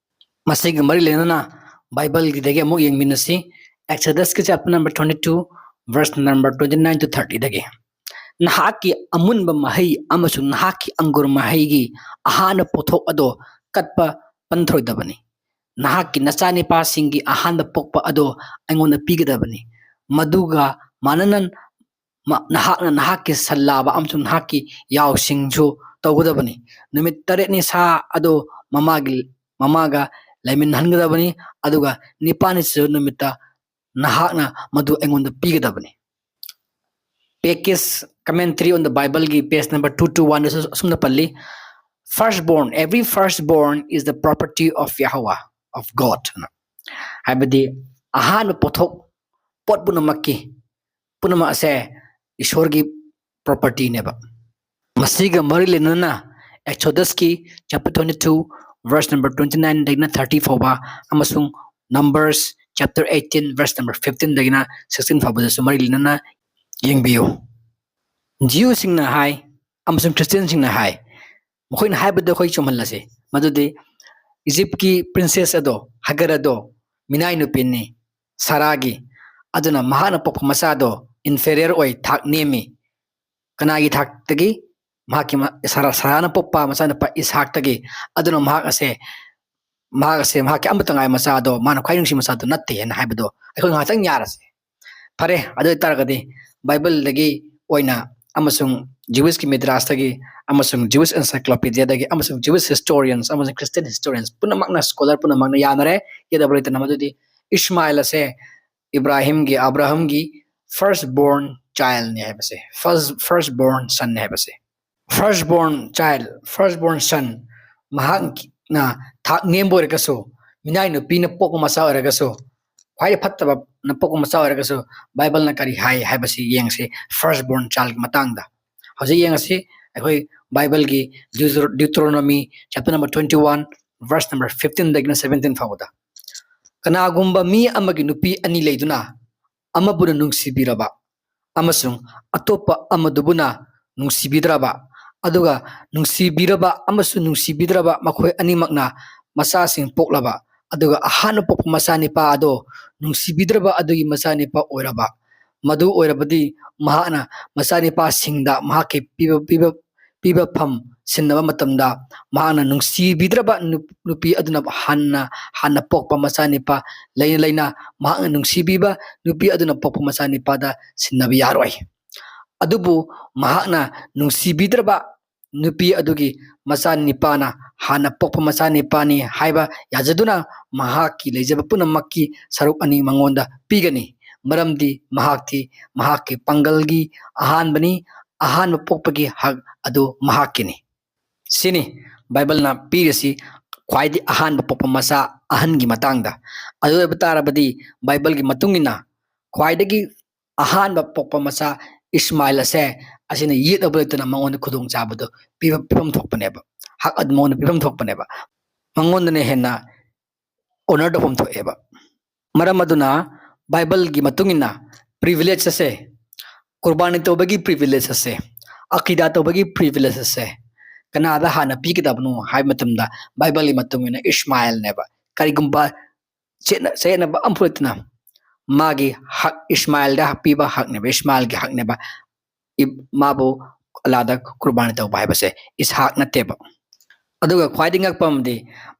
ꯃꯁꯤꯒ ꯃꯔꯤ ꯂꯩꯅꯅ Bible ꯒꯤꯗꯒꯤ ꯑꯃꯨꯛ ꯌꯦꯡꯃꯤꯟꯅꯁꯤ꯫ Exodus ꯀꯤ chapter number twenty two, verse number twenty nine to thirty ꯗꯒꯤ, "ꯅꯍꯥꯛꯀꯤ ꯑꯃꯨꯟꯕ ꯃꯍꯩ ꯑꯃꯁꯨꯡ ꯅꯍꯥꯛꯀꯤ ꯑꯪꯒꯨꯔ ꯃꯍꯩꯒꯤ ꯑꯍꯥꯟꯕ ꯄꯣꯠꯊꯣꯛ ꯑꯗꯣ ꯀꯠꯄ ꯄꯟꯊꯔꯣꯏꯗꯕꯅꯤ꯫ ꯅꯍꯥꯛꯀꯤ ꯅꯆꯥꯅꯤꯄꯥꯁꯤꯡꯒꯤ ꯑꯍꯥꯟꯕ ꯄꯣꯛꯄ ꯑꯗꯣ ꯑꯩꯉꯣꯟꯗ ꯄꯤꯒꯗꯕꯅꯤ꯫ ꯃꯗꯨꯒ ꯃꯥꯟꯅꯅ ꯃ-, ꯅꯍꯥꯛꯅ ꯅꯍꯥꯛꯀꯤ ꯁꯟ ꯂꯥꯕ ꯑꯃꯁꯨꯡ ꯅꯍꯥꯛꯀꯤ ꯌꯥꯎꯁꯤꯡꯁꯨ ꯇꯧꯒꯗꯕꯅꯤ꯫ ꯅꯨꯃꯤꯠ ꯇꯔꯦꯠꯅꯤ ꯁꯥ ꯑꯗꯨ ꯃꯃꯥꯒꯤ, ꯃꯃꯥꯒ ꯂꯩꯃꯤꯟꯅꯍꯟꯒꯗꯕꯅꯤ, ꯑꯗꯨꯒ ꯅꯤꯄꯥꯟꯅꯤꯁꯨ ꯅꯨꯃꯤꯠꯇ ꯅꯍꯥꯛꯅ ꯃꯗꯨ ꯑꯩꯉꯣꯟꯗ ꯄꯤꯒꯗꯕꯅꯤ"꯫ Peake's Commentary on the Bible ꯒꯤ page number two two one ꯗꯁꯨ ꯑꯁꯨꯝꯅ ꯄꯜꯂꯤ, "Firstborn, every firstborn is the property of Yahweh, of God" ꯍꯥꯏꯅ꯫ ꯍꯥꯏꯕꯗꯤ ꯑꯍꯥꯟꯕ ꯄꯣꯠꯊꯣꯛ, ꯄꯣꯠ ꯄꯨꯝꯅꯃꯛꯀꯤ, ꯄꯨꯝꯅꯃꯛ ꯑꯁꯦ ꯏꯁꯣꯔꯒꯤ property ꯅꯦꯕ꯫ ꯃꯁꯤꯒ ꯃꯔꯤ ꯂꯩꯅꯅ Exodus ꯀꯤ chapter twenty two, verse number twenty nine ꯗꯒꯤꯅ thirty ꯐꯥꯎꯕ, ꯑꯃꯁꯨꯡ Numbers chapter eighteen verse number fifteen ꯗꯒꯤꯅ sixteen ꯐꯥꯎꯕꯗꯁꯨ ꯃꯔꯤ ꯂꯩꯅꯅ ꯌꯦꯡꯕꯤꯌꯨ꯫ ꯖꯤꯌꯨꯁꯤꯡꯅ ꯍꯥꯏ ꯑꯃꯁꯨꯡ ꯈ꯭ꯔꯤꯁꯇꯤꯌꯥꯟꯁꯤꯡꯅ ꯍꯥꯏ, ꯃꯈꯣꯏꯅ ꯍꯥꯏꯕꯗꯨ ꯑꯩꯈꯣꯏ ꯆꯨꯝꯍꯜꯂꯁꯤ, ꯃꯗꯨꯗꯤ ꯏꯖꯤꯞꯀꯤ princess ꯑꯗꯣ, ꯍꯒꯔ ꯑꯗꯣ, ꯃꯤꯅꯥꯏ ꯅꯨꯄꯤꯅꯤ, ꯁꯥꯔꯥꯒꯤ꯫ ꯑꯗꯨꯅ ꯃꯍꯥꯛꯅ ꯄꯣꯛꯄ ꯃꯆꯥꯗꯣ inferior ꯑꯣꯏ, ꯊꯥꯛ ꯅꯦꯝꯃꯤ꯫ ꯀꯅꯥꯒꯤ ꯊꯥꯛꯇꯒꯤ? ꯃꯍꯥꯛꯀꯤ ꯃ-, ꯁꯥꯔꯥ-, ꯁꯥꯔꯥꯅ ꯄꯣꯛꯄ ꯃꯆꯥꯅꯨꯄꯥ ꯏꯁꯥꯛꯇꯒꯤ꯫ ꯑꯗꯨꯅ ꯃꯍꯥꯛ ꯑꯁꯦ, ꯃꯍꯥꯛ ꯑꯁꯦ ꯃꯍꯥꯛꯀꯤ ꯑꯃꯠꯇ ꯉꯥꯏꯕ ꯃꯆꯥꯗꯣ, ꯃꯥꯅ ꯈ꯭ꯋꯥꯏ ꯅꯨꯡꯁꯤ ꯃꯆꯥꯗꯣ ꯅꯠꯇꯦ ꯍꯥꯏꯅ ꯍꯥꯏꯕꯗꯣ ꯑꯩꯈꯣꯏ ꯉꯥꯏꯍꯥꯛꯇꯪ ꯌꯥꯔꯁꯦ꯫ ꯐꯔꯦ, ꯑꯗꯨ ꯑꯣꯏꯇꯥꯔꯒꯗꯤ ꯕꯥꯏꯕꯜꯗꯒꯤ ꯑꯣꯏꯅ ꯑꯃꯁꯨꯡ ꯖ꯭ꯌꯨꯁꯀꯤ ꯃꯤꯗ꯭ꯔꯥꯁꯇꯒꯤ ꯑꯃꯁꯨꯡ Jewish encyclopedia ꯗꯒꯤ ꯑꯃꯁꯨꯡ Jewish historians ꯑꯃꯁꯨꯡ Christian historians ꯄꯨꯝꯅꯃꯛꯅ, scholar ꯄꯨꯝꯅꯃꯛꯅ ꯌꯥꯅꯔꯦ, ꯌꯦꯠꯅꯕ ꯂꯩꯇꯅ, ꯃꯗꯨꯗꯤ ꯏꯁꯃꯥꯏꯜ ꯑꯁꯦ ꯏꯕ꯭ꯔꯥꯍꯤꯝꯒꯤ, ꯑꯕ꯭ꯔꯥꯍꯝꯒꯤ first born childꯅꯤ ꯍꯥꯏꯕꯁꯦ, first, first born sonꯅꯤ ꯍꯥꯏꯕꯁꯦ꯫ First born child, first born son, ꯃꯍꯥꯛꯅ ꯊꯥꯛ ꯅꯦꯝꯕ ꯑꯣꯏꯔꯒꯁꯨ, ꯃꯤꯅꯥꯏ ꯅꯨꯄꯤꯅ ꯄꯣꯛꯄ ꯃꯆꯥ ꯑꯣꯏꯔꯒꯁꯨ, ꯈ꯭ꯋꯥꯏꯗꯒꯤ ꯐꯠꯇꯕꯅ ꯄꯣꯛꯄ ꯃꯆꯥ ꯑꯣꯏꯔꯒꯁꯨ, ꯕꯥꯏꯕꯜꯅ ꯀꯔꯤ ꯍꯥꯏ ꯍꯥꯏꯕꯁꯤ ꯌꯦꯡꯁꯤ, first born childꯒꯤ ꯃꯇꯥꯡꯗ꯫ ꯍꯧꯖꯤꯛ ꯌꯦꯡꯉꯁꯤ, ꯑꯩꯈꯣꯏ ꯕꯥꯏꯕꯜꯒꯤ Deutero-, Deuteronomy chapter number twenty one, verse number fifteen ꯗꯒꯤꯅ seventeen ꯐꯥꯎꯕꯗ꯫ "ꯀꯅꯥꯒꯨꯝꯕ ꯃꯤ ꯑꯃꯒꯤ ꯅꯨꯄꯤ ꯑꯅꯤ ꯂꯩꯗꯨꯅ, ꯑꯃꯕꯨꯅ ꯅꯨꯡꯁꯤꯕꯤꯔꯕ ꯑꯃꯁꯨꯡ ꯑꯇꯣꯞꯄ ꯑꯃꯗꯨꯕꯨꯅ ꯅꯨꯡꯁꯤꯕꯤꯗ꯭ꯔꯕ, ꯑꯗꯨꯒ ꯅꯨꯡꯁꯤꯕꯤꯔꯕ ꯑꯃꯁꯨꯡ ꯅꯨꯡꯁꯤꯕꯤꯗ꯭ꯔꯕ ꯃꯈꯣꯏ ꯑꯅꯤꯃꯛꯅ ꯃꯆꯥꯁꯤꯡ ꯄꯣꯛꯂꯕ, ꯑꯗꯨꯒ ꯑꯍꯥꯟꯕ ꯄꯣꯛꯄ ꯃꯆꯥꯅꯤꯄꯥ ꯑꯗꯣ ꯅꯨꯡꯁꯤꯕꯤꯗ꯭ꯔꯕ ꯑꯗꯨꯒꯤ ꯃꯆꯥꯅꯤꯄꯥ ꯑꯣꯏꯔꯕ, ꯃꯗꯨ ꯑꯣꯏꯔꯕꯗꯤ ꯃꯍꯥꯛꯅ ꯃꯆꯥꯅꯤꯄꯥꯁꯤꯡꯗ ꯃꯍꯥꯛꯀꯤ ꯄꯤꯕ, ꯄꯤꯕ, ꯄꯤꯕꯐꯝ ꯁꯤꯟꯅꯕ ꯃꯇꯝꯗ, ꯃꯍꯥꯛꯅ ꯅꯨꯡꯁꯤꯕꯤꯗ꯭ꯔꯕ ꯅꯨ-, ꯅꯨꯄꯤ ꯑꯗꯨꯅ ꯍꯥꯟꯅ, ꯍꯥꯟꯅ ꯄꯣꯛꯄ ꯃꯆꯥꯅꯤꯄꯥ ꯂꯩꯅ ꯂꯩꯅ ꯃꯍꯥꯛꯅ ꯅꯨꯡꯁꯤꯕꯤꯕ ꯅꯨꯄꯤ ꯑꯗꯨꯅ ꯄꯣꯛꯄ ꯃꯆꯥꯅꯤꯄꯥꯗ ꯁꯤꯟꯅꯕ ꯌꯥꯔꯣꯏ꯫ ꯑꯗꯨꯕꯨ ꯃꯍꯥꯛꯅ ꯅꯨꯡꯁꯤꯕꯤꯗ꯭ꯔꯕ ꯅꯨꯄꯤ ꯑꯗꯨꯒꯤ ꯃꯆꯥꯅꯤꯄꯥꯅ ꯍꯥꯟꯅ ꯄꯣꯛꯄ ꯃꯆꯥꯅꯤꯄꯥꯅꯤ ꯍꯥꯏꯕ ꯌꯥꯖꯗꯨꯅ ꯃꯍꯥꯛꯀꯤ ꯂꯩꯖꯕ ꯄꯨꯝꯅꯃꯛꯀꯤ ꯁꯔꯨꯛ ꯑꯅꯤ ꯃꯉꯣꯟꯗ ꯄꯤꯒꯅꯤ, ꯃꯔꯝꯗꯤ ꯃꯍꯥꯛꯇꯤ ꯃꯍꯥꯛꯀꯤ ꯄꯥꯡꯒꯜꯒꯤ ꯑꯍꯥꯟꯕꯅꯤ, ꯑꯍꯥꯟꯕ ꯄꯣꯛꯄꯒꯤ ꯍꯛ ꯑꯗꯨ ꯃꯍꯥꯛꯀꯤꯅꯤ"꯫ ꯁꯤꯅꯤ ꯕꯥꯏꯕꯜꯅ ꯄꯤꯔꯤꯁꯤ ꯈ꯭ꯋꯥꯏꯗꯒꯤ ꯑꯍꯥꯟꯕ ꯄꯣꯛꯄ ꯃꯆꯥ ꯑꯍꯟꯒꯤ ꯃꯇꯥꯡꯗ꯫ ꯑꯗꯨ ꯑꯣꯏꯕ ꯇꯥꯔꯕꯗꯤ ꯕꯥꯏꯕꯜꯒꯤ ꯃꯇꯨꯡ ꯏꯟꯅ ꯈ꯭ꯋꯥꯏꯗꯒꯤ ꯑꯍꯥꯟꯕ ꯄꯣꯛꯄ ꯃꯆꯥ ꯏꯁꯃꯥꯏꯜ ꯑꯁꯦ, ꯑꯁꯤꯅ ꯌꯦꯠꯅꯕ ꯂꯩꯇꯅ ꯃꯉꯣꯟꯗ ꯈꯨꯗꯣꯡꯆꯥꯕꯗꯨ ꯄꯤꯕ, ꯄꯤꯐꯝ ꯊꯣꯛꯄꯅꯦꯕ, ꯍꯛ ꯑꯗꯨ ꯃꯉꯣꯟꯗ ꯄꯤꯐꯝ ꯊꯣꯛꯄꯅꯦꯕ꯫ ꯃꯉꯣꯟꯗꯅ ꯍꯦꯟꯅ ꯑꯣꯅꯔ ꯇꯧꯐꯝ ꯊꯣꯛꯑꯦꯕ꯫ ꯃꯔꯝ ꯑꯗꯨꯅ ꯕꯥꯏꯕꯜꯒꯤ ꯃꯇꯨꯡ ꯏꯟꯅ ꯄ꯭ꯔꯤꯚꯤꯂꯦꯖ ꯑꯁꯦ, ꯀꯨꯔꯕꯥꯅꯤ ꯇꯧꯕꯒꯤ ꯄ꯭ꯔꯤꯚꯤꯂꯦꯖ ꯑꯁꯦ ꯑꯀꯤꯗꯥ ꯇꯧꯕꯒꯤ ꯄ꯭ꯔꯤꯚꯤꯂꯦꯖ ꯑꯁꯦ ꯀꯅꯥꯗ ꯍꯥꯟꯅ ꯄꯤꯒꯗꯕꯅꯣ ꯍꯥꯏꯕ ꯃꯇꯝꯗ ꯕꯥꯏꯕꯜꯒꯤ ꯃꯇꯨꯡ ꯏꯟꯅ ꯏꯁꯃꯥꯏꯜꯅꯦꯕ꯫ ꯀꯔꯤꯒꯨꯝꯕ ꯆꯦꯠꯅ ꯆꯌꯦꯠꯅꯕ ꯑꯃꯐꯥꯎ ꯂꯩꯇꯅ ꯃꯥꯒꯤ ꯍꯛ, ꯏꯁꯃꯥꯏꯜꯗ ꯄꯤꯕ ꯍꯛꯅꯦꯕ, ꯏꯁꯃꯥꯏꯜꯒꯤ ꯍꯛꯅꯦꯕ꯫ ꯏꯞ-, ꯃꯥꯕꯨ ꯑꯜꯂꯥꯗ ꯀꯨꯔꯕꯥꯅꯤ ꯇꯧꯕ ꯍꯥꯏꯕꯁꯦ ꯏꯁꯍꯥꯛ ꯅꯠꯇꯦꯕ꯫ ꯑꯗꯨꯒ ꯈ꯭ꯋꯥꯏꯗꯒꯤ ꯉꯛꯄ ꯑꯃꯗꯤ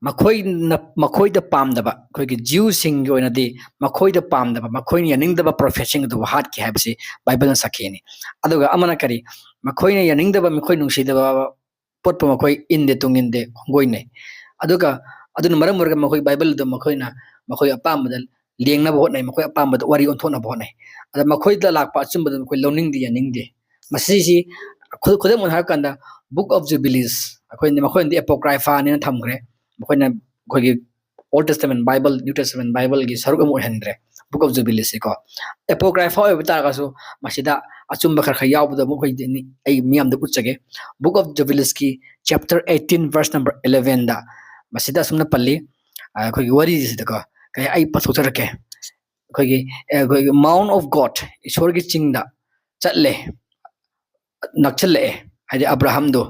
ꯃꯈꯣꯏꯅ, ꯃꯈꯣꯏꯗ ꯄꯥꯝꯗꯕ, ꯑꯩꯈꯣꯏꯒꯤ ꯖ꯭ꯌꯨꯁꯤꯡꯒꯤ ꯑꯣꯏꯅꯗꯤ ꯃꯈꯣꯏꯗ ꯄꯥꯝꯗꯕ, ꯃꯈꯣꯏꯅ ꯌꯥꯅꯤꯡꯗꯕ ꯄ꯭ꯔꯣꯐꯦꯠꯁꯤꯡ ꯑꯗꯨꯕꯨ ꯍꯥꯠꯈꯤ ꯍꯥꯏꯕꯁꯤ ꯕꯥꯏꯕꯜꯅ ꯁꯥꯈꯤꯅꯤ꯫ ꯑꯗꯨꯒ ꯑꯃꯅ ꯀꯔꯤ? ꯃꯈꯣꯏꯅ ꯌꯥꯅꯤꯡꯗꯕ, ꯃꯈꯣꯏ ꯅꯨꯡꯁꯤꯗꯕ ꯄꯣꯠꯄꯨ ꯃꯈꯣꯏ ꯏꯟꯗꯦ, ꯇꯨꯡ ꯏꯟꯗꯦ, ꯈꯣꯡꯒꯣꯏꯅꯩ꯫ ꯑꯗꯨꯒ ꯑꯗꯨꯅ ꯃꯔꯝ ꯑꯣꯏꯔꯒ ꯃꯈꯣꯏ ꯕꯥꯏꯕꯜꯗꯨ ꯃꯈꯣꯏꯅ ꯃꯈꯣꯏ ꯑꯄꯥꯝꯕꯗ ꯂꯦꯡꯅꯕ ꯍꯣꯠꯅꯩ, ꯃꯈꯣꯏ ꯑꯄꯥꯝꯕꯗ ꯋꯥꯔꯤ ꯑꯣꯟꯊꯣꯛꯅꯕ ꯍꯣꯠꯅꯩ꯫ ꯑꯗ ꯃꯈꯣꯏꯗ ꯂꯥꯛꯄ ꯑꯆꯨꯝꯕꯗꯨ ꯃꯈꯣꯏ ꯂꯧꯅꯤꯡꯗꯦ, ꯌꯥꯅꯤꯡꯗꯦ꯫ ꯃꯁꯤꯁꯤ ꯈꯨ-, ꯈꯨꯗꯝ ꯑꯣꯏꯅ ꯍꯥꯏꯔꯀꯥꯟꯗ, Book of Jubilees, ꯑꯩꯈꯣꯏꯅ, ꯃꯈꯣꯏꯅꯗꯤ ꯑꯦꯄꯣꯀ꯭ꯔꯥꯏꯐꯥꯅꯦꯅ ꯊꯝꯈ꯭ꯔꯦ, ꯃꯈꯣꯏꯅ ꯑꯩꯈꯣꯏꯒꯤ Old Testament Bible, New Testament Bibleꯒꯤ ꯁꯔꯨꯛ ꯑꯃ ꯑꯣꯏꯍꯟꯈ꯭ꯔꯦ Book of Jubilesꯁꯤꯀꯣ꯫ ꯑꯦꯄꯣꯀ꯭ꯔꯥꯏꯐꯥ ꯑꯣꯏꯕ ꯇꯥꯔꯒꯁꯨ ꯃꯁꯤꯗ ꯑꯆꯨꯝꯕ ꯈꯔ ꯈꯔ ꯌꯥꯎꯕꯗꯣ ꯑꯃꯨꯛ ꯑꯩꯈꯣꯏꯗꯤ ꯑꯩ ꯃꯤꯌꯥꯝꯗ ꯎꯠꯆꯒꯦ꯫ Book of Jubilesꯀꯤ chapter eighteen verse number elevenꯗ ꯃꯁꯤꯗ ꯑꯁꯨꯝꯅ ꯄꯜꯂꯤ, ꯑ, ꯑꯩꯈꯣꯏꯒꯤ ꯋꯥꯔꯤꯁꯤꯗꯀꯣ, ꯀꯩ, ꯑꯩ ꯄꯥꯊꯣꯛꯆꯔꯛꯀꯦ꯫ ꯑꯩꯈꯣꯏꯒꯤ, ꯑ, ꯑꯩꯈꯣꯏꯒꯤ Mount of God, ꯏꯁꯣꯔꯒꯤ ꯆꯤꯡꯗ ꯆꯠꯂꯦ, ꯅꯛꯁꯤꯜꯂꯛꯑꯦ, ꯍꯥꯏꯗꯤ ꯑꯕ꯭ꯔꯥꯍꯝꯗꯣ꯫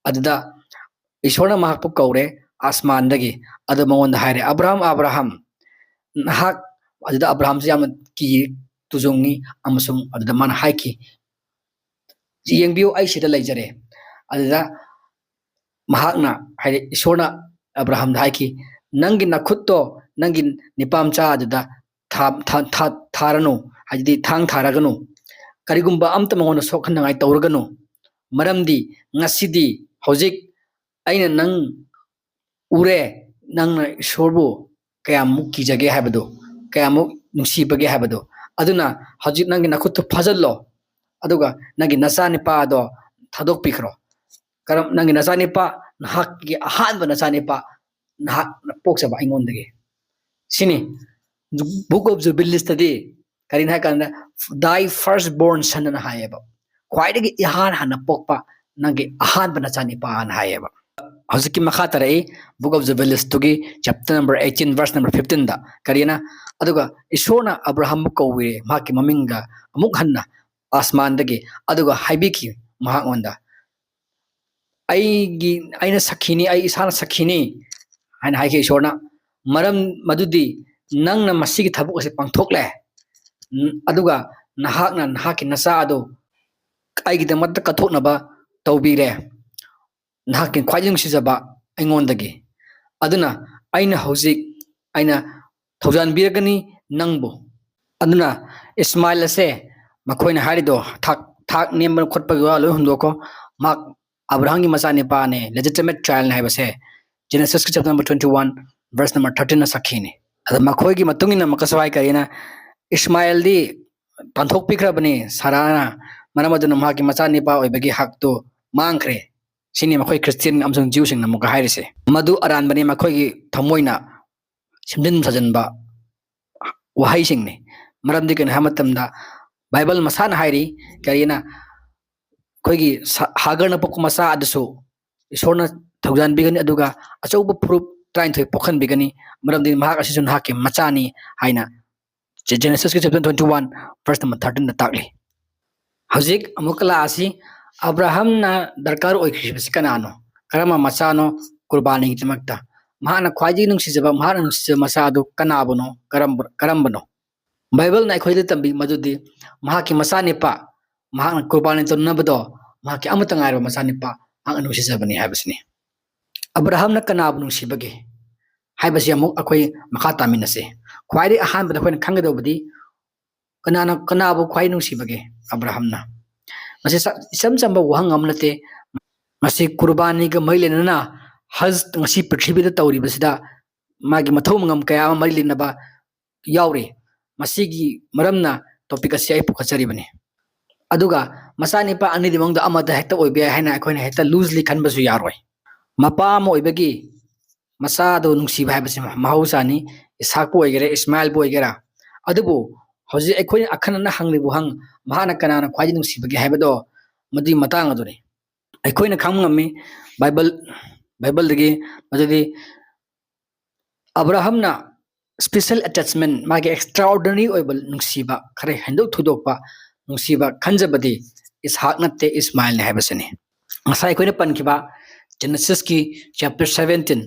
ꯑꯗꯨꯗ ꯏꯁꯣꯔꯅ ꯃꯍꯥꯛꯄꯨ ꯀꯧꯔꯦ ꯑꯥꯁꯃꯥꯟꯗꯒꯤ꯫ ꯑꯗꯨ ꯃꯉꯣꯟꯗ ꯍꯥꯏꯔꯦ, "ꯑꯕ꯭ꯔꯥꯍꯝ, ꯑꯕ꯭ꯔꯥꯍꯝ, ꯅꯍꯥꯛ"꯫ ꯑꯗꯨꯗ ꯑꯕ꯭ꯔꯥꯍꯝꯁꯤ ꯌꯥꯝꯅ ꯀꯤ ꯇꯨꯖꯨꯡꯉꯤ ꯑꯃꯁꯨꯡ ꯑꯗꯨꯗ ꯃꯥꯅ ꯍꯥꯏꯈꯤ, "ꯌꯦꯡꯕꯤꯌꯨ, ꯑꯩ ꯁꯤꯗ ꯂꯩꯖꯔꯦ"꯫ ꯑꯗꯨꯗ ꯃꯍꯥꯛꯅ, ꯍꯥꯏꯗꯤ ꯏꯁꯣꯔꯅ ꯑꯕ꯭ꯔꯥꯍꯝꯗ ꯍꯥꯏꯈꯤ, "ꯅꯪꯒꯤ ꯅꯈꯨꯠꯇꯣ ꯅꯪꯒꯤ ꯅꯤꯄꯥꯝꯆꯥ ꯑꯗꯨꯗ ꯊꯥ-, ꯊꯥ-, ꯊꯥ-, ꯊꯥꯔꯅꯨ, ꯍꯥꯏꯗꯤ ꯊꯥꯡ ꯊꯥꯔꯒꯅꯨ꯫ ꯀꯔꯤꯒꯨꯝꯕ ꯑꯝꯇ ꯃꯉꯣꯟꯗ ꯁꯣꯛꯍꯟꯅꯉꯥꯏ ꯇꯧꯔꯒꯅꯨ꯫ ꯃꯔꯝꯗꯤ ꯉꯁꯤꯗꯤ, ꯍꯧꯖꯤꯛ ꯑꯩꯅ ꯅꯪ ꯎꯔꯦ, ꯅꯪꯅ ꯏꯁꯣꯔꯕꯨ ꯀꯌꯥꯃꯨꯛ ꯀꯤꯖꯒꯦ ꯍꯥꯏꯕꯗꯨ, ꯀꯌꯥꯃꯨꯛ ꯅꯨꯡꯁꯤꯕꯒꯦ ꯍꯥꯏꯕꯗꯨ꯫ ꯑꯗꯨꯅ ꯍꯧꯖꯤꯛ ꯅꯪꯒꯤ ꯅꯈꯨꯠꯇꯨ ꯐꯥꯖꯤꯜꯂꯣ, ꯑꯗꯨꯒ ꯅꯪꯒꯤ ꯅꯆꯥꯅꯤꯄꯥꯗꯣ ꯊꯥꯗꯣꯛꯄꯤꯈ꯭ꯔꯣ꯫ ꯀꯔꯝ, ꯅꯪꯒꯤ ꯅꯆꯥꯅꯤꯄꯥ, ꯅꯍꯥꯛꯀꯤ ꯑꯍꯥꯟꯕ ꯅꯆꯥꯅꯤꯄꯥ ꯅꯍꯥꯛꯅ ꯄꯣꯛꯆꯕ ꯑꯩꯉꯣꯟꯗꯒꯤ"꯫ ꯁꯤꯅꯤ꯫ Book of Jubilesꯇꯗꯤ ꯀꯔꯤꯅꯣ ꯍꯥꯏ ꯀꯥꯟꯗ, "Thy first born son" ꯑꯅ ꯍꯥꯏꯌꯦꯕ꯫ ꯈ꯭ꯋꯥꯏꯗꯒꯤ ꯏꯍꯥꯟ ꯍꯥꯟꯅ ꯄꯣꯛꯄ ꯅꯪꯒꯤ ꯑꯍꯥꯟꯕ ꯅꯆꯥꯅꯤꯄꯥ ꯑꯅ ꯍꯥꯏꯌꯦꯕ꯫ ꯍꯧꯖꯤꯛꯀꯤ ꯃꯈꯥ ꯇꯥꯔꯛꯏ, Book of Genesis ꯇꯨꯒꯤ chapter number eighteen, verse number fifteen ꯗ꯫ ꯀꯔꯤꯅ? ꯑꯗꯨꯒ ꯏꯁꯣꯔꯅ ꯑꯕ꯭ꯔꯥꯍꯝꯕꯨ ꯀꯧꯏꯔꯦ, ꯃꯍꯥꯛꯀꯤ ꯃꯃꯤꯡꯒ ꯑꯃꯨꯛ ꯍꯟꯅ ꯑꯥꯁꯃꯥꯟꯗꯒꯤ꯫ ꯑꯗꯨꯒ ꯍꯥꯏꯕꯤꯈꯤ ꯃꯍꯥꯛꯉꯣꯟꯗ, "ꯑꯩꯒꯤ, ꯑꯩꯅ ꯁꯈꯤꯅꯤ, ꯑꯩ ꯏꯁꯥꯅ ꯁꯈꯤꯅꯤ" ꯍꯥꯏꯅ ꯍꯥꯏꯈꯤ ꯏꯁꯣꯔꯅ꯫ "ꯃꯔꯝ ꯃꯗꯨꯗꯤ ꯅꯪꯅ ꯃꯁꯤꯒꯤ ꯊꯕꯛ ꯑꯁꯤ ꯄꯥꯡꯊꯣꯛꯂꯦ, ꯎꯝ, ꯑꯗꯨꯒ ꯅꯍꯥꯛꯅ ꯅꯍꯥꯛꯀꯤ ꯅꯆꯥ ꯑꯗꯨ ꯑꯩꯒꯤꯗꯃꯛꯇ ꯀꯠꯊꯣꯛꯅꯕ ꯇꯧꯕꯤꯔꯦ, ꯅꯍꯥꯛꯀꯤ ꯈ꯭ꯋꯥꯏꯗꯒꯤ ꯅꯨꯡꯁꯤꯖꯕ ꯑꯩꯉꯣꯟꯗꯒꯤ꯫ ꯑꯗꯨꯅ ꯑꯩꯅ ꯍꯧꯖꯤꯛ, ꯑꯩꯅ ꯊꯧꯖꯥꯟꯕꯤꯔꯒꯅꯤ ꯅꯪꯕꯨ"꯫ ꯑꯗꯨꯅ ꯏꯁꯃꯥꯏꯜ ꯑꯁꯦ, ꯃꯈꯣꯏꯅ ꯍꯥꯏꯔꯤꯗꯣ ꯊꯥꯛ, ꯊꯥꯛ ꯅꯦꯝꯕ ꯈꯣꯠꯄꯒꯤ ꯋꯥ ꯂꯣꯏ ꯍꯨꯟꯗꯣꯛꯈꯣ, ꯃꯍꯥꯛ ꯑꯕ꯭ꯔꯥꯍꯝꯒꯤ ꯃꯆꯥꯅꯤꯄꯥꯅꯦ, legitimate child ꯅꯦ ꯍꯥꯏꯕꯁꯦ Genesis ꯀꯤ chapter number twenty one, verse number thirteen ꯅ ꯁꯥꯈꯤꯅꯤ꯫ ꯑꯗ ꯃꯈꯣꯏꯒꯤ ꯃꯇꯨꯡ ꯏꯟꯅ ꯑꯃꯨꯛꯀꯁꯨ ꯍꯥꯏ, ꯀꯔꯤꯅ? "ꯏꯁꯃꯥꯏꯜꯗꯤ ꯇꯥꯟꯊꯣꯛꯄꯤꯈ꯭ꯔꯕꯅꯤ ꯁꯥꯔꯥꯅ, ꯃꯔꯝ ꯑꯗꯨꯅ ꯃꯍꯥꯛꯀꯤ ꯃꯆꯥꯅꯤꯄꯥ ꯑꯣꯏꯕꯒꯤ ꯍꯛꯇꯨ ꯃꯥꯡꯈ꯭ꯔꯦ"꯫ ꯁꯤꯅꯤ ꯃꯈꯣꯏ ꯈ꯭ꯔꯤꯁꯇꯤꯌꯟ ꯑꯃꯁꯨꯡ ꯖ꯭ꯌꯨꯁꯤꯡꯅ ꯑꯃꯨꯛꯀ ꯍꯥꯏꯔꯤꯁꯦ꯫ ꯃꯗꯨ ꯑꯔꯥꯟꯕꯅꯤ, ꯃꯈꯣꯏꯒꯤ ꯊꯃꯣꯏꯅ ꯁꯦꯝꯖꯤꯟ ꯁꯥꯖꯤꯟꯕ ꯋꯥꯍꯩꯁꯤꯡꯅꯤ꯫ ꯃꯔꯝꯗꯤ ꯀꯩꯅꯣ ꯍꯥꯏꯕ ꯃꯇꯝꯗ ꯕꯥꯏꯕꯜ ꯃꯁꯥꯅ ꯍꯥꯏꯔꯤ, ꯀꯔꯤꯅ? ꯑꯩꯈꯣꯏꯒꯤ ꯁ-, ꯍꯥꯒꯔꯅ ꯄꯣꯛꯄ ꯃꯆꯥ ꯑꯗꯨꯁꯨ ꯏꯁꯣꯔꯅ ꯊꯧꯖꯥꯟꯕꯤꯒꯅꯤ, ꯑꯗꯨꯒ ꯑꯆꯧꯕ ꯐꯨꯔꯨꯞ ꯇꯔꯥꯅꯤꯊꯣꯏ ꯄꯣꯛꯍꯟꯕꯤꯒꯅꯤ, ꯃꯔꯝꯗꯤ ꯃꯍꯥꯛ ꯑꯁꯤꯁꯨ ꯅꯍꯥꯛꯀꯤ ꯃꯆꯥꯅꯤ ꯍꯥꯏꯅ ꯖꯦ-, Genesis ꯀꯤ chapter twenty one, verse number thirteen ꯗ ꯇꯥꯛꯂꯤ꯫ ꯍꯧꯖꯤꯛ ꯑꯃꯨꯛꯀ ꯂꯥꯛꯑꯁꯤ, ꯑꯕ꯭ꯔꯥꯍꯝꯅ ꯗꯔꯀꯥꯔ ꯑꯣꯏꯈꯤꯕꯁꯤ ꯀꯅꯥꯅꯣ? ꯀꯔꯝꯕ ꯃꯆꯥꯅꯣ ꯀꯨꯔꯕꯥꯅꯤꯒꯤꯗꯃꯛꯇ? ꯃꯍꯥꯛꯅ ꯈ꯭ꯋꯥꯏꯗꯒꯤ ꯅꯨꯡꯁꯤꯖꯕ, ꯃꯍꯥꯛꯅ ꯅꯨꯡꯁꯤꯖꯕ ꯃꯆꯥ ꯑꯗꯨ ꯀꯅꯥꯕꯨꯅꯣ? ꯀꯔꯝꯕ-, ꯀꯔꯝꯕꯅꯣ? ꯕꯥꯏꯕꯜꯅ ꯑꯩꯈꯣꯏꯗ ꯇꯝꯕꯤ ꯃꯗꯨꯗꯤ ꯃꯍꯥꯛꯀꯤ ꯃꯆꯥꯅꯤꯄꯥ, ꯃꯍꯥꯛꯅ ꯀꯨꯔꯕꯥꯅꯤ ꯇꯧꯅꯕꯗꯣ, ꯃꯍꯥꯛꯀꯤ ꯑꯃꯠꯇ ꯉꯥꯏꯔꯕ ꯃꯆꯥꯅꯤꯄꯥ ꯃꯍꯥꯛꯅ ꯅꯨꯡꯁꯤꯖꯕꯅꯤ ꯍꯥꯏꯕꯁꯤꯅꯤ꯫ ꯑꯕ꯭ꯔꯥꯍꯝꯅ ꯀꯅꯥꯕꯨ ꯅꯨꯡꯁꯤꯕꯒꯦ ꯍꯥꯏꯕꯁꯤ ꯑꯃꯨꯛ ꯑꯩꯈꯣꯏ ꯃꯈꯥ ꯇꯥꯃꯤꯟꯅꯁꯤ꯫ ꯈ꯭ꯋꯥꯏꯗꯒꯤ ꯑꯍꯥꯟꯕꯗ ꯑꯩꯈꯣꯏꯅ ꯈꯪꯒꯗꯧꯕꯗꯤ ꯀꯅꯥꯅ, ꯀꯅꯥꯕꯨ ꯈ꯭ꯋꯥꯏ ꯅꯨꯡꯁꯤꯕꯒꯦ? ꯑꯕ꯭ꯔꯥꯍꯝꯅ꯫ ꯃꯁꯤ ꯆ-, ꯏꯆꯝ ꯆꯝꯕ ꯋꯥꯍꯪ ꯑꯃ ꯅꯠꯇꯦ꯫ ꯃꯁꯤ ꯀꯨꯔꯕꯥꯅꯤꯒ ꯃꯔꯤ ꯂꯩꯅꯅ ꯍꯖ ꯉꯁꯤ ꯄ꯭ꯔꯤꯊꯤꯕꯤꯗ ꯇꯧꯔꯤꯕꯁꯤꯗ ꯃꯥꯒꯤ ꯃꯊꯧ ꯃꯉꯝ ꯀꯌꯥ ꯑꯃ ꯃꯔꯤ ꯂꯩꯅꯕ ꯌꯥꯎꯔꯤ꯫ ꯃꯁꯤꯒꯤ ꯃꯔꯝꯅ topic ꯑꯁꯤ ꯑꯩ ꯄꯨꯈꯠꯆꯔꯤꯕꯅꯤ꯫ ꯑꯗꯨꯒ ꯃꯆꯥꯅꯤꯄꯥ ꯑꯅꯤꯗꯨꯒꯤ ꯃꯅꯨꯡꯗ ꯑꯃꯗ ꯍꯦꯛꯇ ꯑꯣꯏꯕ ꯌꯥꯏ ꯍꯥꯏꯅ ꯑꯩꯈꯣꯏꯅ ꯍꯦꯛꯇ loosely ꯈꯟꯕꯁꯨ ꯌꯥꯔꯣꯏ꯫ ꯃꯄꯥ ꯑꯃ ꯑꯣꯏꯕꯒꯤ ꯃꯆꯥꯗꯨ ꯅꯨꯡꯁꯤꯕ ꯍꯥꯏꯕꯁꯤ ꯃꯍꯧꯁꯥꯅꯤ꯫ ꯏꯁꯍꯥꯛꯄꯨ ꯑꯣꯏꯒꯦꯔꯥ, ꯏꯁꯃꯥꯏꯜꯕꯨ ꯑꯣꯏꯒꯦꯔꯥ꯫ ꯑꯗꯨꯕꯨ ꯍꯧꯖꯤꯛ ꯑꯩꯈꯣꯏꯅ ꯑꯈꯟꯅꯅ ꯍꯪꯂꯤꯕ ꯋꯥꯍꯪ, ꯃꯍꯥꯛꯅ ꯀꯅꯥꯅ ꯈ꯭ꯋꯥꯏꯗꯒꯤ ꯅꯨꯡꯁꯤꯕꯒꯦ ꯍꯥꯏꯕꯗꯣ, ꯃꯗꯨꯒꯤ ꯃꯇꯥꯡ ꯑꯗꯨꯅꯤ꯫ ꯑꯩꯈꯣꯏꯅ ꯈꯪꯕ ꯉꯝꯃꯤ, ꯕꯥꯏꯕꯜ, ꯕꯥꯏꯕꯜꯗꯒꯤ꯫ ꯃꯗꯨꯗꯤ ꯑꯕ꯭ꯔꯥꯍꯝꯅ special attachment, ꯃꯥꯒꯤ extraordinary ꯑꯣꯏꯕ ꯅꯨꯡꯁꯤꯕ, ꯈꯔ ꯍꯦꯟꯗꯣꯛ ꯊꯣꯏꯗꯣꯛꯄ ꯅꯨꯡꯁꯤꯕ ꯈꯟꯖꯕꯗꯤ ꯏꯁꯍꯥꯛ ꯅꯠꯇꯦ, ꯏꯁꯃꯥꯏꯜꯅꯤ ꯍꯥꯏꯕꯁꯤꯅꯤ꯫ ꯉꯁꯥꯏ ꯑꯩꯈꯣꯏꯅ ꯄꯟꯈꯤꯕ Genesisꯀꯤ chapter seventeen,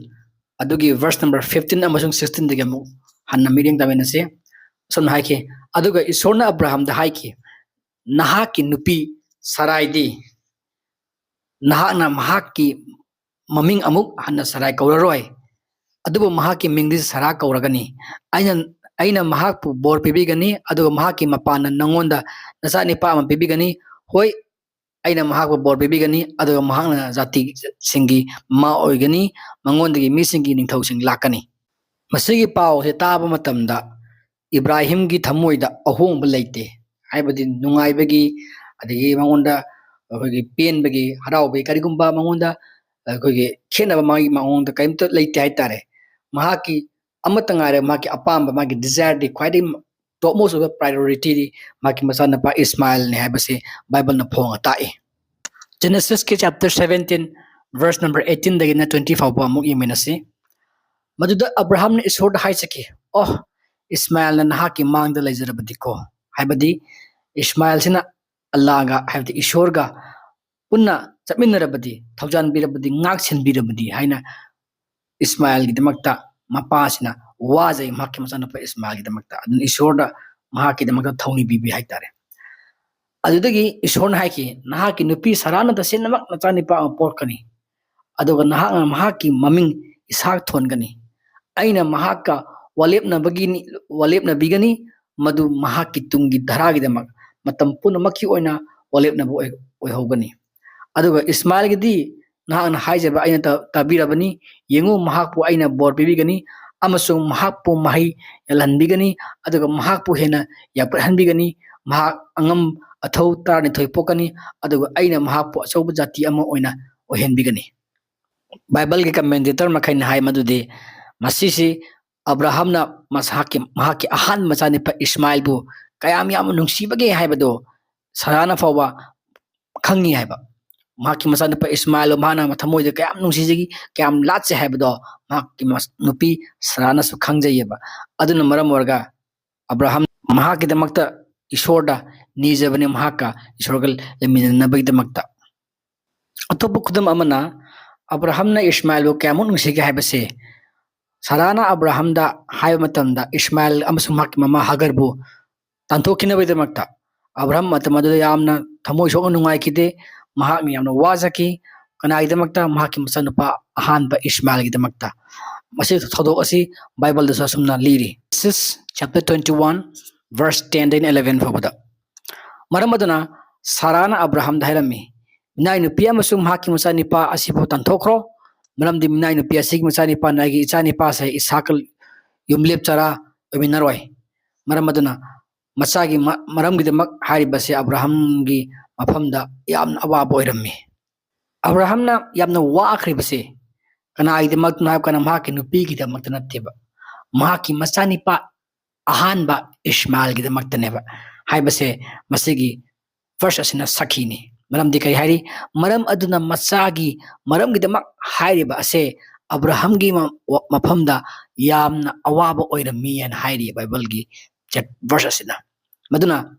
ꯑꯗꯨꯒꯤ verse number fifteen ꯑꯃꯁꯨꯡ sixteenꯗꯒꯤ ꯑꯃꯨꯛ ꯍꯟꯅ ꯃꯤꯠꯌꯦꯡ ꯇꯥꯃꯤꯟꯅꯁꯤ꯫ ꯑꯁꯨꯝꯅ ꯍꯥꯏꯈꯤ, "ꯑꯗꯨꯒ ꯏꯁꯣꯔꯅ ꯑꯕ꯭ꯔꯥꯍꯝꯗ ꯍꯥꯏꯈꯤ, ꯅꯍꯥꯛꯀꯤ ꯅꯨꯄꯤ ꯁꯔꯥꯏꯗꯤ ꯅꯍꯥꯛꯅ ꯃꯍꯥꯛꯀꯤ ꯃꯃꯤꯡ ꯑꯃꯨꯛ ꯍꯟꯅ ꯁꯔꯥꯏ ꯀꯧꯔꯔꯣꯏ, ꯑꯗꯨꯕꯨ ꯃꯍꯥꯛꯀꯤ ꯃꯤꯡꯗꯤ ꯁꯔꯥ ꯀꯧꯔꯒꯅꯤ꯫ ꯑꯩꯅ, ꯑꯩꯅ ꯃꯍꯥꯛꯄꯨ ꯕꯣꯔ ꯄꯤꯕꯤꯒꯅꯤ, ꯑꯗꯨꯒ ꯃꯍꯥꯛꯀꯤ ꯃꯄꯥꯟꯅ ꯅꯉꯣꯟꯗ ꯅꯆꯥꯅꯤꯄꯥ ꯑꯃ ꯄꯤꯕꯤꯒꯅꯤ꯫ ꯍꯣꯏ, ꯑꯩꯅ ꯃꯍꯥꯛꯄꯨ ꯕꯣꯔ ꯄꯤꯕꯤꯒꯅꯤ, ꯑꯗꯨꯒ ꯃꯍꯥꯛꯅ ꯖꯥꯇꯤꯁꯤꯡꯒꯤ ꯃꯃꯥ ꯑꯣꯏꯒꯅꯤ, ꯃꯉꯣꯟꯗꯒꯤ ꯃꯤꯁꯤꯡꯒꯤ ꯅꯤꯡꯊꯧꯁꯤꯡ ꯂꯥꯛꯀꯅꯤ"꯫ ꯃꯁꯤꯒꯤ ꯄꯥꯎꯁꯦ ꯇꯥꯕ ꯃꯇꯝꯗ ꯏꯕ꯭ꯔꯥꯍꯤꯝꯒꯤ ꯊꯃꯣꯏꯗ ꯑꯍꯣꯡꯕ ꯂꯩꯇꯦ꯫ ꯍꯥꯏꯕꯗꯤ ꯅꯨꯡꯉꯥꯏꯕꯒꯤ, ꯑꯗꯒꯤ ꯃꯉꯣꯟꯗ ꯑꯩꯈꯣꯏꯒꯤ ꯄꯦꯟꯕꯒꯤ, ꯍꯔꯥꯎꯕꯒꯤ, ꯀꯔꯤꯒꯨꯝꯕ ꯃꯉꯣꯟꯗ ꯑꯩꯈꯣꯏꯒꯤ ꯈꯦꯠꯅꯕ ꯃꯥꯒꯤ ꯃꯉꯣꯟꯗ ꯀꯔꯤꯝꯇ ꯂꯩꯇꯦ ꯍꯥꯏꯇꯥꯔꯦ꯫ ꯃꯍꯥꯛꯀꯤ ꯑꯃꯠꯇ ꯉꯥꯏꯔꯦ, ꯃꯍꯥꯛꯀꯤ ꯑꯄꯥꯝꯕ, ꯃꯥꯒꯤ desireꯗꯤ, ꯈ꯭ꯋꯥꯏꯗꯒꯤ topmost ꯑꯣꯏꯕ priorityꯗꯤ ꯃꯍꯥꯛꯀꯤ ꯃꯆꯥꯅꯨꯄꯥ ꯏꯁꯃꯥꯏꯜꯅꯤ ꯍꯥꯏꯕꯁꯤ ꯕꯥꯏꯕꯜꯅ ꯐꯣꯡꯅ ꯇꯥꯛꯏ꯫ Genesisꯀꯤ chapter seventeen, verse number eighteenꯗꯒꯤꯅ twenty ꯐꯥꯎꯕ ꯑꯃꯨꯛ ꯌꯦꯡꯃꯤꯟꯅꯁꯤ꯫ ꯃꯗꯨꯗ ꯑꯕ꯭ꯔꯥꯍꯝꯅ ꯏꯁꯣꯔꯗ ꯍꯥꯏꯖꯈꯤ, "ꯑꯣ, ꯏꯁꯃꯥꯏꯜꯅ ꯅꯍꯥꯛꯀꯤ ꯃꯥꯡꯗ ꯂꯩꯖꯔꯕꯗꯤꯀꯣ", ꯍꯥꯏꯕꯗꯤ ꯏꯁꯃꯥꯏꯜꯁꯤꯅ ꯑꯜꯂꯥꯒ, ꯍꯥꯏꯕꯗꯤ ꯏꯁꯣꯔꯒ ꯄꯨꯟꯅ ꯆꯠꯃꯤꯟꯅꯔꯕꯗꯤ, ꯊꯧꯖꯥꯟꯕꯤꯔꯕꯗꯤ, ꯉꯥꯛ ꯁꯦꯟꯕꯤꯔꯕꯗꯤ ꯍꯥꯏꯅ ꯏꯁꯃꯥꯏꯜꯒꯤꯗꯃꯛꯇ ꯃꯄꯥꯁꯤꯅ ꯋꯥꯖꯩ, ꯃꯍꯥꯛꯀꯤ ꯃꯆꯥꯅꯨꯄꯥ ꯏꯁꯃꯥꯏꯜꯒꯤꯗꯃꯛꯇ꯫ ꯑꯗꯨꯅ ꯏꯁꯣꯔꯗ ꯃꯍꯥꯛꯀꯤꯗꯃꯛꯇ ꯊꯧꯅꯤꯕꯤꯕꯤ ꯍꯥꯏꯇꯥꯔꯦ꯫ ꯑꯗꯨꯗꯒꯤ ꯏꯁꯣꯔꯅ ꯍꯥꯏꯈꯤ, "ꯅꯍꯥꯛꯀꯤ ꯅꯨꯄꯤ ꯁꯔꯥꯅ ꯇꯁꯦꯡꯅꯃꯛ ꯅꯆꯥꯅꯤꯄꯥ ꯑꯃ ꯄꯣꯛꯀꯅꯤ, ꯑꯗꯨꯒ ꯅꯍꯥꯛꯅ ꯃꯍꯥꯛꯀꯤ ꯃꯃꯤꯡ ꯏꯁꯍꯥꯛ ꯊꯣꯟꯒꯅꯤ꯫ ꯑꯩꯅ ꯃꯍꯥꯛꯀ ꯋꯥꯂꯦꯞꯅꯕꯒꯤꯅꯤ, ꯋꯥꯂꯦꯞꯅꯕꯤꯒꯅꯤ, ꯃꯗꯨ ꯃꯍꯥꯛꯀꯤ ꯇꯨꯡꯒꯤ ꯙꯔꯥꯒꯤꯗꯃꯛ ꯃꯇꯝ ꯄꯨꯝꯅꯃꯛꯀꯤ ꯑꯣꯏꯅ ꯋꯥꯂꯦꯞꯅꯕ ꯑꯣꯏ-, ꯑꯣꯏꯍꯧꯒꯅꯤ꯫ ꯑꯗꯨꯒ ꯏꯁꯃꯥꯏꯜꯒꯤꯗꯤ ꯅꯍꯥꯛꯅ ꯍꯥꯏꯖꯕ ꯑꯩꯅ ꯇ-, ꯇꯥꯕꯤꯔꯕꯅꯤ꯫ ꯌꯦꯡꯉꯨ, ꯃꯍꯥꯛꯄꯨ ꯑꯩꯅ ꯕꯣꯔ ꯄꯤꯕꯤꯒꯅꯤ ꯑꯃꯁꯨꯡ ꯃꯍꯥꯛꯄꯨ ꯃꯍꯩ ꯌꯥꯜꯍꯟꯕꯤꯒꯅꯤ, ꯑꯗꯨꯒ ꯃꯍꯥꯛꯄꯨ ꯍꯦꯟꯅ ꯌꯥꯝꯈꯠꯍꯟꯕꯤꯒꯅꯤ꯫ ꯃꯍꯥꯛ ꯑꯉꯝ ꯑꯊꯧ ꯇꯔꯥꯅꯤꯊꯣꯏ ꯄꯣꯛꯀꯅꯤ, ꯑꯗꯨꯒ ꯑꯩꯅ ꯃꯍꯥꯛꯄꯨ ꯑꯆꯧꯕ ꯖꯥꯇꯤ ꯑꯃ ꯑꯣꯏꯅ ꯑꯣꯏꯍꯟꯕꯤꯒꯅꯤ"꯫ ꯕꯥꯏꯕꯜꯒꯤ commentator ꯃꯈꯩꯅ ꯍꯥꯏ ꯃꯗꯨꯗꯤ ꯃꯁꯤꯁꯤ ꯑꯕ꯭ꯔꯥꯍꯝꯅ ꯃꯁꯥꯛꯀꯤ, ꯃꯍꯥꯛꯀꯤ ꯑꯍꯥꯟꯕ ꯃꯆꯥꯅꯨꯄꯥ ꯏꯁꯃꯥꯏꯜꯕꯨ ꯀꯌꯥꯝ ꯌꯥꯝꯅ ꯅꯨꯡꯁꯤꯕꯒꯦ ꯍꯥꯏꯕꯗꯨ ꯁꯔꯥꯅ ꯐꯥꯎꯕ ꯈꯪꯉꯤ ꯍꯥꯏꯕ꯫ ꯃꯍꯥꯛꯀꯤ ꯃꯆꯥꯅꯨꯄꯥ ꯏꯁꯃꯥꯏꯜꯕꯨ ꯃꯍꯥꯛꯅ ꯊꯃꯣꯏꯗ ꯀꯌꯥꯝ ꯅꯨꯡꯁꯤꯖꯈꯤ, ꯀꯌꯥꯝ ꯂꯥꯠꯆꯩ ꯍꯥꯏꯕꯗꯣ ꯃꯍꯥꯛꯀꯤ ꯃꯆꯥ-, ꯅꯨꯄꯤ ꯁꯥꯔꯥꯅꯁꯨ ꯈꯪꯖꯩꯌꯦꯕ꯫ ꯑꯗꯨꯅ ꯃꯔꯝ ꯑꯣꯏꯔꯒ ꯑꯕ꯭ꯔꯥꯍꯝ ꯃꯍꯥꯛꯀꯤꯗꯃꯛꯇ ꯏꯁꯣꯔꯗ ꯅꯤꯖꯕꯅꯤ, ꯃꯍꯥꯛꯀ ꯏꯁꯣꯔꯒ ꯂꯩꯃꯤꯟꯅꯅꯕꯒꯤꯗꯃꯛꯇ꯫ ꯑꯇꯣꯞꯄ ꯈꯨꯗꯝ ꯑꯃꯅ, ꯑꯕ꯭ꯔꯥꯍꯝꯅ ꯏꯁꯃꯥꯏꯜꯕꯨ ꯀꯌꯥꯃꯨꯛ ꯅꯨꯡꯁꯤꯒꯦ ꯍꯥꯏꯕꯁꯦ, ꯁꯥꯔꯥꯅ ꯑꯕ꯭ꯔꯥꯍꯝꯗ ꯍꯥꯏꯕ ꯃꯇꯝꯗ, ꯏꯁꯃꯥꯏꯜ ꯑꯃꯁꯨꯡ ꯃꯍꯥꯛꯀꯤ ꯃꯃꯥ ꯍꯥꯒꯔꯕꯨ ꯇꯥꯟꯊꯣꯛꯈꯤꯅꯕꯒꯤꯗꯃꯛꯇ, ꯑꯕ꯭ꯔꯥꯍꯝ ꯃꯇꯝ ꯑꯗꯨꯗ ꯌꯥꯝꯅ ꯊꯃꯣꯏ ꯁꯣꯛꯅ ꯅꯨꯡꯉꯥꯏꯈꯤꯗꯦ꯫ ꯃꯍꯥꯛꯅ ꯌꯥꯝꯅ ꯋꯥꯖꯈꯤ꯫ ꯀꯅꯥꯒꯤꯗꯃꯛꯇ? ꯃꯍꯥꯛꯀꯤ ꯃꯆꯥꯅꯨꯄꯥ ꯑꯍꯥꯟꯕ ꯏꯁꯃꯥꯏꯜꯒꯤꯗꯃꯛꯇ꯫ ꯃꯁꯤ ꯊꯧꯗꯣꯛ ꯑꯁꯤ ꯕꯥꯏꯕꯜꯗꯁꯨ ꯑꯁꯨꯝꯅ ꯂꯤꯔꯤ꯫ Genesis chapter twenty-one, verse ten ꯗꯩꯅ eleven ꯐꯥꯎꯕꯗ꯫ ꯃꯔꯝ ꯑꯗꯨꯅ ꯁꯥꯔꯥꯅ ꯑꯕ꯭ꯔꯥꯍꯝꯗ ꯍꯥꯏꯔꯝꯃꯤ, "ꯃꯤꯅꯥꯏ ꯅꯨꯄꯤ ꯑꯃꯁꯨꯡ ꯃꯍꯥꯛꯀꯤ ꯃꯆꯥꯅꯤꯄꯥ ꯑꯁꯤꯕꯨ ꯇꯥꯟꯊꯣꯛꯈ꯭ꯔꯣ, ꯃꯔꯝꯗꯤ ꯃꯤꯅꯥꯏ ꯅꯨꯄꯤ ꯑꯁꯤꯒꯤ ꯃꯆꯥꯅꯤꯄꯥꯅ ꯑꯩꯒꯤ ꯏꯆꯥꯅꯤꯄꯥꯁꯦ ꯏꯁꯥꯛꯀ ꯌꯨꯝꯂꯦꯞ ꯆꯔꯥ ꯑꯣꯏꯃꯤꯟꯅꯔꯣꯏ"꯫ ꯃꯔꯝ ꯑꯗꯨꯅ ꯃꯆꯥꯒꯤ ꯃ-, ꯃꯔꯝꯒꯤꯗꯃꯛ ꯍꯥꯏꯔꯤꯕꯁꯦ ꯑꯕ꯭ꯔꯥꯍꯝꯒꯤ ꯃꯐꯝꯗ ꯌꯥꯝꯅ ꯑꯋꯥꯕ ꯑꯣꯏꯔꯝꯃꯤ꯫ ꯑꯕ꯭ꯔꯥꯍꯝꯅ ꯌꯥꯝꯅ ꯋꯥꯈ꯭ꯔꯤꯕꯁꯦ ꯀꯅꯥꯒꯤꯗꯃꯛꯇꯅꯣ ꯍꯥꯏꯕ ꯀꯥꯟꯗ, ꯃꯍꯥꯛꯀꯤ ꯅꯨꯄꯤꯒꯤꯗꯃꯛꯇ ꯅꯠꯇꯦꯕ, ꯃꯍꯥꯛꯀꯤ ꯃꯆꯥꯅꯤꯄꯥ ꯑꯍꯥꯟꯕ ꯏꯁꯃꯥꯏꯜꯒꯤꯗꯃꯛꯇꯅꯦꯕ ꯍꯥꯏꯕꯁꯦ ꯃꯁꯤꯒꯤ verse ꯑꯁꯤꯅ ꯁꯥꯈꯤꯅꯤ꯫ ꯃꯔꯝꯗꯤ ꯀꯔꯤ ꯍꯥꯏꯔꯤ? ꯃꯔꯝ ꯑꯗꯨꯅ ꯃꯆꯥꯒꯤ ꯃꯔꯝꯒꯤꯗꯃꯛ ꯍꯥꯏꯔꯤꯕ ꯑꯁꯦ ꯑꯕ꯭ꯔꯥꯍꯝꯒꯤ ꯃ-, ꯋ-, ꯃꯐꯝꯗ ꯌꯥꯝꯅ ꯑꯋꯥꯕ ꯑꯣꯏꯔꯝꯃꯤ ꯍꯥꯏꯅ ꯍꯥꯏꯔꯤ ꯕꯥꯏꯕꯜꯒꯤ ꯆꯦꯞ-, verse ꯑꯁꯤꯅ꯫ ꯃꯗꯨꯅ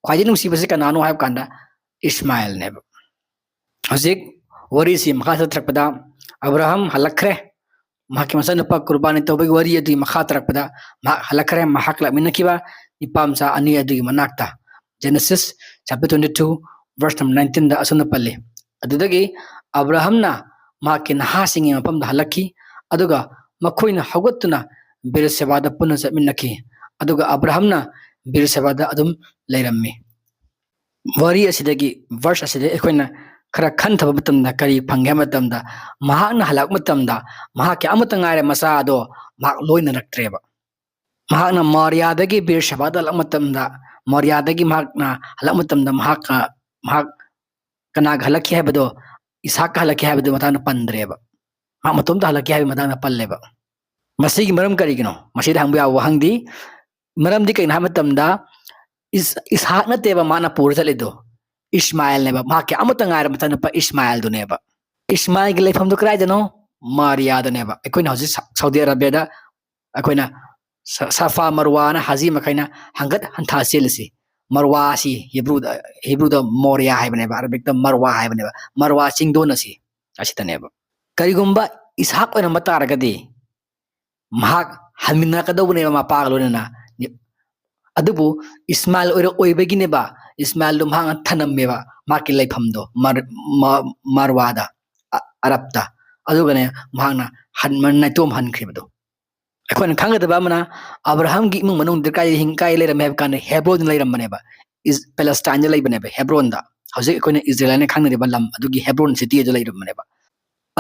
ꯈ꯭ꯋꯥꯏꯗꯒꯤ ꯅꯨꯡꯁꯤꯕꯁꯤ ꯀꯅꯥꯅꯣ ꯍꯥꯏꯕ ꯀꯥꯟꯗ ꯏꯁꯃꯥꯏꯜꯅꯦꯕ꯫ ꯍꯧꯖꯤꯛ ꯋꯥꯔꯤꯁꯤ ꯃꯈꯥ ꯆꯠꯊꯔꯛꯄꯗ ꯑꯕ꯭ꯔꯥꯍꯝ ꯍꯜꯂꯛꯈ꯭ꯔꯦ꯫ ꯃꯍꯥꯛꯀꯤ ꯃꯆꯥꯅꯨꯄꯥ ꯀꯨꯔꯕꯥꯅꯤ ꯇꯧꯕꯒꯤ ꯋꯥꯔꯤ ꯑꯗꯨꯒꯤ ꯃꯈꯥ ꯇꯥꯔꯛꯄꯗ ꯃꯍꯥꯛ ꯍꯜꯂꯛꯈ꯭ꯔꯦ꯫ ꯃꯍꯥꯛ ꯂꯥꯛꯃꯤꯟꯅꯈꯤꯕ ꯅꯨꯄꯥ ꯃꯆꯥ ꯑꯅꯤ ꯑꯗꯨꯒꯤ ꯃꯅꯥꯛꯇ꯫ Genesis chapter twenty-two, verse number nineteen ꯗ ꯑꯁꯨꯝꯅ ꯄꯜꯂꯤ, "ꯑꯗꯨꯗꯒꯤ ꯑꯕ꯭ꯔꯥꯍꯝꯅ ꯃꯍꯥꯛꯀꯤ ꯅꯍꯥꯁꯤꯡꯒꯤ ꯃꯐꯝꯗ ꯍꯜꯂꯛꯈꯤ, ꯑꯗꯨꯒ ꯃꯈꯣꯏꯅ ꯍꯧꯒꯠꯇꯨꯅ ꯕꯤꯔꯁꯦꯕꯥꯗ ꯄꯨꯟꯅ ꯆꯠꯃꯤꯟꯅꯈꯤ꯫ ꯑꯗꯨꯒ ꯑꯕ꯭ꯔꯥꯍꯝꯅ ꯕꯤꯔꯁꯦꯕꯥꯗ ꯑꯗꯨꯝ ꯂꯩꯔꯝꯃꯤ"꯫ ꯋꯥꯔꯤ ꯑꯁꯤꯗꯒꯤ, verse ꯑꯁꯤꯗꯒꯤ ꯑꯩꯈꯣꯏꯅ ꯈꯔ ꯈꯟꯊꯕ ꯃꯇꯝꯗ ꯀꯔꯤ ꯐꯪꯒꯦ ꯍꯥꯏꯕ ꯃꯇꯝꯗ, ꯃꯍꯥꯛꯅ ꯍꯜꯂꯛꯄ ꯃꯇꯝꯗ ꯃꯍꯥꯛꯀꯤ ꯑꯃꯠꯇ ꯉꯥꯏꯔꯕ ꯃꯆꯥ ꯑꯗꯣ ꯃꯍꯥꯛ ꯂꯣꯏꯅꯔꯛꯇ꯭ꯔꯦꯕ꯫ ꯃꯍꯥꯛꯅ ꯃꯣꯔꯤꯌꯥꯗꯒꯤ ꯕꯤꯔꯁꯦꯕꯥꯗ ꯍꯜꯂꯛꯄ ꯃꯇꯝꯗ, ꯃꯣꯔꯤꯌꯥꯗꯒꯤ ꯃꯍꯥꯛꯅ ꯍꯜꯂꯛꯄ ꯃꯇꯝꯗ ꯃꯍꯥꯛꯀ, ꯃꯍꯥꯛ ꯀꯅꯥꯒ ꯍꯜꯂꯛꯈꯤ ꯍꯥꯏꯕꯗꯣ, ꯏꯁꯥꯛꯀ ꯍꯜꯂꯛꯈꯤ ꯍꯥꯏꯕꯗꯨ ꯃꯇꯥꯡꯗ ꯄꯟꯗ꯭ꯔꯦꯕ꯫ ꯃꯍꯥꯛ ꯃꯇꯣꯝꯇ ꯍꯜꯂꯛꯈꯤ ꯍꯥꯏꯕꯒꯤ ꯃꯇꯥꯡꯗ ꯄꯜꯂꯦꯕ꯫ ꯃꯁꯤꯒꯤ ꯃꯔꯝ ꯀꯔꯤꯒꯤꯅꯣ? ꯃꯁꯤꯗ ꯍꯪꯕ ꯌꯥꯕ ꯋꯥꯍꯪꯗꯤ, ꯃꯔꯝꯗꯤ ꯀꯩꯅꯣ ꯍꯥꯏꯕ ꯃꯇꯝꯗ, ꯏꯁ-, ꯏꯁꯥꯛ ꯅꯠꯇꯦꯕ ꯃꯥꯅ ꯄꯨꯔ ꯆꯠꯂꯤꯗꯣ, ꯏꯁꯃꯥꯏꯜꯅꯦꯕ, ꯃꯍꯥꯛꯀꯤ ꯑꯃꯠꯇ ꯉꯥꯏꯔꯕ ꯃꯆꯥꯅꯨꯄꯥ ꯏꯁꯃꯥꯏꯜꯗꯨꯅꯦꯕ꯫ ꯏꯁꯃꯥꯏꯜꯒꯤ ꯂꯩꯐꯝꯗꯨ ꯀꯗꯥꯏꯗꯅꯣ? ꯃꯥꯔꯤꯌꯥꯗꯅꯦꯕ꯫ ꯑꯩꯈꯣꯏꯅ ꯍꯧꯖꯤꯛ ꯁꯥ-, ꯁꯥꯎꯗꯤ ꯑꯔꯥꯕꯤꯌꯥꯗ ꯑꯩꯈꯣꯏꯅ ꯁ-, ꯁꯐꯥ ꯃꯔꯋꯥꯅ ꯍꯥꯖꯤ ꯃꯈꯩꯅ ꯍꯪꯒꯠ ꯍꯟꯊ ꯆꯦꯜꯂꯤꯁꯤ꯫ ꯃꯔꯋꯥ ꯑꯁꯤ ꯍꯤꯕ꯭ꯔꯨꯗ, ꯍꯤꯕ꯭ꯔꯨꯗ ꯃꯣꯔꯤꯌꯥ ꯍꯥꯏꯕꯅꯦꯕ, ꯑꯔꯥꯕꯤꯛꯇ ꯃꯔꯋꯥ ꯍꯥꯏꯕꯅꯦꯕ꯫ ꯃꯔꯋꯥ ꯆꯤꯡꯗꯣꯟ ꯑꯁꯤ ꯑꯁꯤꯗꯅꯦꯕ꯫ ꯀꯔꯤꯒꯨꯝꯕ ꯏꯁꯍꯥꯛ ꯑꯣꯏꯔꯝꯕ ꯇꯥꯔꯒꯗꯤ ꯃꯍꯥꯛ ꯍꯟꯃꯤꯟꯅꯔꯛꯀꯗꯧꯕꯅꯦꯕ ꯃꯄꯥꯒ ꯂꯣꯏꯅꯅ꯫ ꯑꯗꯨꯕꯨ ꯏꯁꯃꯥꯏꯜ ꯑꯣꯏꯔ-, ꯑꯣꯏꯕꯒꯤꯅꯦꯕ ꯏꯁꯃꯥꯏꯜꯗꯣ ꯃꯍꯥꯛꯅ ꯊꯅꯝꯃꯦꯕ ꯃꯍꯥꯛꯀꯤ ꯂꯩꯐꯝꯗꯣ ꯃꯔ-, ꯃ-, ꯃꯔꯋꯥꯗ, ꯑ-, ꯑꯔꯕꯇ꯫ ꯑꯗꯨꯒꯅꯦ ꯃꯍꯥꯛꯅ ꯍꯟ-, ꯅꯥꯏꯇꯣꯝ ꯍꯟꯈ꯭ꯔꯤꯕꯗꯣ꯫ ꯑꯩꯈꯣꯏꯅ ꯈꯪꯒꯗꯕ ꯑꯃꯅ, ꯑꯕ꯭ꯔꯥꯍꯝꯒꯤ ꯏꯃꯨꯡ ꯃꯅꯨꯡꯗꯤ ꯀꯥꯏ ꯍꯤꯡ-, ꯀꯥꯏ ꯂꯩꯔꯝꯃꯦ ꯍꯥꯏꯕ ꯀꯥꯟꯗ ꯍꯦꯕ꯭ꯔꯣꯟꯗ ꯂꯩꯔꯝꯕꯅꯦꯕ꯫ ꯏꯁ-, ꯄꯦꯂꯦꯁꯇꯥꯏꯟꯗ ꯂꯩꯕꯅꯦꯕ, ꯍꯦꯕ꯭ꯔꯣꯟꯗ꯫ ꯍꯧꯖꯤꯛ ꯑꯩꯈꯣꯏꯅ ꯏꯖꯔꯦꯜ ꯍꯥꯏꯅ ꯈꯪꯅꯔꯤꯕ ꯂꯝ ꯑꯗꯨꯒꯤ ꯍꯦꯕ꯭ꯔꯣꯟ ꯁꯤꯇꯤ ꯑꯗꯨ ꯂꯩꯔꯝꯕꯅꯦꯕ꯫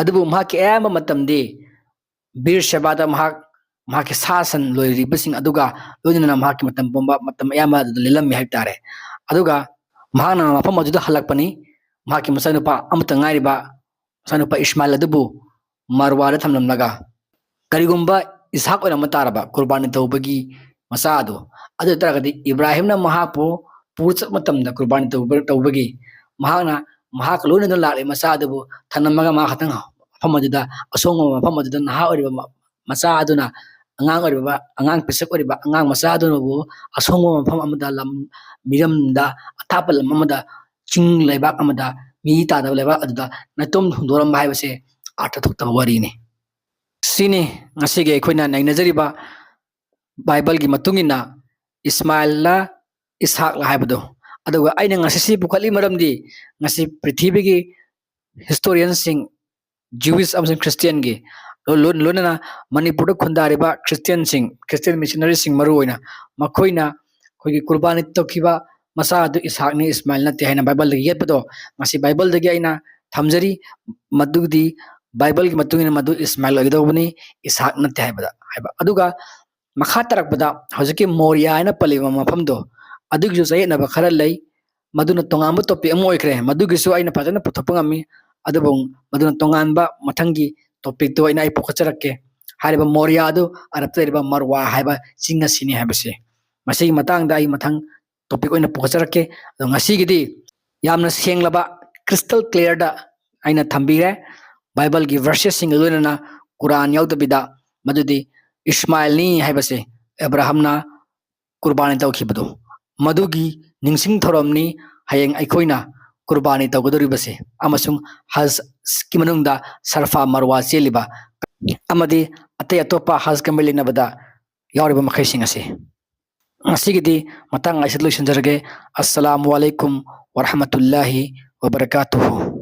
ꯑꯗꯨꯕꯨ ꯃꯍꯥꯛꯀꯤ ꯑꯌꯥꯝꯕ ꯃꯇꯝꯗꯤ ꯕꯤꯔ ꯁꯦꯕꯥꯗ ꯃꯍꯥꯛ, ꯃꯍꯥꯛꯀꯤ ꯁꯥ ꯁꯟ ꯂꯣꯏꯔꯤꯕꯁꯤꯡ ꯑꯗꯨꯒ ꯂꯣꯏꯅꯅ ꯃꯍꯥꯛꯀꯤ ꯃꯇꯝ ꯄꯨꯝꯕ, ꯃꯇꯝ ꯑꯌꯥꯝꯕ ꯑꯗꯨꯗ ꯂꯦꯜꯂꯝꯃꯤ ꯍꯥꯏꯕ ꯇꯥꯔꯦ꯫ ꯑꯗꯨꯒ ꯃꯍꯥꯛꯅ ꯃꯐꯝ ꯑꯗꯨꯗ ꯍꯜꯂꯛꯄꯅꯤ, ꯃꯍꯥꯛꯀꯤ ꯃꯆꯥꯅꯨꯄꯥ ꯑꯃꯠꯇ ꯉꯥꯏꯔꯤꯕ ꯃꯆꯥꯅꯨꯄꯥ ꯏꯁꯃꯥꯏꯜ ꯑꯗꯨꯕꯨ ꯃꯔꯋꯥꯗ ꯊꯝꯂꯝꯂꯒ꯫ ꯀꯔꯤꯒꯨꯝꯕ ꯏꯁꯍꯥꯛ ꯑꯣꯏꯔꯝꯕ ꯇꯥꯔꯕ ꯀꯨꯔꯕꯥꯅꯤ ꯇꯧꯕꯒꯤ ꯃꯆꯥ ꯑꯗꯨ, ꯑꯗꯨ ꯑꯣꯏ ꯇꯥꯔꯒꯗꯤ ꯏꯕ꯭ꯔꯥꯍꯤꯝꯅ ꯃꯍꯥꯛꯄꯨ ꯄꯨꯔ ꯆꯠꯄ ꯃꯇꯝꯗ ꯀꯨꯔꯕꯥꯅꯤ ꯇꯧꯕ-, ꯇꯧꯕꯒꯤ ꯃꯍꯥꯛꯅ ꯃꯍꯥꯛꯀ ꯂꯣꯏꯅꯅ ꯂꯥꯛꯂꯤꯕ ꯃꯆꯥ ꯑꯗꯨꯕꯨ ꯊꯝꯂꯝꯃꯒ ꯃꯍꯥꯛ ꯈꯛꯇꯪ ꯃꯐꯝ ꯑꯗꯨꯗ, ꯑꯁꯣꯡꯕ ꯃꯐꯝ ꯑꯗꯨꯗ ꯅꯍꯥ ꯑꯣꯏꯔꯤꯕ ꯃ-, ꯃꯆꯥ ꯑꯗꯨꯅ, ꯑꯉꯥꯡ ꯑꯣꯏꯔꯤꯕ, ꯑꯉꯥꯡ ꯄꯤꯁꯛ ꯑꯣꯏꯔꯤꯕ ꯑꯉꯥꯡ ꯃꯆꯥ ꯑꯗꯨꯅꯕꯨ ꯑꯁꯣꯡꯕ ꯃꯐꯝ ꯑꯃꯗ, ꯂꯝ, ꯃꯤꯔꯝꯗ, ꯑꯊꯥꯞꯄ ꯂꯝ ꯑꯃꯗ, ꯆꯤꯡ ꯂꯩꯕꯥꯛ ꯑꯃꯗ, ꯃꯤ ꯇꯥꯗꯕ ꯂꯩꯕꯥꯛ ꯑꯗꯨꯗ ꯅꯥꯏꯇꯣꯝ ꯍꯨꯟꯗꯣꯔꯝꯕ ꯍꯥꯏꯕꯁꯦ ꯑꯥꯔꯊ ꯊꯣꯛꯇꯕ ꯋꯥꯔꯤꯅꯤ꯫ ꯁꯤꯅꯤ ꯉꯁꯤꯒꯤ ꯑꯩꯈꯣꯏꯅ ꯅꯩꯅꯖꯔꯤꯕ ꯕꯥꯏꯕꯜꯒꯤ ꯃꯇꯨꯡ ꯏꯟꯅ ꯏꯁꯃꯥꯏꯜꯂ ꯏꯁꯍꯥꯛꯂ ꯍꯥꯏꯕꯗꯣ꯫ ꯑꯗꯨꯒ ꯑꯩꯅ ꯉꯁꯤ ꯁꯤ ꯄꯨꯈꯠꯂꯤ ꯃꯔꯝꯗꯤ ꯉꯁꯤ ꯄ꯭ꯔꯤꯊꯤꯕꯤꯒꯤ ꯍꯤꯁꯇꯣꯔꯤꯌꯟꯁꯤꯡ, ꯖ꯭ꯌꯨꯏꯁ ꯑꯃꯁꯨꯡ ꯈ꯭ꯔꯤꯁꯇꯤꯌꯟꯒꯤ ꯂꯣ-, ꯂꯣ-, ꯂꯣꯏꯅꯅ ꯃꯅꯤꯄꯨꯔꯗ ꯈꯨꯟꯗꯥꯔꯤꯕ ꯈ꯭ꯔꯤꯁꯇꯤꯌꯟꯁꯤꯡ, ꯈ꯭ꯔꯤꯁꯇꯤꯌꯟ ꯃꯤꯁꯅꯔꯤꯁꯤꯡ ꯃꯔꯨ ꯑꯣꯏꯅ, ꯃꯈꯣꯏꯅ ꯑꯩꯈꯣꯏꯒꯤ ꯀꯨꯔꯕꯥꯅꯤ ꯇꯧꯈꯤꯕ ꯃꯆꯥ ꯑꯗꯨ ꯏꯁꯍꯥꯛꯅꯤ, ꯏꯁꯃꯥꯏꯜ ꯅꯠꯇꯦ ꯍꯥꯏꯅ ꯕꯥꯏꯕꯜꯗꯒꯤ ꯌꯦꯠꯄꯗꯣ ꯉꯁꯤ ꯕꯥꯏꯕꯜꯗꯒꯤ ꯑꯩꯅ ꯊꯝꯖꯔꯤ꯫ ꯃꯗꯨꯗꯤ ꯕꯥꯏꯕꯜꯒꯤ ꯃꯇꯨꯡ ꯏꯟꯅ ꯃꯗꯨ ꯏꯁꯃꯥꯏꯜ ꯑꯣꯏꯒꯗꯧꯕꯅꯤ, ꯏꯁꯍꯥꯛ ꯅꯠꯇꯦ ꯍꯥꯏꯕꯗ ꯍꯥꯏꯕ꯫ ꯑꯗꯨꯒ ꯃꯈꯥ ꯇꯥꯔꯛꯄꯗ ꯍꯧꯖꯤꯛꯀꯤ ꯃꯣꯔꯤꯌꯥ ꯍꯥꯏꯅ ꯄꯜꯂꯤꯕ ꯃꯐꯝꯗꯣ, ꯑꯗꯨꯒꯤꯁꯨ ꯆꯌꯦꯠꯅꯕ ꯈꯔ ꯂꯩ꯫ ꯃꯗꯨꯅ ꯇꯣꯉꯥꯟꯕ ꯇꯣꯄꯤꯛ ꯑꯃ ꯑꯣꯏꯈ꯭ꯔꯦ, ꯃꯗꯨꯒꯤꯁꯨ ꯑꯩꯅ ꯐꯖꯅ ꯄꯨꯊꯣꯛꯄ ꯉꯝꯃꯤ꯫ ꯑꯗꯨꯕꯨ ꯃꯗꯨꯅ ꯇꯣꯉꯥꯟꯕ ꯃꯊꯪꯒꯤ ꯇꯣꯄꯤꯛꯇꯣ ꯑꯩꯅ ꯑꯩ ꯄꯨꯈꯠꯆꯔꯛꯀꯦ꯫ ꯍꯥꯏꯔꯤꯕ ꯃꯣꯔꯤꯌꯥ ꯑꯗꯨ ꯑꯔꯕꯇ ꯂꯩꯔꯤꯕ ꯃꯔꯋꯥ ꯍꯥꯏꯕ ꯆꯤꯡ ꯑꯁꯤꯅꯤ ꯍꯥꯏꯕꯁꯦ꯫ ꯃꯁꯤꯒꯤ ꯃꯇꯥꯡꯗ ꯑꯩ ꯃꯊꯪ ꯇꯣꯄꯤꯛ ꯑꯣꯏꯅ ꯄꯨꯈꯠꯆꯔꯛꯀꯦ꯫ ꯑꯗꯣ ꯉꯁꯤꯒꯤꯗꯤ ꯌꯥꯝꯅ ꯁꯦꯡꯂꯕ, crystal clearꯗ ꯑꯩꯅ ꯊꯝꯕꯤꯔꯦ꯫ ꯕꯥꯏꯕꯜꯒꯤ verseꯁꯁꯤꯡꯒ ꯂꯣꯏꯅꯅ ꯀꯨꯔꯥꯟ ꯌꯥꯎꯗꯕꯤꯗ, ꯃꯗꯨꯗꯤ ꯏꯁꯃꯥꯏꯜꯅꯤ ꯍꯥꯏꯕꯁꯦ ꯑꯦꯕ꯭ꯔꯥꯍꯥꯝꯅ ꯀꯨꯔꯕꯥꯅꯤ ꯇꯧꯈꯤꯕꯗꯣ, ꯃꯗꯨꯒꯤ ꯅꯤꯡꯁꯤꯡ ꯊꯧꯔꯝꯅꯤ ꯍꯌꯦꯡ ꯑꯩꯈꯣꯏꯅ ꯀꯨꯔꯕꯥꯅꯤ ꯇꯧꯒꯗꯧꯔꯤꯕꯁꯦ꯫ ꯑꯃꯁꯨꯡ ꯍꯖꯀꯤ ꯃꯅꯨꯡꯗ ꯁꯔꯐꯥ ꯃꯔꯋꯥ ꯆꯦꯜꯂꯤꯕ ꯑꯃꯗꯤ ꯑꯇꯩ ꯑꯇꯣꯞꯄ ꯍꯖꯀ ꯃꯔꯤ ꯂꯩꯅꯕꯗ ꯌꯥꯎꯔꯤꯕ ꯃꯈꯩꯁꯤꯡ ꯑꯁꯤ꯫ ꯉꯁꯤꯒꯤꯗꯤ ꯃꯇꯥꯡ ꯑꯁꯤꯗ ꯂꯣꯏꯁꯤꯟꯖꯔꯒꯦ꯫ ꯑꯁꯁꯂꯥꯃꯨ ꯑꯂꯩꯀꯨꯝ ꯋꯔꯍꯃꯇꯨꯜꯂꯥꯍꯤ ꯋꯕꯔꯀꯥꯇꯨꯍꯨ꯫